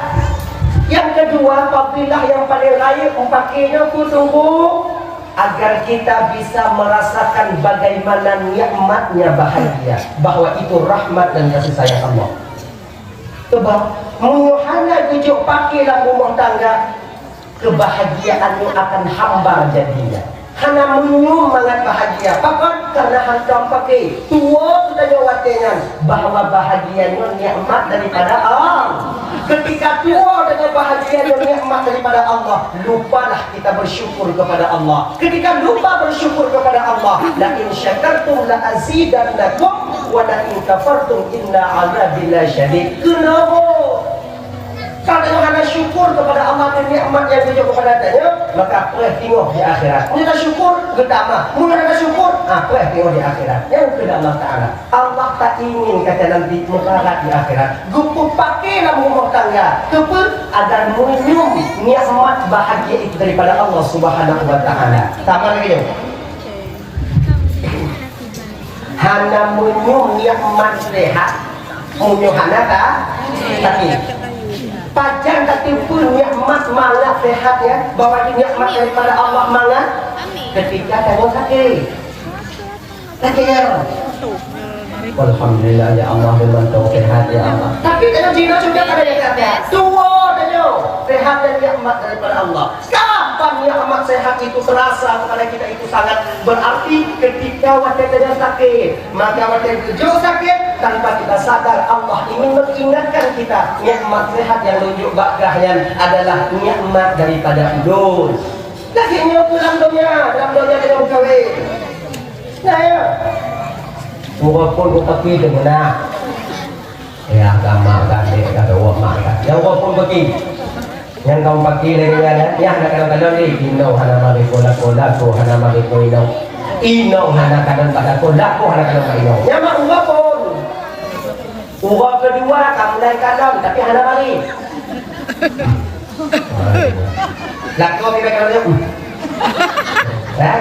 Yang kedua, fadilah yang paling rayeuk meupaké nyoe kutunggu agar kita bisa merasakan bagaimana nikmatnya bahagia, bahwa itu rahmat dan kasih sayang Allah. Coba, meunyoe hana geujok paké lam rumoh tangga, kebahagiaan nyoe akan hambar jadinya. Hana meunyoe mangat bahagia. Pakon? Karena hantom paké. Tuwo geutanyoe watée nyan bahwa bahagia nyoe nikmat daripada Allah. Ketika tuwo geutanyoe bahagia nyoe nikmat daripada Allah, lupalah kita bersyukur kepada Allah. Ketika lupa bersyukur kepada Allah, "La in syakartum la azidannakum, wa la in kafartum inna azabi lasyadid." Kenapa? Kalau tanyoe hana syukur kepada Allah dan nikmat nyang geujok kepada tanyoe, maka preh tingoh di akhirat. Meunyoe tasyukur, geutamah. Meunyoe hana syukur, ah, preh tingoh di akhirat. Nyang keuh Allah Taala. Allah tak ingin kaca nanti meukarat di akhirat. Geupeupaké lam rumoh tangga. Keupeue? Agar meunyoe nikmat bahagia itu daripada Allah Subhanahu wa Taala. Sama lagi nyoe. Hana meunyoe nikmat sehat, meunyoe hana ta-, tapi pajan tateupeue nikmat mangat sehat, ya, bahwa nikmat daripada Allah mangat ketika tanyoe sakét. Sakét, ya. Alhamdulillah, ya Allah, memantau sehat, ya Allah. Tapi tanyoe jinoe sudah ada yang kata, tuwo tanyoe, sehat dan nikmat daripada Allah. Kapan nikmat sehat itu terasa kepada kita itu sangat berarti ketika watée tanyoe sakét. Maka watée geujok sakét, tanpa kita sadar Allah ingin mengingatkan kita, nikmat sehat nyang lôn jok bak kah nyan adalah nikmat daripada ulôn. Lagée nyoe pun lam donya, lam donya tanyoe meukawen. Nah, ya. Walaupun mutaki deungon nah. Ya, agama kan, dia kata, "Wah, mak kan." Ya, walaupun bagi. Nyang kaum paki lagi nyan, ya, hana kadang-kadang ni. Inong hana mari ko lakoe, lakoe hana mari ko inong. Inong hana kadang pada ko, lakoe hana kadang pada inong. Nyan mak walaupun. Uroe keudua ka mulai kalon, tapi hana mari. Lakoe pih ka lheueh. Eh?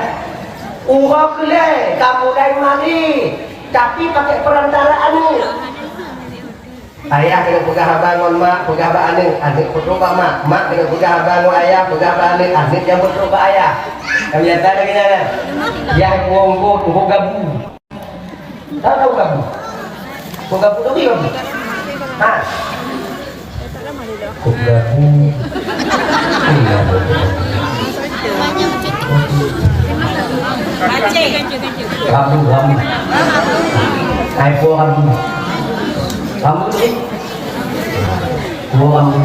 Uroe keulhèe ka mulai mari, tapi pakai perantara aneuk. Ayah keuneuk peugah haba ngon mak, peugah bak aneuk, aneuk peutrok bak mak, mak keuneuk peugah haba ngon ayah, peugah bak aneuk, aneuk nyang peutrok bak ayah. Kan biasa lagèe nyan, kan? Yah, uroe, uroe, uroe gabu. Tahu, tahu gabu? Kok gabu, tahu gabu? Ha? Kok gabu? Gabu, gabu. Hai, po gabu. Gabu tu, eh? Po gabu.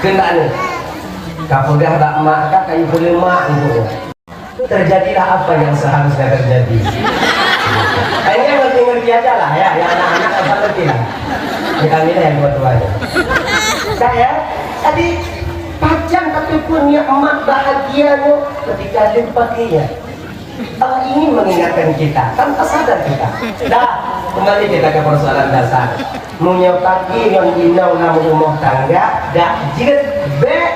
Kena ni. Ka peugah bak mak, ka kayu peulemak untuk. Terjadilah apa yang seharusnya terjadi. Hanya ngerti-ngerti aja lah ya, yang anak-anak asal ngerti lah. Kita milih yang tua-tua aja. Dah ya? Tadi pajan tapi pun nikmat bahagia tu ketika lipatnya. Allah ingin mengingatkan kita tanpa sadar kita. Dah, kembali kita ke persoalan dasar. Meunyoe pagi ngon inong lam rumoh tangga, dak jeuet bèk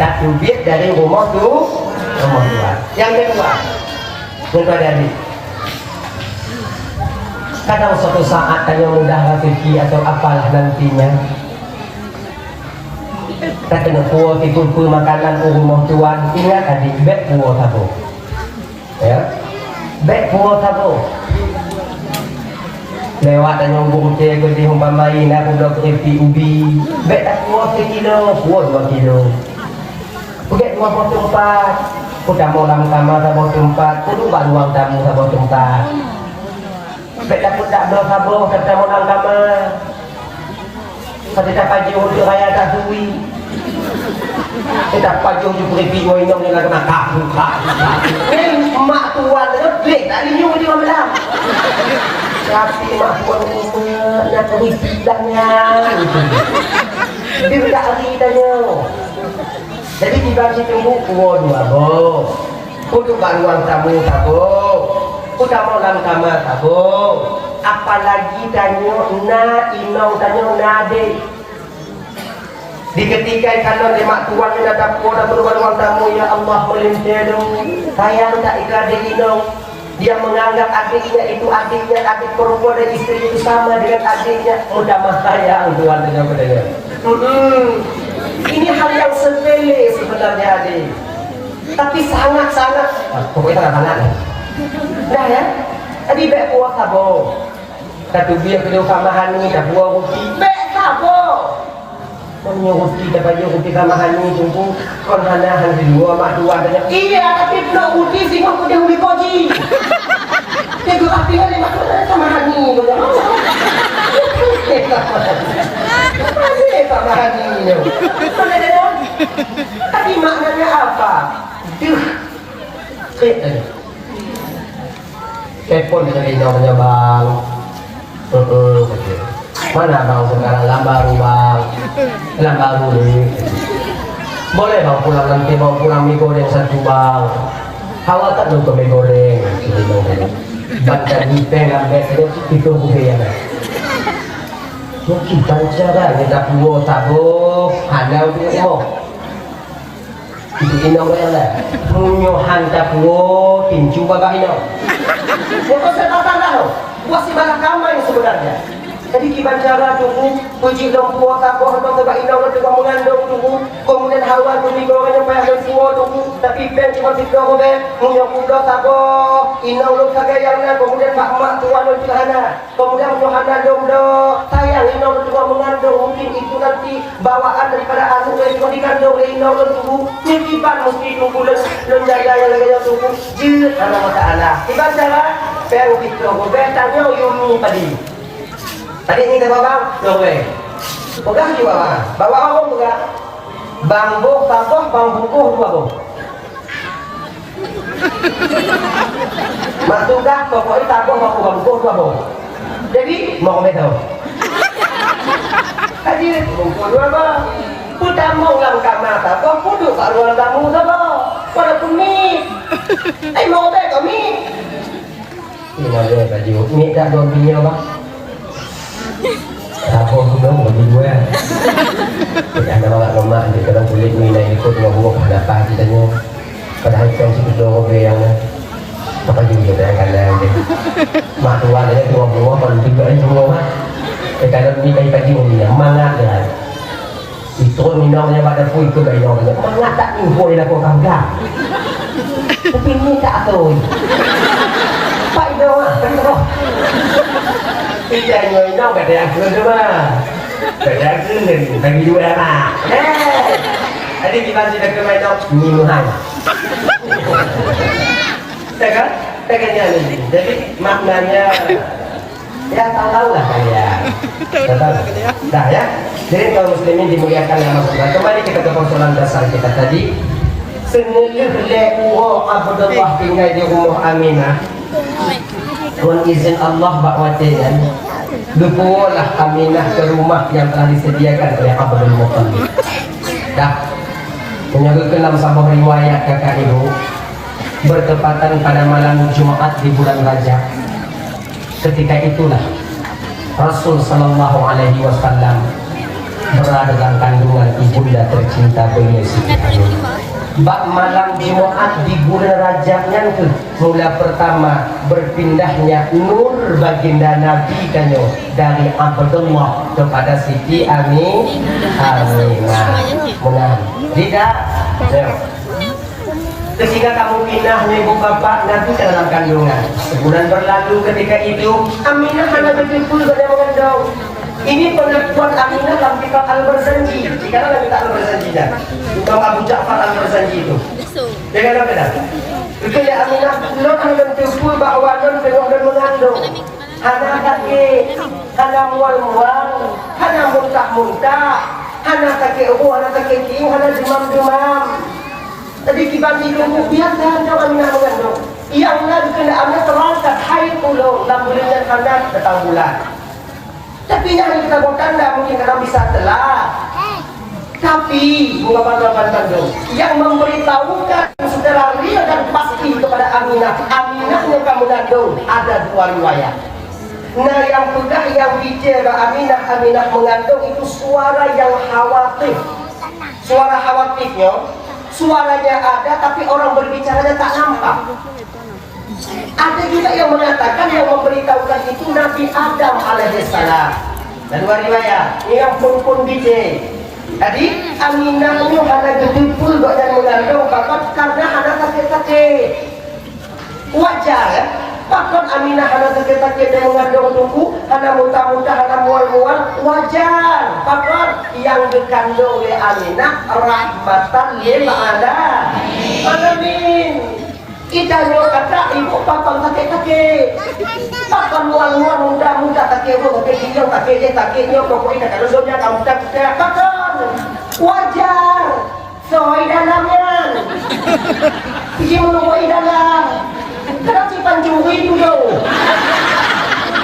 tateubiet dari rumoh tu, rumoh tuan. Nyang keudua, nyang keudua tadi, kadang suatu saat tanyoe mudah raseuki atau apalah nantinya, tateungoh puwoe sipeue-peue makanan u rumoh tuan, ingat tadi, bèk puwoe saboh. Ya. Bèk puwoe saboh. Lewat tanyoe gurèe keudeh umpama na peubloe keuripik ubi. Bèk tapuwoe sikilo, puwoe dua kilo. Peugèt dua boh teumpat. Peutamong lam kama saboh teumpat, peuduek bak ruang tamu saboh teumpat. Bèk tapeudak bloe saboh, tapeutamong lam kama. Padahai tapajoh untuk raya tasui. Kita pajoh ju peurepi wai inong nyang na kaku, kaku, kaku. Eh, mak tuan tu gleh tak linyueng di malam. Tapi mak tuan umat na peurepi dah nyan. Dia tak hari tanya. Jadi tiba di tunggu kuah dua boh. Untuk bak ruang tamu saboh. Utama lam kama saboh. Apalagi tanyoe na inong, tanyoe na adek. Di ketika ikalon lé mak tuan nyang na dapur, dapur ruang tamu, ya Allah, meulintèe lôn. Sayang tak ika adek inong? Dia menganggap adiknya itu adiknya, adik perempuan dan istri itu sama dengan adiknya. Mudah mah sayang tuan dengan mereka. Mm-mm. Ini hal yang sepele sebenarnya, adik. Tapi sangat-sangat, ah, pokoknya sangat-sangat lah. Dah ya? Tadi bèk puwoe saboh. Tateubiet keu kamahan ni, tapuwoe ruti. Bèk saboh. Meunyoe ruti tapajoh ruti sama hani Teungku, kon hana han sidua mak dua tanya. Iya, tapi ploh ruti singoh putih ubi koji. Teungku, tapi kan mak dua sama hani, banyak. Sama hani nyoe. Tapi maknanya apa? Deuh. Kek tadi. Telepon dari inong nyoe, "Bang." "Heeh," kata. "Mana abang sekarang?" "Lam baru, Bang." "Lam baru ni." "Boleh, Bang, pulang nanti bawa pulang mi goreng satu, Bang." "Hawa that lôn keu mi goreng," kata inong tadi. Ban tadi pèng lam beg tu, itu budaya dah. Mungkin pancara ni tak puo taboh, hana untuk inong. Itu inong kaya lah. Meunyoe han tapuo, pincu babah inong. Bukan sebatang dah, buat sibalah kamai sebenarnya. Jadi kiban cara Teungku, peujeuet lom puo taboh lom keu bak inong lom teuma meungandong Teungku. Kemudian hawa Teungku nyoe payah lom puo Teungku, tapi pèng cuma siplôh ribèe. Meunyoe kudoh taboh, inong lom sagai nyang na, kemudian bak mak tuan lom juga hana. Kemudian meunyoe hana lom doh, sayang inong lom teuma meungandong, mungkin itu nanti bawaan daripada aneuk nyang teuma dikandong lé inong lôn Teungku, nyan kiban meusti Teungku lôn, lôn jaga nyang lagèe nyoe Teungku. Jeuet hana masalah. Kiban cara, pèng siplôh ribèe tanyoe yumi padi. Tadi ni teuka bang, dua ribèe. Peugah ju bang. Bawa ureueng peugah. Bang boh saboh, bang bungkôh dua boh. Mak tugaih pokok nyan saboh, mak boh, bang bungkôh dua boh. Jadi, mau ribèe tau. Haji, bungkôh dua boh. Peutamong lam kama saboh, peuduek bak ruang tamu saboh. Walaupun mit. Eh, mau ribèe kau mit. Ina dia baju. Mit dak dua bini, Bang? Saboh tu dong bagi dua. Tidak ada orang lemak di dalam kulit ni, nak ikut dua buah, kenapa kita ni? Padahal kan situ dua ribèe nyang na. Apa juga dah yang kalah ni? Mak tuan dia dua buah, kalau tiga ni semua, Mak. Eh, kalau ni kayu baju ni, mangat dia. Itrôn inong nyan bak dapu, ikôt bak inong nyan. Mangat that nyoe, hôi lakoe kah gah. Tapi nyoe tak atôi. Pak inong ah, kan roh. Ija nyoe inong kata yang keu tu mah. Kata yang keu ni, bagi dua mah. Eh. Jadi gimana sih dah kena inong? Ni muhai. Ya kan? Ya kan, ya, ni. Jadi maknanya Ya, tahu-tahu lah kalian. Tahu-tahu lah kalian. Dah, ya. Jadi, kaum muslimin dimuliakan oleh Allah Subhanahu wa Taala, kembali kita ke persoalan dasar kita tadi. Seungeulheueh lhèe uroe Abdullah tinggai di rumoh Aminah, ngon izin Allah, bak watèe nyan, geupuwoe lah Aminah ke rumah yang telah disediakan oleh Abdul Muttalib. Dah. Meunyoe geukheun lam saboh riwayat, kakak ibu, bertepatan pada malam Jumat di bulan Rajab, ketika itulah Rasul sallallahu alaihi wasallam berada dalam kandungan ibunda tercinta beliau, Siti Aminah. Bak malam Jumat di bulan Rajab nyan kheueh mula pertama berpindahnya nur baginda Nabi tanyoe dari Abdullah kepada Siti Ami-, Aminah. Meunan. Tidak? Ya. Ketika kamu pindah, ibu bapak, Nabi ka dalam kandungan. Sebulan berlalu ketika itu, Aminah hana geuteupeue gobnyan meugandong. Ini pengakuan Aminah lam kitab Al-Barzanji. Di mana lam kitab Al-Barzanji dah? Imam Abu Ja'far Al-Barzanji itu. Dia kata apa dah? Kata Aminah, "Lôn hana geuteupeue bahwa lôn teungoh lôn meugandong. Hana sakét, hana mual-mual, hana muntah-muntah, hana sakét ruh, hana sakét tieng, hana demam-demam." Jadi kiban di lubuk biasa nyang Aminah meugandong. Nyang na dikeundak Aminah teurangkat hai tulông lam buleuen nyan hana datang bulan. Tapi nyang kita buat tanda mungkin kadang bisa telat. Tapi, bukan bandum, yang memberitahukan secara real dan pasti kepada Aminah, Aminah yang kamu gandong, ada dua riwayat. Nah, yang peugah, yang bicara Aminah, Aminah mengandung itu suara yang khawatif. Suara khawatifnya, suaranya ada, tapi orang berbicaranya tak nampak. Ada juga yang mengatakan, yang memberitahukan itu Nabi Adam alaihissalam. Dan dua riwayat, ini yang pun-pun bije. Jadi, Aminah nyoe hana geuteupeue gobnyan mengandung bakat karena hana sakét-sakét. Wajar, kan? Pakon Aminah hana sakét-sakét nyang meugandong teungku, hana muta-muta, hana mual-mual? Wajar. Pakon? Nyang geukandong lé Aminah rahmatan lil ala-, alamin. Ita nyoe kata ibu pakon sakét-sakét. Pakon mual-mual, muda-muda sakét, bu sakét, ginjang sakét, jih sakét, nyoe pokok ita ka lulus nyan ka muda-muda. Pakon? Wajar. Soe i dalam nyan? Pih meunurot i dalam. Kadang si pancuri tu do.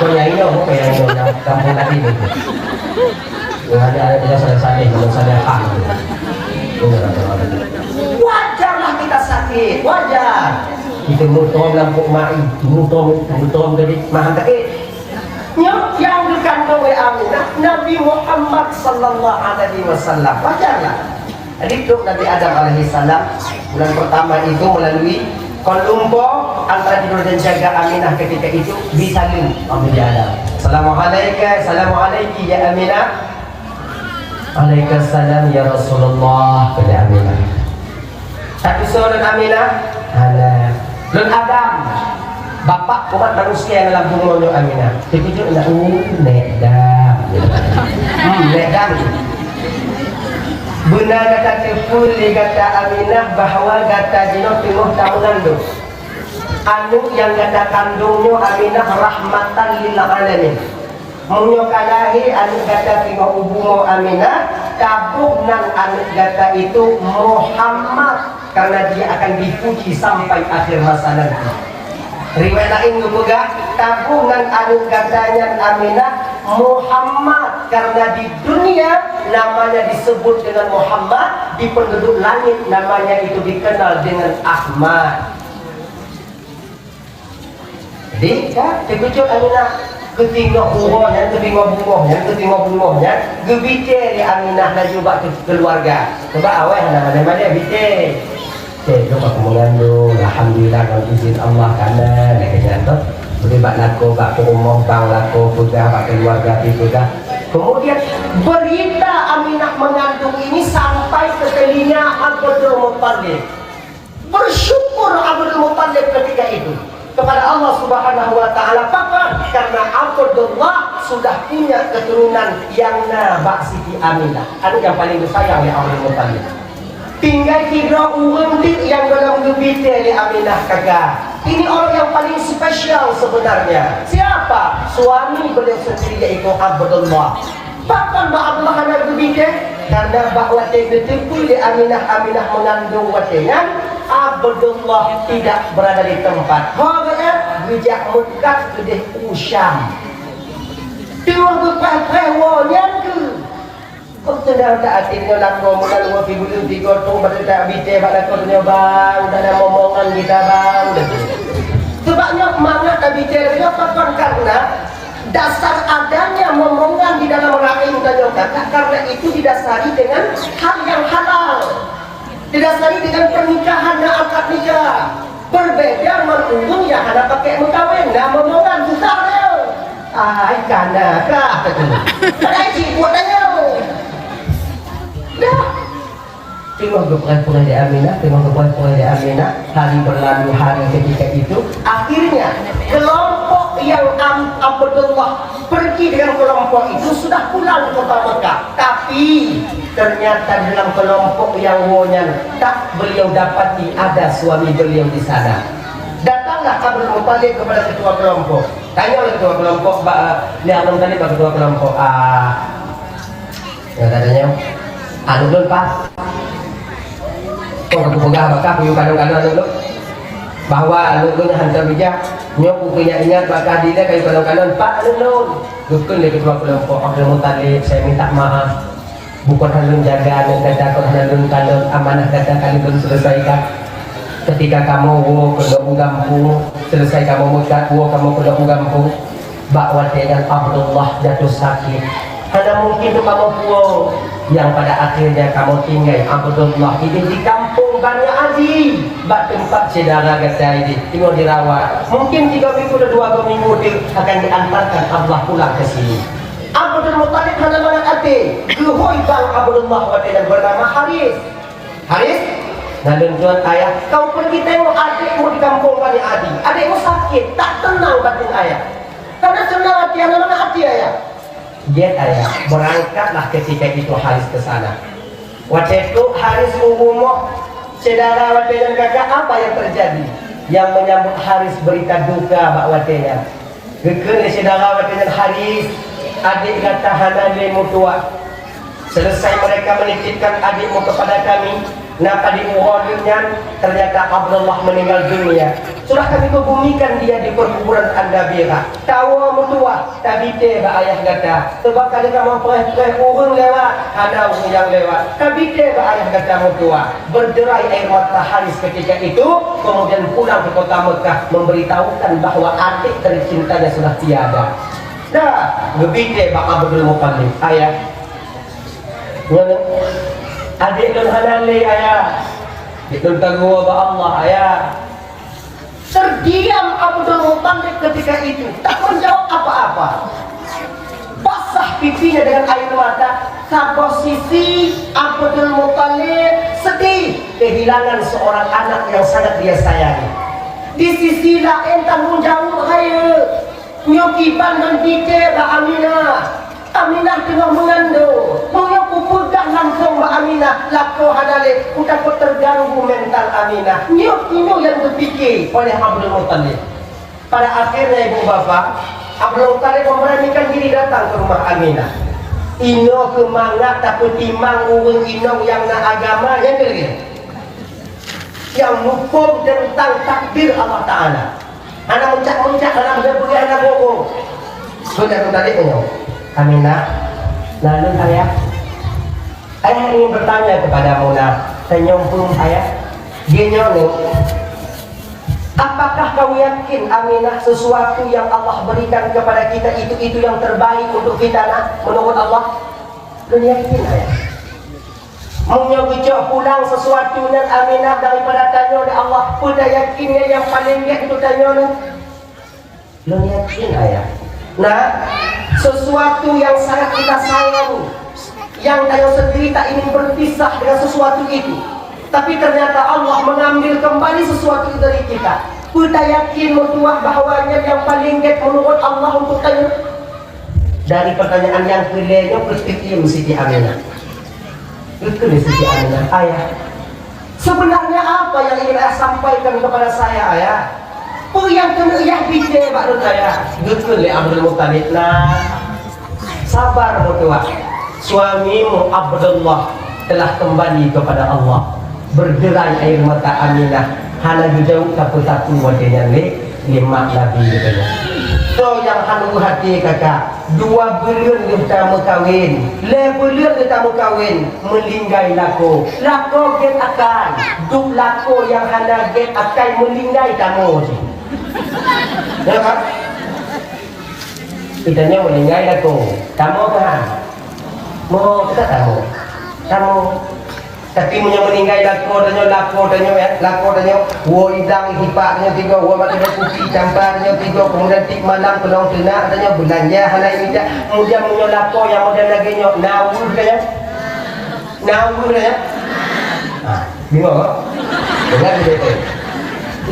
Kau nyai nyoe, kau nyai nyoe, kampung tadi tu. Nggak ada, ada saleh-saleh, belum saleh hak. Wajarlah kita sakit, wajar. Kita mutong lam pok mai, mutong, mutong jadi maham sakit. Nyoe nyang geukandong lé Aminah, Nabi Muhammad sallallahu alaihi wasallam. Wajarlah. Jadi, trok Nabi Adam alaihissalam, bulan pertama itu melalui kon lumpoe antara tidur dan jaga Aminah ketika itu disalin Nabi Adam. "Assalamualaikum, assalamualaikum ya Aminah." "Waalaikumsalam ya Rasulullah," kata Aminah. Tapi soe lôn Aminah? Hana. Lôn Adam. Bapak umat manusia nyang lam bumoe nyoe Aminah. Dikeujot na, "Oh, Nek Dam." Hmm, Nek Dam. Beuna gata teupeue lé gata Aminah bahwa gata jinoe teungoh tameungandong. Aneuk nyang gata kandong nyoe Aminah rahmatan lil alamin. Meunyoe ka lahé aneuk gata teungoh u bumoe Aminah, taboh nan aneuk gata itu Muhammad, karena dia akan dipuji sampai akhir masa nanti. Riwayat laén geupeugah, taboh nan aneuk gata nyan Aminah Muhammad, karena di dunia namanya disebut dengan Muhammad, di penduduk langit namanya itu dikenal dengan Ahmad. Jadi, ka teukeujot Aminah, geutinggai uroe nyan, geutinggai bumoe nyan, geutinggai bumoe nyan, geubitée lé Aminah laju bak keu-, keuluwarga. Sabab awai hana malée-malée bitée. Teuh, lôn ka meungandong, alhamdulillah, ngon izin Allah, kana lagée nyan toh. Jadi, bak lakoe, bak peurumoh, bang lakoe peugah, bak keuluwarga pih peugah. Kemudian, berita Aminah mengandung ini sampai ke telinga Abdul Muttalib. Bersyukur Abdul Muttalib ketika itu kepada Allah Subhanahu wa Ta'ala. Pakon? Karena Abdullah sudah punya keturunan nyang na bak Siti Aminah, aneuk nyang paling geusayang lé Abdul Muttalib. Tinggai sidroe ureuëng teuk nyang gohlom geubitée lé Aminah, kaka. Ini orang yang paling spesial sebenarnya. Siapa? Suami beliau sendiri, yaitu Abdullah. Pakon bak Abdullah hana geubitée? Karena bak watée geuteupeue lé Aminah, Aminah meungandong watée nyan, Abdullah tidak berada di tempat. Ho geuh nyan geujak meukat keudeh u Syam. Teungoh geupreh-preh woe nyan keuh. Kok teudang tak até nyoe lakoe meunan woe sibuleuen sigoe tông, padahai tak bitée bak lakoe nyoe, bang, udah ada momongan kita, bang. Sebab nyoe mangat tak bitée lagée nyoe, pakon? Karena dasar adanya momongan di dalam rahim tanyoe kakak, karena itu didasari dengan hal yang halal, didasari dengan pernikahan dan akad nikah. Berbeda ngon ureuëng nyang hana pakai meukawen, na momongan, susah dia. Ai, kana kah, kata. Padahai sibuk tanyoe. Dah. Teungoh geupreh-preh lé Aminah, teungoh geupreh-preh lé Aminah, hari berlalu hari ketika itu, akhirnya kelompok yang Am-, Abdullah pergi dengan kelompok itu sudah pulang ke kota Mekah. Tapi, ternyata di dalam kelompok yang woe nyan, tak beliau dapati ada suami beliau di sana. Datanglah Abdul Muttalib kepada ketua kelompok. Tanya oleh ketua kelompok, ba-, ni Abdul Muttalib bak ketua kelompok. Ah, Nyang katanya, aneuk lôn pat. Kok aku peugah bak kah kuyue kalon-kalon aneuk lôn? Bahwa aneuk lôn hantom bijak. Nyoe kukeuingat-ingat bak kah dilée kayue kalon-kalon, pat aneuk lôn. Geukheun lé ketua kelompok, Abdul Muttalib, saya minta maaf. Bukon hana lôn jaga aneuk gata, kon hana lôn kalon, amanah gata ka lheueh lôn selesaikan. Ketika kamoe woe keunoe u gampông, selesai kamoe meukat, woe kamoe keunoe u gampông. Bak watée nyan Abdullah jatuh sakét. Hana mungkin untuk kamoe puwoe. Nyang pada akhirnya kamoe tinggai Abdullah ideh di kampung Bani Adi, bak teumpat syedara gata ideh teungoh dirawat. Mungkin tiga minggu atau dua minggu teuk akan diantarkan Abdullah pulang ke sini. Abdul Muttalib hana mangat até. Geuhôi bang Abdullah watée nyan bernama Haris. Haris? Lalu tuan ayah, kau pergi tengok adikmu di kampung Bani Adi. Adikmu sakit, tak tenang batin ayah. Karena senang hati anak, mana hati ayah? Gét ayah, berangkatlah ketika itu Haris ke sana. Watée trok Haris u rumoh syedara watée nyan, kakak, apa yang terjadi? Yang menyambut Haris berita duka bak watée nyan. Geukheun lé syedara watée nyan, "Haris, adék gata hana lé meutuwah. Selesai mereka menitipkan adikmu kepada kami, na tadi uroe nyan, ternyata Abdullah meninggal dunia. Sudah kami kebumikan dia di perkuburan Andabira. Tawoe meutuwah, tabité bak ayah gata. Sebab ka lheueh kamoe preh-preh ureuëng lewat, hana ureuëng nyang lewat. Tabité bak ayah gata meutuwah." Berderai air mata Haris ketika itu, kemudian pulang ke kota Mekah memberitahukan bahwa adik tercintanya sudah tiada. Dah, geubité bak Abdul Muttalib, "Ayah, nyoe adék lôn hana lé, Ayah. Lôn tagoe bak Allah, Ayah." Terdiam Abdul Muttalib ketika itu, tak menjawab apa-apa. Basah pipinya dengan air mata. Saboh sisi, Abdul Muttalib sedih kehilangan seorang anak yang sangat dia sayangi. Di sisi laén, tanggung jaweueb rayeuk. Nyoe kiban ngon jitée bak Aminah. Aminah teungoh meungandong. Meunyoe kupeugah langsong bak Aminah, lakoe hana lé, kutakot terganggu mental Aminah. Nyoe, nyoe nyang geupike oleh Abdul Muttalib. Pada akhirnya, ibu bapak, Abdul Muttalib memberanikan diri datang ke rumah Aminah. Inoe keu mangat tapeutimang ureuëng inong nyang na agama, nyang keu lagée nyang muphom teuntang takdir Allah Taala. Hana muncak-muncak dalam beugöt hana bohong. Sudah tadi tanya, "Aminah, lalu ayah, ayah ingin bertanya kepadamu, nah, tanyong pun ayah, gini nih, apakah kau yakin, Aminah, sesuatu yang Allah berikan kepada kita itu, itu yang terbaik untuk kita, nah, menurut Allah?" Kau yakin, ayah? Meunyoe geucok pulang sesuatu nyan Aminah daripada tanyoe lé Allah, peue tayakin nyan nyang paleng gét untuk tanyoe nyan? Lôn yakin, ayah. Nah, sesuatu yang sangat kita sayangi, yang tanyoe sendiri tak ingin berpisah dengan sesuatu itu. Tapi ternyata Allah mengambil kembali sesuatu itu dari kita. Peue tayakin meutuwah bahwa nyan nyang paleng gét menurut Allah untuk tanyoe? Dari pertanyaan nyang keulhèe nyoe, geuteukiem Siti Aminah. Geukheun lé Siti Aminah, "Ayah, sebenarnya apa yang ingin ayah sampaikan kepada saya, ayah? Peue nyang keuneuk yah bicé bak lôn, ayah?" Geukheun lé Abdul Muttalib, "Nah, sabar meutuwah. Suamimu Abdullah telah kembali kepada Allah." Berderai air mata Aminah, hana geujaweueb sapeue-sapeue watèe nyan lé, lé mak Nabi geutanyoe. Soe nyang hana hati, kakak, dua buleuen lheueh tameukawen, lhèe buleuen lheueh tameukawen, meulinggai lakoe. Lakoe gèt akai, duek lakoe nyang hana gèt akai meulinggai tamong jih. Ya kan? Geutanyoe meulinggai lakoe, tamong kan? Mo, kita tamong. Tamong. Tapi meunyoe meuninggai lakoe tanyoe, lakoe tanyoe, ya, lakoe tanyoe, woe idang sipak tanyoe tiga, woe maté kupi campa tanyoe tiga, kemudian tiep malam keunong teunak tanyoe, beulanja hana imita. Kemudian meunyoe lakoe nyang model lagèe nyoe, na weueh tanyoe? Na weueh tanyoe? Ha, bingung, ha? Dengar betul-betul.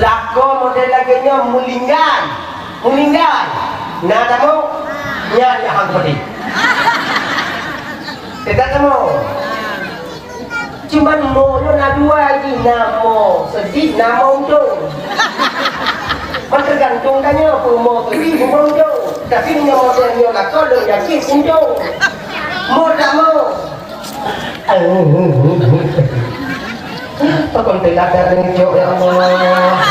Lakoe model lagèe nyoe meulinggai. Meuninggai. Na tamong? Nyan nyang hang peuti. Teuka tamong. Cuman mo nyoe na dua jih, na mo seudih, na mo untông. Meuteugantông tanyoe peue mo seudih, peue mo untông. Tapi meunyoe mo seudih nyoe lakoe, lôn yakin untông. Mo tak mo? Pakon teulat darah jok, ya Allah.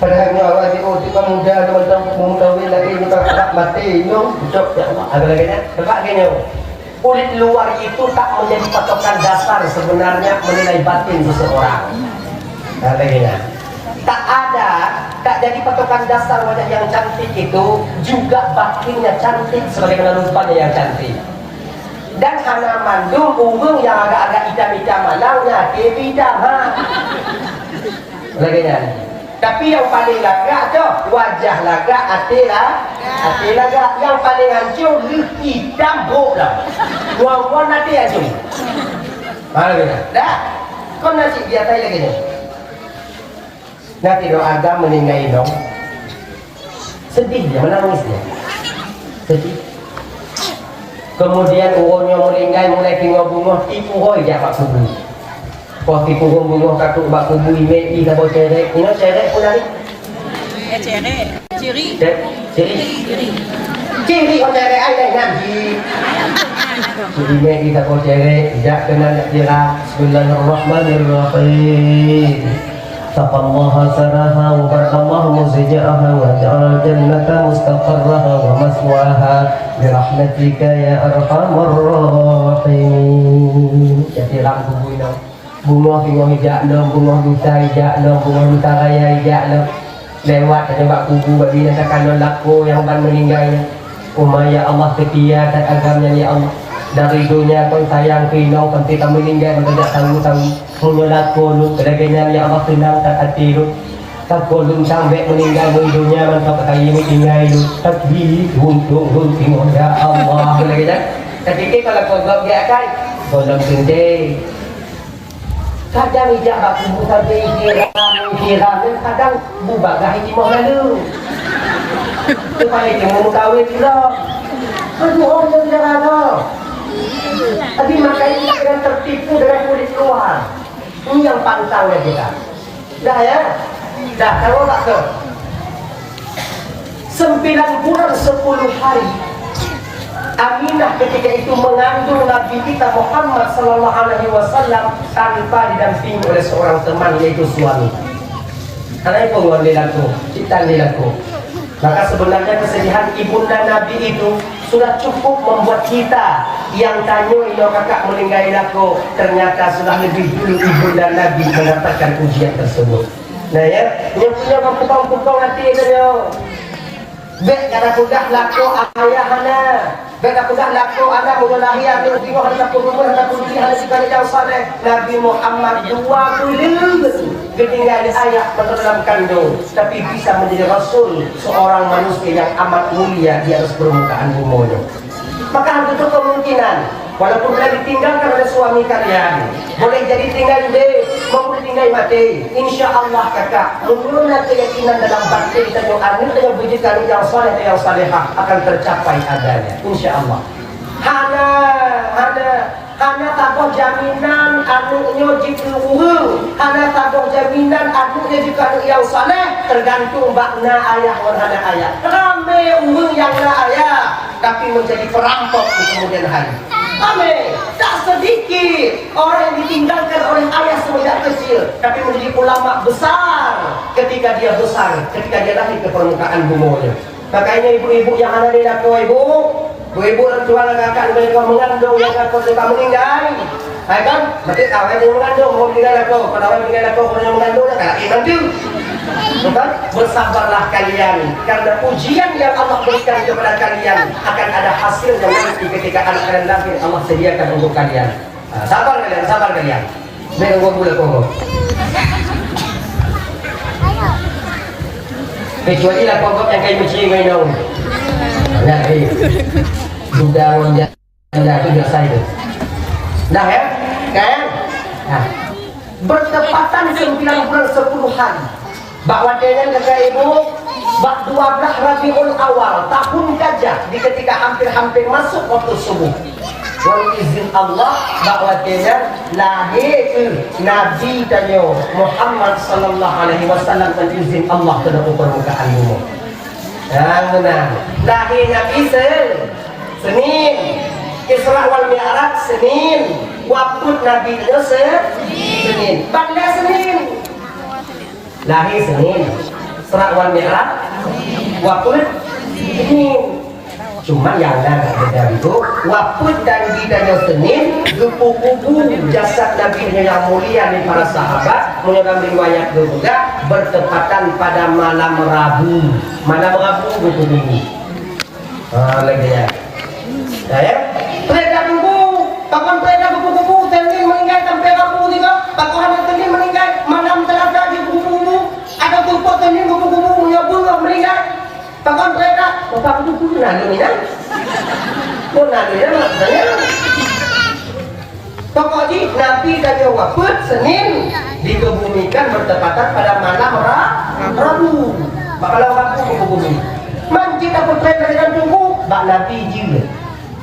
Padahal nyoe awak jiôh tiba muda, teman-teman, muda weh lagi, kita anak mati, nyoe, cok, ya Allah. Ada lagi nya? Sebab gini, kulit luar itu tak menjadi patokan dasar sebenarnya menilai batin seseorang. Ada lagi nya? Tak ada, tak jadi patokan dasar wajah yang cantik itu juga batinnya cantik sebagaimana rupanya yang cantik. Dan hana mandum ureuëng nyang agak-agak itam-itam malang nyan até pih itam, ha. Lagèe nyan. Tapi nyang paleng lagak tu, wajah lagak, até la-, até lagak. Nyang paleng hancô, lheueh itam brôk lam. Ngon-ngon até hancô. Mana beda? Dah. Kon na cit biasa lagèe nyoe. Nanti doa agam meninggai inong. Sedih dia, menangis dia. Sedih. Kemudian ureueng nyoe meninggai mulai tinggai bungöh tipu hôi jak bak kubu. Poh tipu hôi bungöh ka trok bak kubu, imè i saboh cèrèk. Inoe cèrèk pun hari. Eh, cèrèk. Ciri. Cè-, ciri. Ciri. Ciri kon cèrèk ai lain nyan ji. Imè i saboh cèrèk, jak keunan jak siram. Bismillahirrahmanirrahim. Taqallaha saraha wa barakallahu muzja'aha wa ja'al jannata mustaqarraha wa maswaha bi rahmatika ya arhamar rahimin. Jadi lam kubu inong, bungöh singoh ijak lom, bungöh dusa ijak lom, bungöh dusa raya ijak lom. Lewat saja bak kubu bak binatang kalon lakoe nyang ban meninggai nyan. Uma ya Allah, seutia that agam nyan ya Allah. Dari donya kon sayang keu inong sampai ka meninggai mantong jak tahu-tahu. Meunyoe lakoe lôn lagèe nyan ya Allah, seunang that até lôn. Lakoe lôn sang bèk meninggai meuninggai mantong ka kayém tinggai lôn. Tapi untung lôn singoh ya Allah lagèe nyan. Tapi kalau kau gop gak kai, golom teuntèe. Kadang ijak bak kubu sampai siram, siram, kadang bubagah timoh lalu. Supaya dia mau mengkawin juga. Aduh, oh, dia tidak ada. Tapi makanya kita jangan tertipu dengan kulit luar. Ini yang pantangnya kita. Dah ya? Dah, tahu tak tu? Sembilan bulan sepuluh hari, Aminah ketika itu mengandung Nabi kita Muhammad sallallahu alaihi wasallam tanpa didampingi oleh seorang teman, yaitu suami. Karena itu ngon dilaku, cit tan dilaku. Maka sebenarnya kesedihan ibunda Nabi itu sudah cukup membuat kita yang tanyoe inoe kakak meninggai lakoe, ternyata sudah lebih dulu ibunda Nabi mendapatkan ujian tersebut. Nah ya, nyoe punya bukong-bukong hati itu nyoe. Bèk gata peugah lakoe ayah hana. Bèk gata peugah lakoe aneuk, meunyoe lahé aneuk singoh hana tapeurumoh, hana tapeurumoh, hana jikeuneuk nyang saleh. Nabi Muhammad dua buleuen geutinggai lé ayah mantong dalam kandong, tapi bisa menjadi rasul, seorang manusia yang amat mulia di atas permukaan bumoe nyoe. Maka hana teututup kemungkinan, walaupun telah ditinggalkan oleh suami kalian, boleh jadi tinggai udép, maupun tinggai maté. Insya Allah, kakak, meunurot keyakinan dalam batin tanyoe, aneuk tanyoe beujeuet keu aneuk nyang saleh dan nyang salehah, akan tercapai adanya. Insya Allah. Hana, hana, hana saboh jaminan aneuk nyoe jeuet keu ureueng, hana saboh jaminan aneuk nyoe jeuet keu aneuk nyang saleh, tergantung bak na ayah ngon hana ayah. Ramé ureueng nyang na ayah, tapi menjadi perampok di kemudian hari. Ramé, tak sedikit orang yang ditinggalkan oleh ayah semenjak kecil, tapi menjadi ulama besar ketika dia besar, ketika dia lahir ke permukaan bumoe. Makanya ibu-ibu nyang hana lé lakoe, ibu, ibu-ibu nyang tuan nyang kakak nyang ka mengandung, nyang ka, nyang ka meninggai. Hai kan? Berarti awai nyang mengandung, mau meninggai lakoe, pada awai meninggai lakoe, pada nyang mengandung, nyang ka lahé mantong. Bukan? Bersabarlah kalian, karena ujian yang Allah berikan kepada kalian akan ada hasilnya nanti ketika anak kalian lahir, Allah sediakan untuk kalian. Ah, sabar kalian, sabar kalian. Bèk ganggu lakoe gob. Kecuali lakoe gob nyang kai meuci ngon inong. Nah, eh. Sudah ngon janda tu biasa itu. Dah ya? Kan? Nah. Bertepatan sembilan bulan sepuluh hari. Bak watèe nyan, kakak ibu, bak dua belas Rabiul Awal, tahun gajah, di ketika hampir-hampir masuk waktu subuh. Ngon izin Allah, bak watèe nyan lahé kheueh Nabi tanyoe Muhammad sallallahu alaihi wasallam ngon izin Allah keunoe u permukaan bumoe. Nah, meunan. Lahé Nabi se-, Senin. Isra wal Mi'raj Senin. Wafeuet Nabi tanyoe se-, Senin. Ban lé Senin. Lahé Senin, Isra wal Mi'raj, wafeuet Senin. Cuma nyang na agak beda itu, wafeuet Nabi tanyoe Senin, geupeukubu jasad Nabi tanyoe nyang mulia lé para sahabat, meunurot riwayat geupeugah, bertepatan pada malam Rabu. Malam Rabu geupeukubu. Ah, lagèe nyan. Nah, ya. Preda kubu, pakon preda kubu-kubu, Senin meninggai sampai Rabu juga, pakon hana Senin meninggai, malam Selasa di kubu-kubu, atau kubu Senin kubu-kubu, ya, belum meninggai. Pakon preda, bapak kubu-kubu, nah, ini, nah. Oh, nah, ini, nah, nah, ya. Pokok jih, Nabi tanyoe wafeuet Senin, dikebumikan bertepatan pada malam Ra-, Rabu. Bak malam Rabu dikeubumi. Man cit tapeutreb lagée nyan Teungku, bak Nabi jeuet.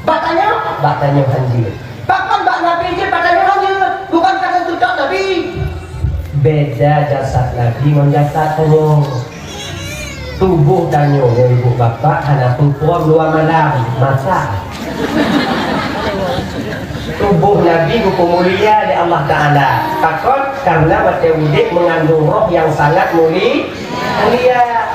Bak tanyoe, bak tanyoe han jeuet. Pakon bak Nabi jeuet, bak tanyoe han jeuet? Bukankah teucok Nabi? Beda jasad Nabi ngon jasad tanyoe. Tuboh tanyoe ngon ibu bapak hana peupuam dua malam, masa. Tuboh Nabi geupeumulia lé Allah Taala. Pakon? Karena watée udeb meungandung roh nyang sangat muli-, mulia.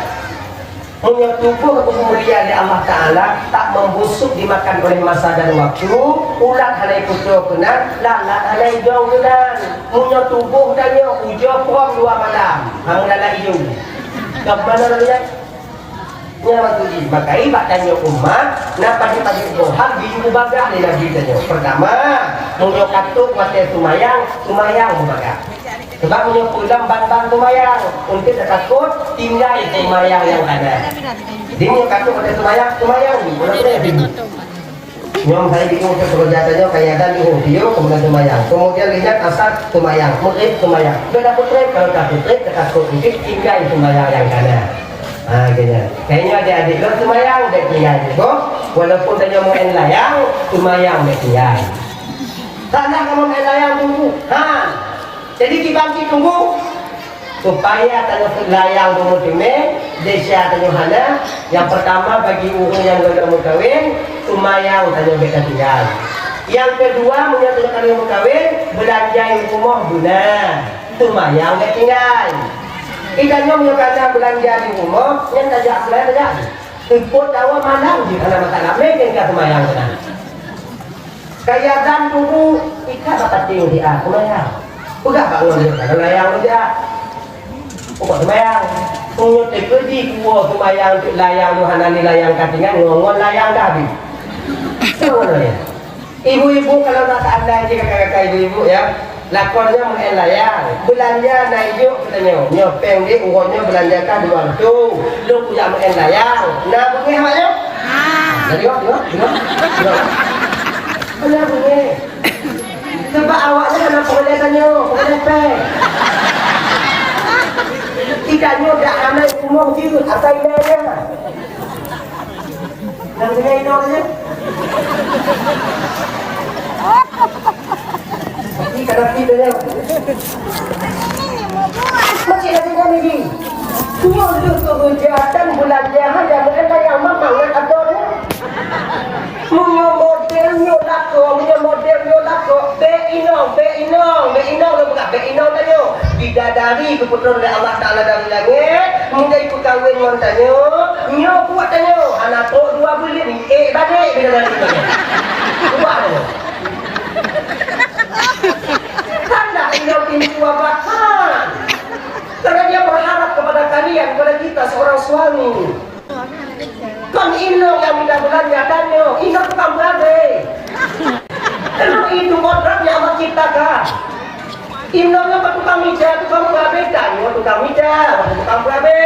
Meunyoe tuboh geupeumulia lé Allah Taala, tak membusuk dimakan oleh masa dan waktu, ulat hana ipeutoe keunan, lalat hana ijong keunan. Meunyoe tuboh tanyoe ujoe puam dua malam, hana lalat ijong. Ka mana lalu nyan? Nyan waktu jih. Makai bak tanyoe umat, na padub-padub boh hal geuyue bagah lé Nabi tanyoe. Pertama, meunyoe ka trok watée seumayang, seumayang beubagah. Sebab meunyoe peulam ban-ban seumayang, untuk teutakot tinggai seumayang nyang kana. Jadi meunyoe ka trok watée seumayang, seumayang jih. Nyoe saya bingung, saya pekerja tanya, kayak ada di Ohio, kemudian seumayang. Kemudian lihat asar seumayang, Maghrib seumayang. Sudah dapet trek, kalau dapet trek, kita takut mungkin tinggal seumayang nyang kana. Ha, gitu. Kayaknya adik-adik lo seumayang, dek tinggal. Boh, walaupun tanya mau en layang, seumayang dek tinggal. Salah kamu main layang dulu. Ha. Jadi, kiban cit Teungku, supaya tanyoe layang beumeuteumé, desya tanyoe hana, nyang peurtama bagi ureuëng nyang gohlom meukawen, seumayang tanyoe bék tatinggai. Nyang keudua, meunyoe tanyoe ka lheueh meukawen, beulanja i rumoh beuna, seumayang bék tinggai. Di tanyoe meunyoe ka na beulanja di rumoh, nyan tajak beulanja tajak. Seupôt tawa malam jih hana masalah, mungken ka seumayang keunan. Kaya dan dulu, ikat bak paténg di a, seumayang. Peugah bak ngon dia, kalau layang dia. Pokok seumayang. Meunyoe teukeudi kuwoe seumayang cit layang tu hana ni layang ka tinggai, ngon-ngon layang ka habéh. Ngon layang. Ibu-ibu kalau nak seandai je kakak-kakak ibu-ibu ya, lakon nyoe meu'en layang. Beulanja na ijok geutanyoe. Nyoe péng deh, uroe nyoe beulanja ka dua reutôh. Lôn kujak meu'en layang. Na beungéh awak nyoe? Tengok, tengok, tengok. Tengok. Beuna beungéh. Sebab awak nyan hana peureulèe tanyoe, peureulèe pèng. Di tanyoe dak ramè rumoh jeuet, asai ilèe nyan. Nyang tinggai inong nyan. Tapi kadang kita nyan. Masih lagi kami di. Dua tu kejahatan belanjahan dan mereka yang memangat aturnya. Meunyoe model nyoe lakoe, meunyoe model nyoe lakoe, bèk inong, bèk inong, bèk inong lôn peugah, bèk inong tanyoe. Bidadari geupeutron lé Allah Taala dari langèt, meunyoe peukawen ngon tanyoe, nyoe buet tanyoe, hana trok dua buleuen, ék balek bidadari nyan. Ubah tanyoe. Tanda inong pintu abah. Ha. Karena dia berharap kepada kalian, kepada kita seorang suami. Kon inong nyang mita beulanja tanyoe, inong tukang beurabé. Karena itu kodratnya Allah ciptakan. Inong nyoe kon tukang mita, tukang beurabé, tanyoe tukang mita, tukang beurabé.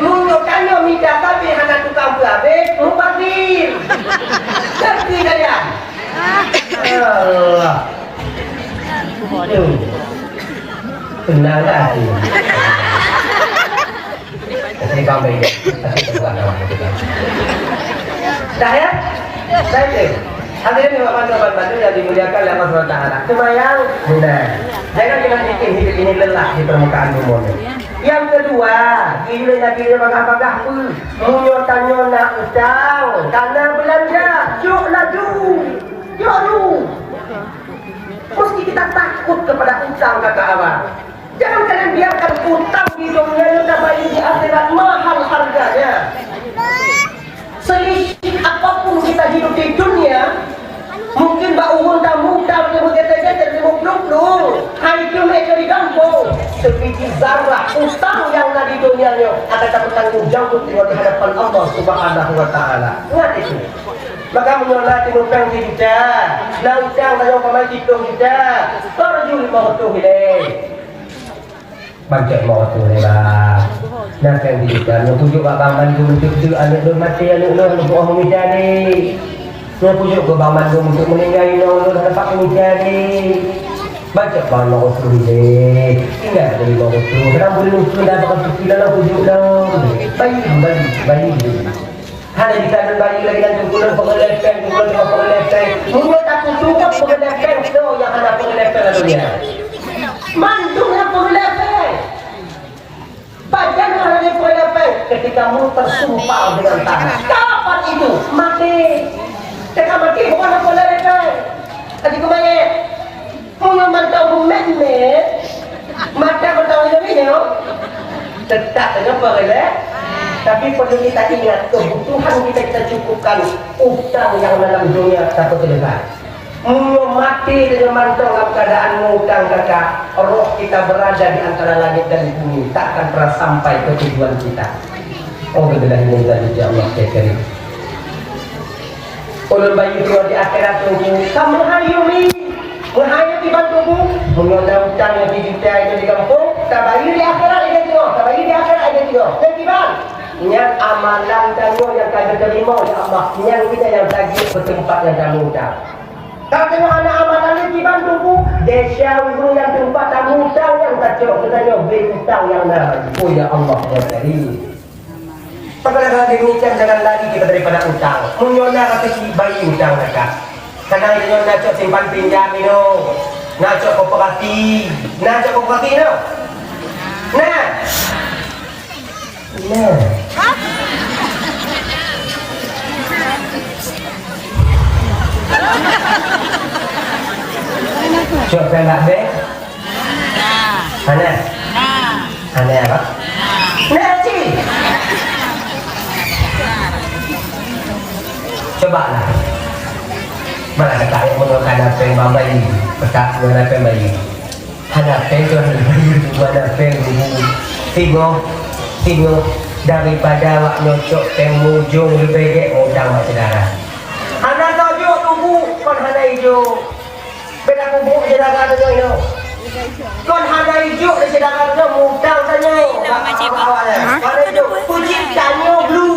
Meunyoe tanyoe mita tapi hana tukang beurabé, mubazir. Ngerti kalian? Allah. Aduh. Tenang lah hati. Jadi kami, tapi teguh nama kita. Dah ya? Saya tu. Hadirin yang berhormat dan yang dimuliakan oleh Allah Subhanahu wa Taala. Seumayang, benar. Jangan kita bikin hidup ini lelah di permukaan dunia. Yang kedua, ini Nabi dia bagah-bagah pun. Meunyoe tanyoe na utang, kana beulanja, jok laju. Jok laju. Mesti kita takut kepada utang, kata abang. Jangan kalian biarkan utang di dunia ini tabayar di akhirat mahal harganya. Selisih apapun kita hidup di dunia, mungkin bak ureueng tamu utang lima puluh juta, lima puluh puluh. Hai Jumaat dari gampông, sebiji zarah utang yang ada di dunia ini akan dapat tanggung jawab di hadapan Allah Subhanahu wa Taala. Ingat itu. Maka meunyoe na timu péng sijuta, na utang tanyoe pamai siplôh juta, tarju lima reutôh ilèe. Bancok lima reutôh ilèe, bah. Na péng sijuta, nyoe kujok bak bank mandum untuk tu aneuk lôn maté, aneuk lôn, aneuk lôn mita ni. Nyoe kujok keu bank mandum untuk meuninggai inong lôn, aneuk lôn mita ni. Baca bang lima ratus deh. Ingat ada lima ratus. Kenapa boleh lupa dah pakai suci dalam kujur dah? Bayi, bayi, bayi. Hana jika ada bayi lagi dan tunggu dan pengelepeng, tunggu dan pengelepeng. Mula tak tunggu pengelepeng, so yang ada pengelepeng lalu dia. Mandum yang pengelepeng. Pajan hana lipoi lapée ketika mu tersumpal dengan tanah. Kapan itu? Mati. Teuka mati bukan lipoi lapée. Tadi keumayét. Meunyoe mantong meumet-met, mata mantong nyoe nyoe, tetap saja peureulée. Tapi perlu kita ingat, kebutuhan kita, kita cukupkan, utang yang dalam dunia tak terlepas. Meunyoe maté deungon mantong lam keuadaan mutang, kakak, roh kita berada di antara langit dan bumi, tak akan pernah sampai ke tujuan kita. Alhamdulillah, ini dari Allah, ya Karim. Ulôn bayeue droe di akhirat, Teungku, ka meuhai yumi, meuhai kiban tuboh. Meunyoe na utang nyang sijuta itu di gampông, tabayeue di akhirat, lagée singoh, tabayeue di akhirat, lagée singoh. Nyang kiban? Nyan amalan tanyoe nyang ka geuteurimong lé Allah, nyan kita nyang tagih beuteumpat ngon tamu utang. Ka teungoh hana amalan lé kiban tuboh, desya ureuëng nyang teumpat tamu utang nyang tacok geutanyoe bri utang nyang na. Oh ya Allah, ya Karim. Maka dengan demikian, jangan lari kita daripada utang. Meunyoe na rezeki, bayeue utang zakat. Kadang nyoe na cok simpan pinjam nyoe, na cok koperasi, na cok koperasi nyoe. Nah. Nah. Cok peulat beh. Hana? Hana apa? Nah, cik. Coba lah. Mana kata ayah menurut kata peng bayi, petak menurut peng bayi. Hana peng tu hana bayi, mana peng dulu. Singoh, singoh daripada awak nyocok peng mujung lebih gek mudang mak saudara. Hana tajok tubuh, kon hana ijok. Beda kubu syedara tanyoe nyoe. Kon hana ijok lé syedara tanyoe, mutang tanyoe. Bak awak-awak nyan. Hah? Hana ijok. Puji tanyoe blu.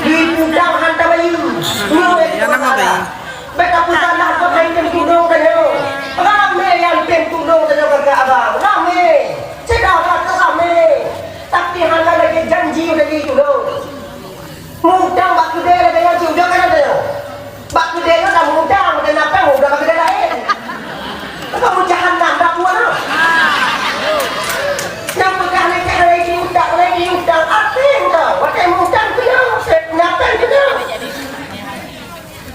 Di mutang han tabayeue. Nyoe lé syedara. Beda peusalah kon hai tem tudong tanyoe. Ramé nyang tem tudong tanyoe keu abang. Ramé. Syedara tu ramé. Tapi hana lagée janji lagée itu lom. Mutang bak keudè lagèe nyan, cit udeueng kan ada nyoe. Bak keudè nyoe dah mutang, meuteunapèng udeueng bak keudè laén. Apa meujahanam dah puan ah. Nyang peugah lé cak lagi utang, lagi utang. Até mutang, watèe mutang tu nyoe, napèng tu nyoe.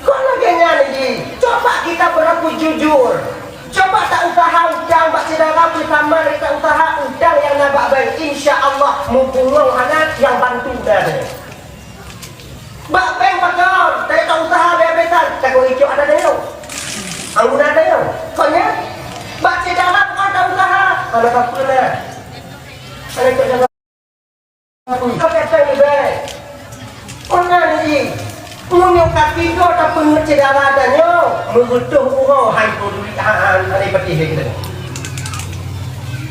Kon lagèe nyan lagi. Coba kita berlaku jujur. Coba tak usaha utang bak syedara beusama, tak usaha utang nyang na bak bank. Insya Allah, muphom hana nyang bantu dah. Bak bank pakon, tak usaha habéh-habéhan, takot icok ada dayung. Angguna dayung. Kon nyan, bak syedara pakon tak usaha, hana apa-apa lah. Hana icok jaga. Ka kata ni, bèk. Kon nyan ni, meunyoe ka tiga tapeungeuet syedara tanyoe, meureutoh uroe hai peuduli, ha, ha, hana patéh lé geutanyoe.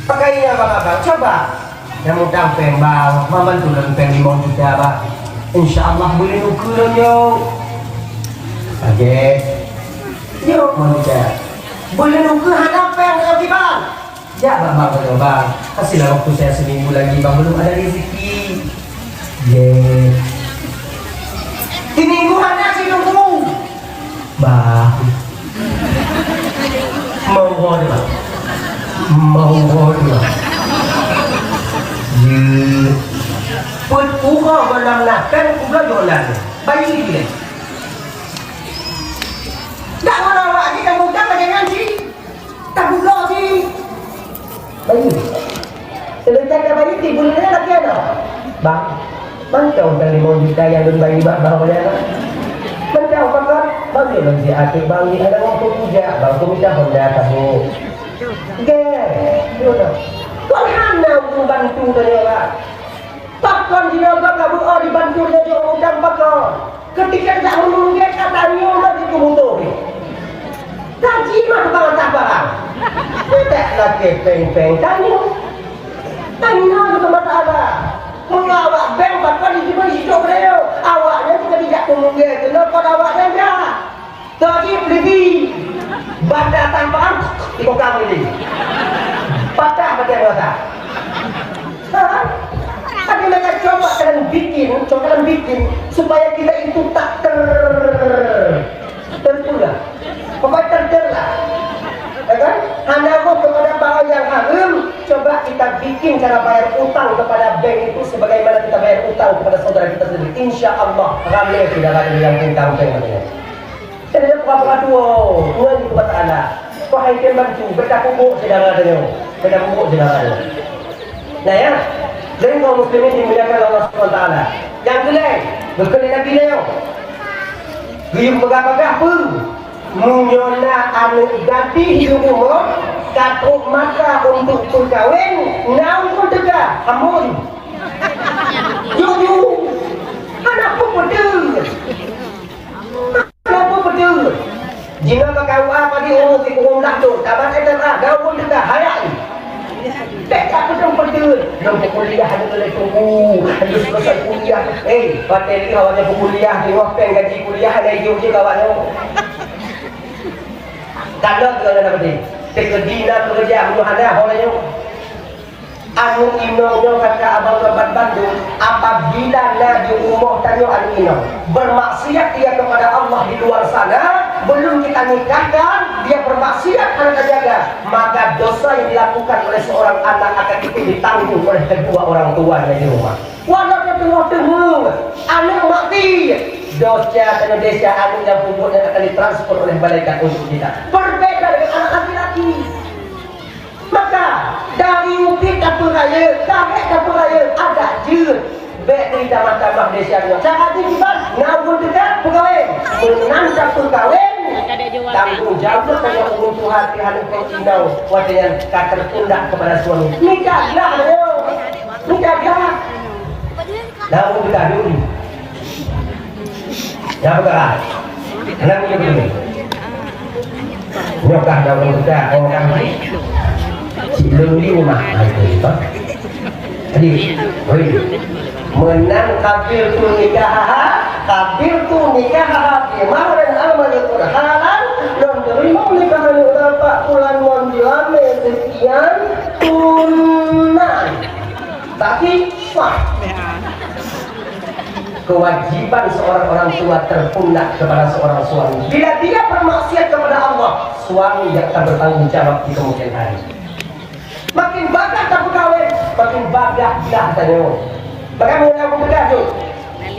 Pakai nyan, abang-abang, coba. Nyang utang péng bang, maman tuleueng péng limong juta, bang. Insya Allah, boleh nukeue lôn nyoe. Oke. Yuk, manusia. Boleh nukeue hana péng lagi, bang. Jak bak bang, kata bang, kasihlah waktu saya seminggu lagi, bang, belum ada rezeki. Ye. Seminggu hana sih nunggu. Bang. Mau uroe dia, bang. Mau uroe dia, bang. Ye. Peuet uroe goh lom lah, kan uroe goh lom. Bayi dia. Tak mau awak kita bukan lagi ngaji. Tabuka si bayi. Sebentar ka bayi, timbul lé lagi aneuk. Bang, mantong utang limong juta nyang lôn bayi bak bang nyan. Mantong pakon, bang, lôn si até bang, di aneuk ureueng peujak, bang, ku mita Honda tabu. Geh, dulu. Kon hana ureueng bantu tadi, Bang. Pakon jinoe gob ka beuo dibantu lé jok utang pakon? Keutika jak meununggek ka tanyoe lom di keubutoh nyoe. Ka jimah bang atas barang. Peugah lakée péng-péng tanyoe. Tanyoe di mata abang. Meunyoe awak bank pakon jijimah jicok keunoe. Awaknyan ka jijak meununggek keunoe kon awaknyan jak. Toh jih peuliti. Banda tanpa dikokang ini. Patah pakai mata. Ha? Tapi mereka coba kalian bikin, coba kalian bikin supaya kita itu tak ter tertular. Pokoknya tertular. Ya kan? Hana roh kepada barang yang haram, coba kita bikin cara bayar utang kepada bank itu sebagaimana kita bayar utang kepada saudara kita sendiri. Insya Allah ramai saudara yang punya kampung namanya. Jadi pura-pura dua, dua ni kepada Allah. Kau hai bantu, beda pupuk saudara dia. Beda pupuk saudara dia. Nah ya, jadi kaum muslimin dimuliakan Allah Subhanahu Wa Taala. Yang kedua, berkali Nabi dia. Geuyue peugah-peugah peue? Meunyoe na aneuk gadih di rumoh ka trok masa untuk peukawen, na ureueng teuka, hambô ju. Ju, ju. Hana peue peudeuh. Hana peue peudeuh. Jinoe bak K U A padi ureueng sikureueng blah thon, tamat S M A, na ureueng teuka, hayak ju. Bèk tapeudeuh-peudeuh. Lôn peukuliah hana lé tunggu, hana selesai kuliah. Eh, watèe lheueh awaknyan peukuliah, teungoh péng gaji kuliah hana ijok jih bak awaknyan. Ka lheueh keu aneuk teuka, teukeudi na keureuja meunyoe hana ho laju. Aneuk inong nyoe kata abang Tuan bandum, apabila na di rumoh tanyoe aneuk inong bermaksiat ia kepada Allah di luar sana, belum kita nikahkan, dia bermaksiat hana tajaga, maka dosa yang dilakukan oleh seorang anak akan itu ditanggung oleh kedua orang tuanya di rumah. Walau dia teungoh teumeu'ah, aneuk maksiat, dosa dan desa aneuk nyang peubuet nyan akan ditransfer oleh malaikat untuk kita. Berbeda dengan anak laki-laki. Maka dari ubit tapeuraya, tarék tapeuraya, adak jeuet. Bèk teutamah-tamah desa nyoe. Cara jih kiban, na ureueng teuka peukawen. Meunan ka peukawen, tanggong jaweueb tanyoe ureueng tuha pih hana inong watèe nyan ka tertunda kepada suami. Nikah glah nyoe. Nikah glah. Na ureueng teuka duri. Nyang peugah, nang nyoe keunoe. Nyoe kah daun teuka, oh, kah. Cit lôn di rumah, ha, itu, itu. Jadi, oi. Meunan qabiltu nikahaha, qabiltu nikahaha bi mahrin amwalin halan, lôn teurimong nikah aneuk bapak pulan ngon jeulamé seukian tunai. Tapi sah. Kewajiban seorang orang tua terpundak kepada seorang suami. Bila dia bermaksiat kepada Allah, suami yang akan bertanggung jawab di kemudian hari. Makin bagah tapeukawen, makin bagah glah tanyoe. Bahkan meunan aku peugah tu.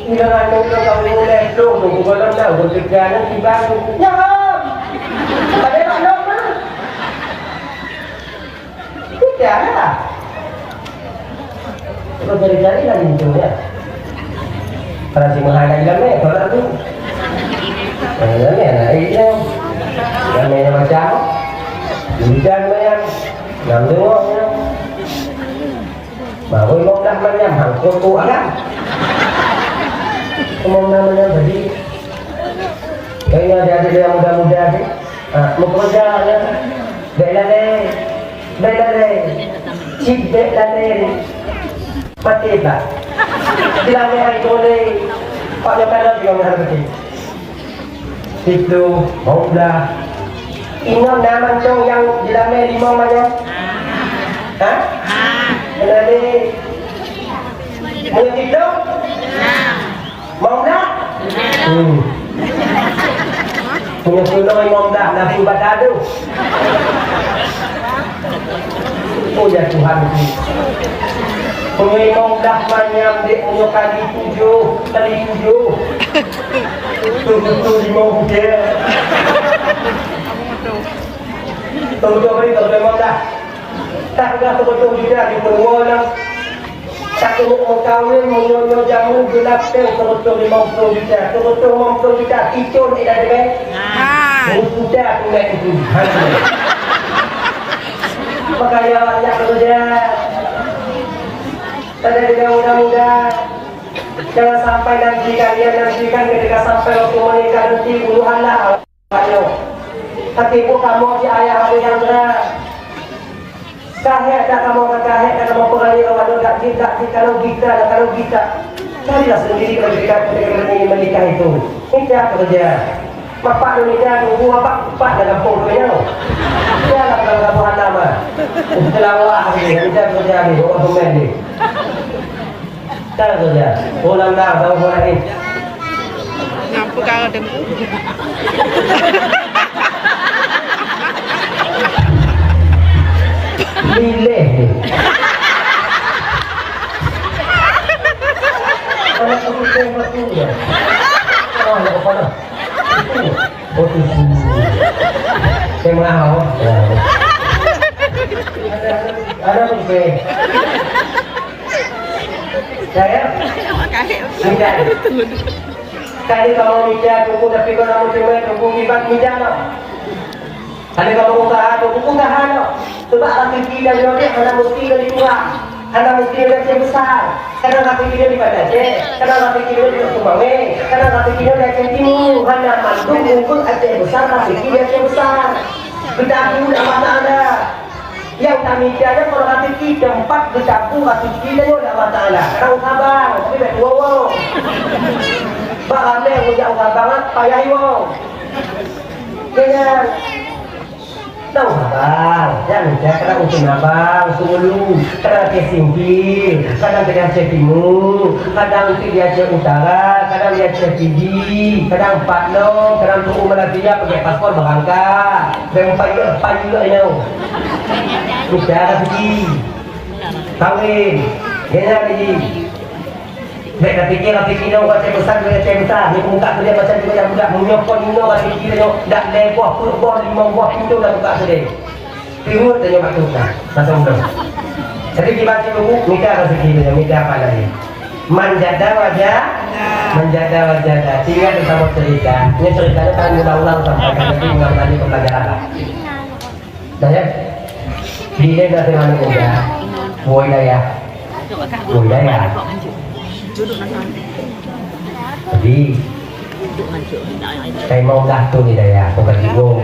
Bila aneuk tu kamu mulai tu, tu kalau nak berkerja ni tiba tu. Ya. Pada nak nak. Tidak lah. Terus cari-cari lah pintu dia. Kalau si mahal lagi lama, kalau tu. Lama, lama, lama. Lama macam. Hujan banyak. Nam tengok ya. Baru lima belas malam, hang kok tu agam. Lima belas malam tadi. Kayaknya ada, ada yang muda-muda tu. Ha, meukeureuja nyan bèk lalè, bèk lalè, cit bèk lalè. Maté bak. Dilamé hai boleh, pak nyoe kana jih ngon hana maté. Siplôh, lima blah. Inong na mantong nyang dilamé limong manyang? Ha? Meunyoe siplôh? Lima blah? Hmm. Punya pulau lima blah, nabi baca tu. Oh ya Tuhan. Punya lima blah manyam dek punya kali tujuh, kali tujuh. Betul-betul lima butir. Betul-betul beri, betul lima blah. Tak pernah betul-betul juga di Purwono. Takeuneuk meukawen meunyoe-nyoe jameun geulapéng seureutôh limong ploh juta, seureutôh limong ploh juta, picon ék na debée? Nah. Mudah tuléh itu. Makanya banyak kerja. Pada kita muda-muda, jangan sampai nanti kalian nantikan ketika sampai waktu menikah nanti, puluhan lah. Ayo, tapi bukan mau di ayah ada yang berat. Kahek dah kamoe, kahek dah kamoe peuraya awak nyoe, dak jih, dak jih, kalau gita, dak kalau gita. Carilah sendiri kalau gita, ketika ingin menikah itu. Minta kerja. Bapak Indonesia tunggu apa? Bapak dalam pom kau. Dia dalam kampung hana mah. Kelawak ni, dia kerja ni, orang komen ni. Tak kerja. Orang dah tahu orang ni. Ngapa kau ada? Milih ni. Anak aku saya mati ya. Oh, nak apa dah? Oh, tu. Saya mengaho. Ya. Ada, ada, ada pun saya. Saya? Tidak. Kali kamoe mita Teungku, tapi kon kamoe teumé Teungku kiban mita nyoe. Kali kamoe usaha Teungku, usaha nyoe. Sebab raseuki dan nyoe hana meusti dari tuha, hana meusti dari Aceh Besar. Kadang raseuki nyoe di Banda Aceh, kadang raseuki nyoe di Sumbawa, kadang raseuki nyoe di Aceh Timu. Hana mandum umpuk Aceh Besar raseuki di Aceh Besar. Geutanyoe Allah Taala. Nyang tamita nyoe kon raseuki, teumpat geutanyoe raseuki nyoe lé Allah Taala. Kadang usaha bang, tapi bèk tuwoe-woe. Bak ramè ureueng jak usaha bang, payah iwoe. Kadang usaha bang, nyang mita kadang usaha bang, Sulu, kadang Aceh Singkil, kadang di Aceh Timu, kadang di Aceh Utara, kadang di Aceh Pidie, kadang Pat Lom, kadang Teungku Malaysia, pakai paspor berangkat. Bèk payah, payah nyoe. Mita raseuki. Kawin. Gaya ni. Bèk tapikir, tapikir nyoe Aceh Besar, Aceh Besar. Ni muka tu dia macam juga yang budak. Meunyoe kon nyoe tapikir nyoe, dak lhèe boh, peuet boh, limong boh pintoe dah buka tu deh. Tiweuet tanyoe bak tu dah. Langsung tu. Jadi, kiban Teungku, mita raseuki tu, mita apa lagi? Man jada waja-, man jada wajada. Ingat teuntang cerita. Ini ceritanya kan ulang-ulang sampai kan, tapi ulang lagi pembelajaran lah. Dah ya? Bila dah dengan muda, woi dayah. Woi dayah. Jadi, kalimong dah tu ni dayah, bukan bingung.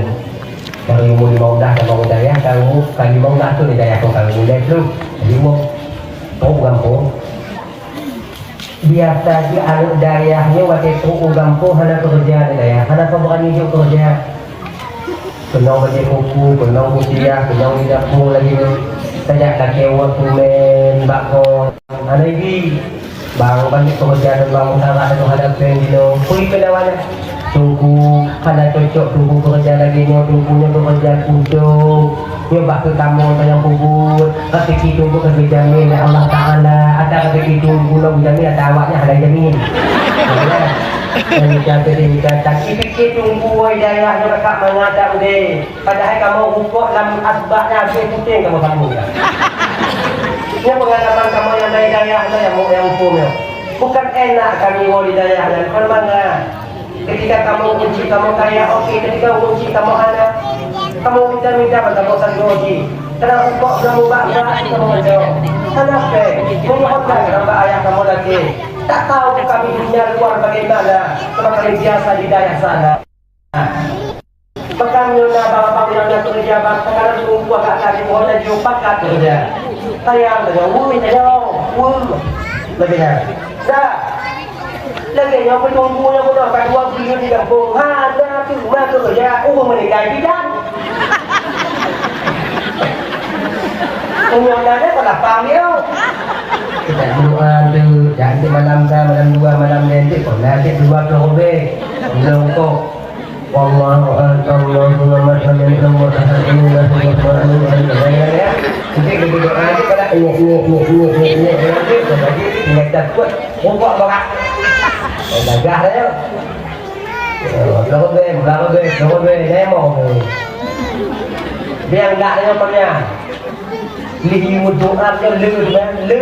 Baru umur lima belas sama dayah, kalau umur kalimong dah tu ni dayah, bukan umur dah tu. Jadi, umur, oh, bukan pun. Biasa jih aneuk dayah nyoe watèe trok u gampông hana keureuja di dayah, hana soe beurani jok keureuja. Keunong bajèe koko, keunong kupiah, keunong di dapur lagèe nyoe. Tajak lakèe ueh peumen bak kon. Hana ibi. Bang, banyak keureuja dan bang, utara dan hana pèng jinoe. Peue keunawan? Teungku, hana cocok Teungku keureuja lagèe nyoe, Teungku nyoe keureuja kudong. Nyoe bak keu kamoe nyang peubuet, raseuki Teungku ka geujamin lé Allah Taala. Ada raseuki Teungku lom geujamin, ada awaknyan hana geujamin. Ya. Dan geujamin, geujamin. Tapi pikir Teungku, wahai dayah, nyoe kakak mangat dak udeh. Padahai kamoe rukok lam asbak nyan habéh puténg kamoe sambung nyan. Nyoe peungalaman kamoe nyang dari dayah nyoe nyang, nyang muphom nyoe. Bukan enak kami woe di dayah nyan, kon mangat. Ketika kamoe kunci kamoe kaya, oke. Ketika kunci kamoe hana, kamoe minta-minta bak kamoe sanggoe jih. Kadang rukok kamoe bak-bak kamoe meudong. Hana pèng, meunyoe online ngon bak ayah kamoe lakèe. Tak tahu kami dunia luar bagaimana, cuma kami biasa di dayah sana. Bahkan nyoe na bang-bang nyang na keureuja bang, sekarang Teungku agak ka jimeuhôi laju pakat keureuja. Sayang tanyoe, weueh tanyoe, weueh. Lagèe nyan. Dah. Lagèe nyoe peuteungku nyang bunoe ka dua buleuen di gampông. Hana teuma keureuja, ureueng meuninggai bidan. Meunyoe na, na kon lapang nyoe. Kita berdoa tu, jangan malam sa, malam dua, malam lhèe, kon na cit dua ploh leubeh. Belum kok. Wallahu a'lam, Allahumma shalli ala Muhammad. Jadi, dia berdoa aja, kalau nyek, nyek, nyek, nyek, nyek, nyek, nyek, nyek, nyek, nyek, nyek, nyek, nyek, nyek, takut. Rukok berat. Oh, gagah dia. Oh, belum habis, belum habis, belum habis. Dia mau tu. Dia enggak dia punya. Lagi berdoa dia, le, le.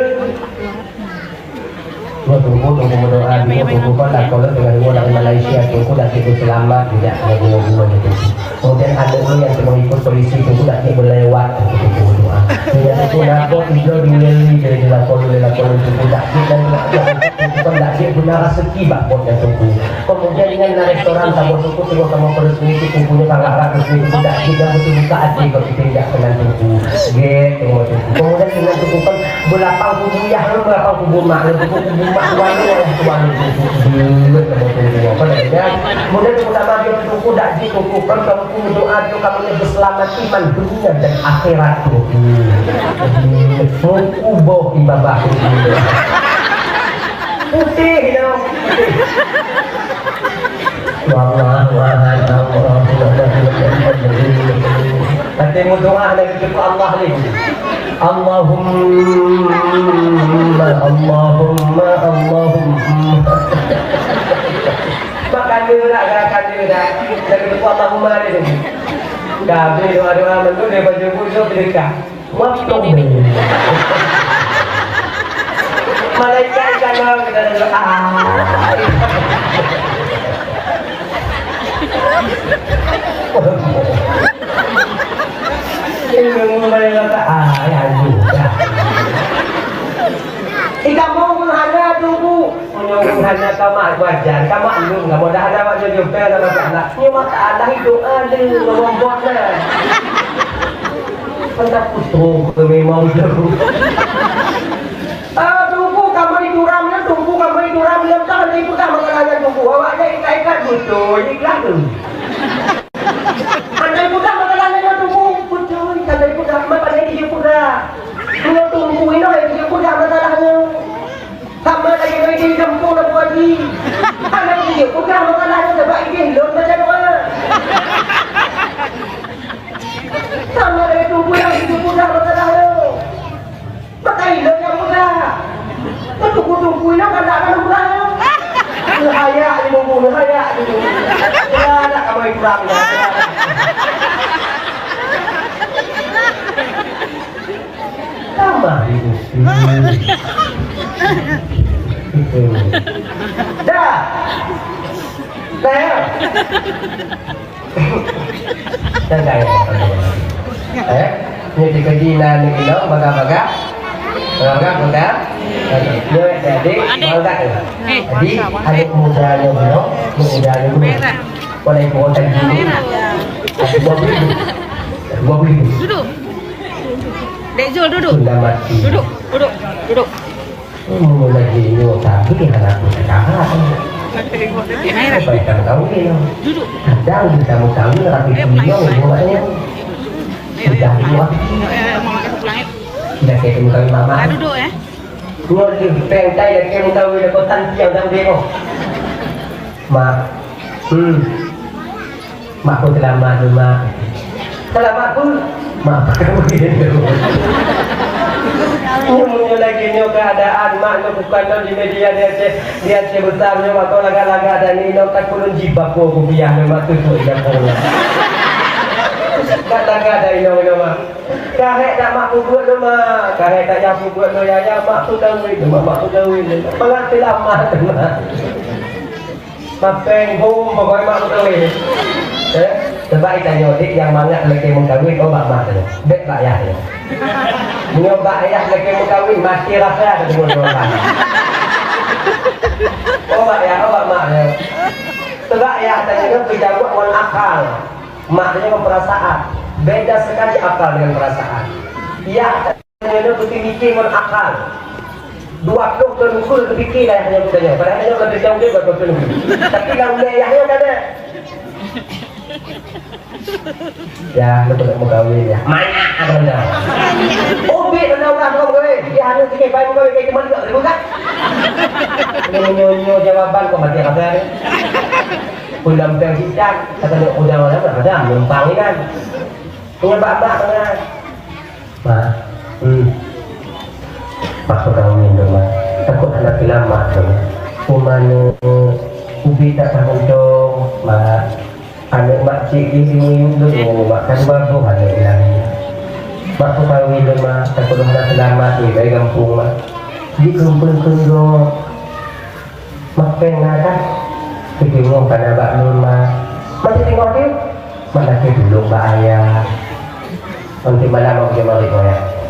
Nyoe Teungku, Teungku meudoa, Teungku, Teungku kon lakoe lôn deungon ureueng dari Malaysia, Teungku dak Teungku seulamat, tidak ada guna-guna, Teungku. Kemudian aneuk lôn nyang teungoh ikot polisi, Teungku dak Teungku meulewat, Teungku, Teungku meudoa. Teungku Nyang teungku na bot sidroe diulèe-ulèe dari dilakon-ulèe lakon teungku dak jeuet dan bukan dak jeuet beuna raseuki bak bot nyang teungku. Kemudian nyan na restoran saboh teungku teungoh kamoe peureuseumi teungku nyoe sangat ratus teungku dak jeuet dan beuteubuka até keu kita jak keunan teungku. Gèt teungoh teungku. Kemudian keunan teungku kan beulapang kubu yah lôn beulapang kubu mak lôn teungku kubu mak tuan lôn ayah tuan lôn teungku. Jeuet teungoh teungku. Kemudian teungku sama dia teungku dak jeuet teungku kan Meudoa keu kamoe nyang beuseulamat iman dunia dan akhirat. Meukuboh di babah. Putéh nyoe. Wallah, wahai Allah. Nanti meudoa lagi keu Allah ni. Allahumma, Allahumma, Allahumma. Makan dulu dah, makan dulu dah. Jangan lupa Allahumma dia tu. Dah habis doa-doa mandum dia baca buku tu, dia dekat. Waktu ni. Malaikat kalau kita dulu, ah. Ilmu malaikat, ah, ya, ya. Ika mau menghana tubuh. Meunyoe hana kamak wajar, kamak lôn kamoe dah ada awak jujur, dah ada masalah. Nyoe masalah hidup ada, ngomong buat dah. Kan tak putus ke memang tu. Ah, tunggu kamoe di turam nyan, tunggu kamoe di turam nyan, kan ada ipeugah masalah nyan tunggu. Awak nyan ikat-ikat beutôi, ikhlas tu. Kan ada ipeugah masalah nyan tunggu, beutôi, kan ada ipeugah, mak pada dia peugah. Nyoe tunggu inoe dia peugah masalah nyoe. Sama lagèe idéh gampông Abu Haji. Hana idéh peugah masalah nyoe sabab idéh lôn baca doa. Sama lagèe tubuh nyang idéh peugah masalah nyoe. Maka ilôn nyang peugah. Teutuku-tuku ilôn kan tak akan peugah nyoe. Neuhayak di buku, neuhayak di buku. Ya, nak kamoe kurang. Tambah di bukti. Itu. Dah. Dah, dah, ya. Eh? Ni dikaji na ni kena baga-baga. Baga-baga. Ni jadi baga. Jadi anak muda ni dulu, anak muda ni dulu. Pada ibu kota dulu. Dua puluh ribu. Dua puluh ribu. Duduk. Dek Zul, duduk. Sudah mati. Duduk, duduk, duduk. Hmm, lagi nyoe tapi hana aku sekarang. Apa yang kamu tahu ni? Duduk. Kadang kita mau tahu tapi punya orang. Sudah dua. Dah saya temu kami mama. Ah, duduk, eh. Ngon di peng tai dah kamu tahu dah kau tanti yang dah demo. Mak. Hmm. Mak pun selamat tu, Mak. Selamat pun, Mak pun kawin tu. Nyoe lagi nyoe keadaan, Mak nyoe bukan nyoe di media di Aceh, di Aceh Besar nyoe, Mak, kau lagak-lagak dan ni, nyoe tak kulun jiba ko kupiah nyoe, Mak, tu tu ida ko. Tak lagak dah inoe nyoe, Mak. Kahek tak Mak peubuet nyoe, Mak. Kahek tak yah peubuet nyoe, ya, ya, Mak tu kawin nyoe, Mak, Mak tu kawin nyoe. Pengat selamat tu, Mak. Mapeng hom pokoknya mak beutôi. Eh, sebab itanyoe dik nyang mangat lagèe meukawen, oh bak mak teuh. Bèk bak yah teuh. Meunyoe bak yah lagèe meukawen, mati rasa teuh deungon dua orang. Oh bak yah, oh bak mak teuh. Sebab yah teuh nyoe geujaweub ngon akal. Mak teuh nyoe ngon perasaan. Beda sekali akal dengan perasaan. Yah Nyoe beutôi mikir ngon akal. Dua ploh thon ukeue geupikir lah nyoe bukan nyoe. Padahal nyoe ka teucok udép dua ploh thon ukeue. Tapi lam ulèe yah nyoe ka ada. Ya, beutôi meukawen ya. Manyak apa dah? Ubit undang-undang kau meukawen. Dia harus sikit bayi meukawen kayak cuma juga, betul tak? Nyoe, nyoe, nyoe jawaban kau mati rasa ni. Pun dalam tang cicak, kata dia udah mana, ada numpang ni kan. Punya bak-bak kan. Mak, hmm. Mak peugah umin tu, Mak. Takot hana seulamat tu, Mak. Uma nyoe, ubit tak tahu dong, Mak. Aneuk mak cik di sini dulu, Mak. Kan baboh aneuk ilani. Mak peugah umin tu, Mak. Takot hana seulamat di bak gampông, Mak. Di gampông keunong. Mak péng na kan? Teuteungoh ka na bak lôn, Mak. Mak teuteungoh teuh? Mak lakèe tulông bak ayah. Nanti malam aku jadi balik, Mak, ya.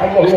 Allahumma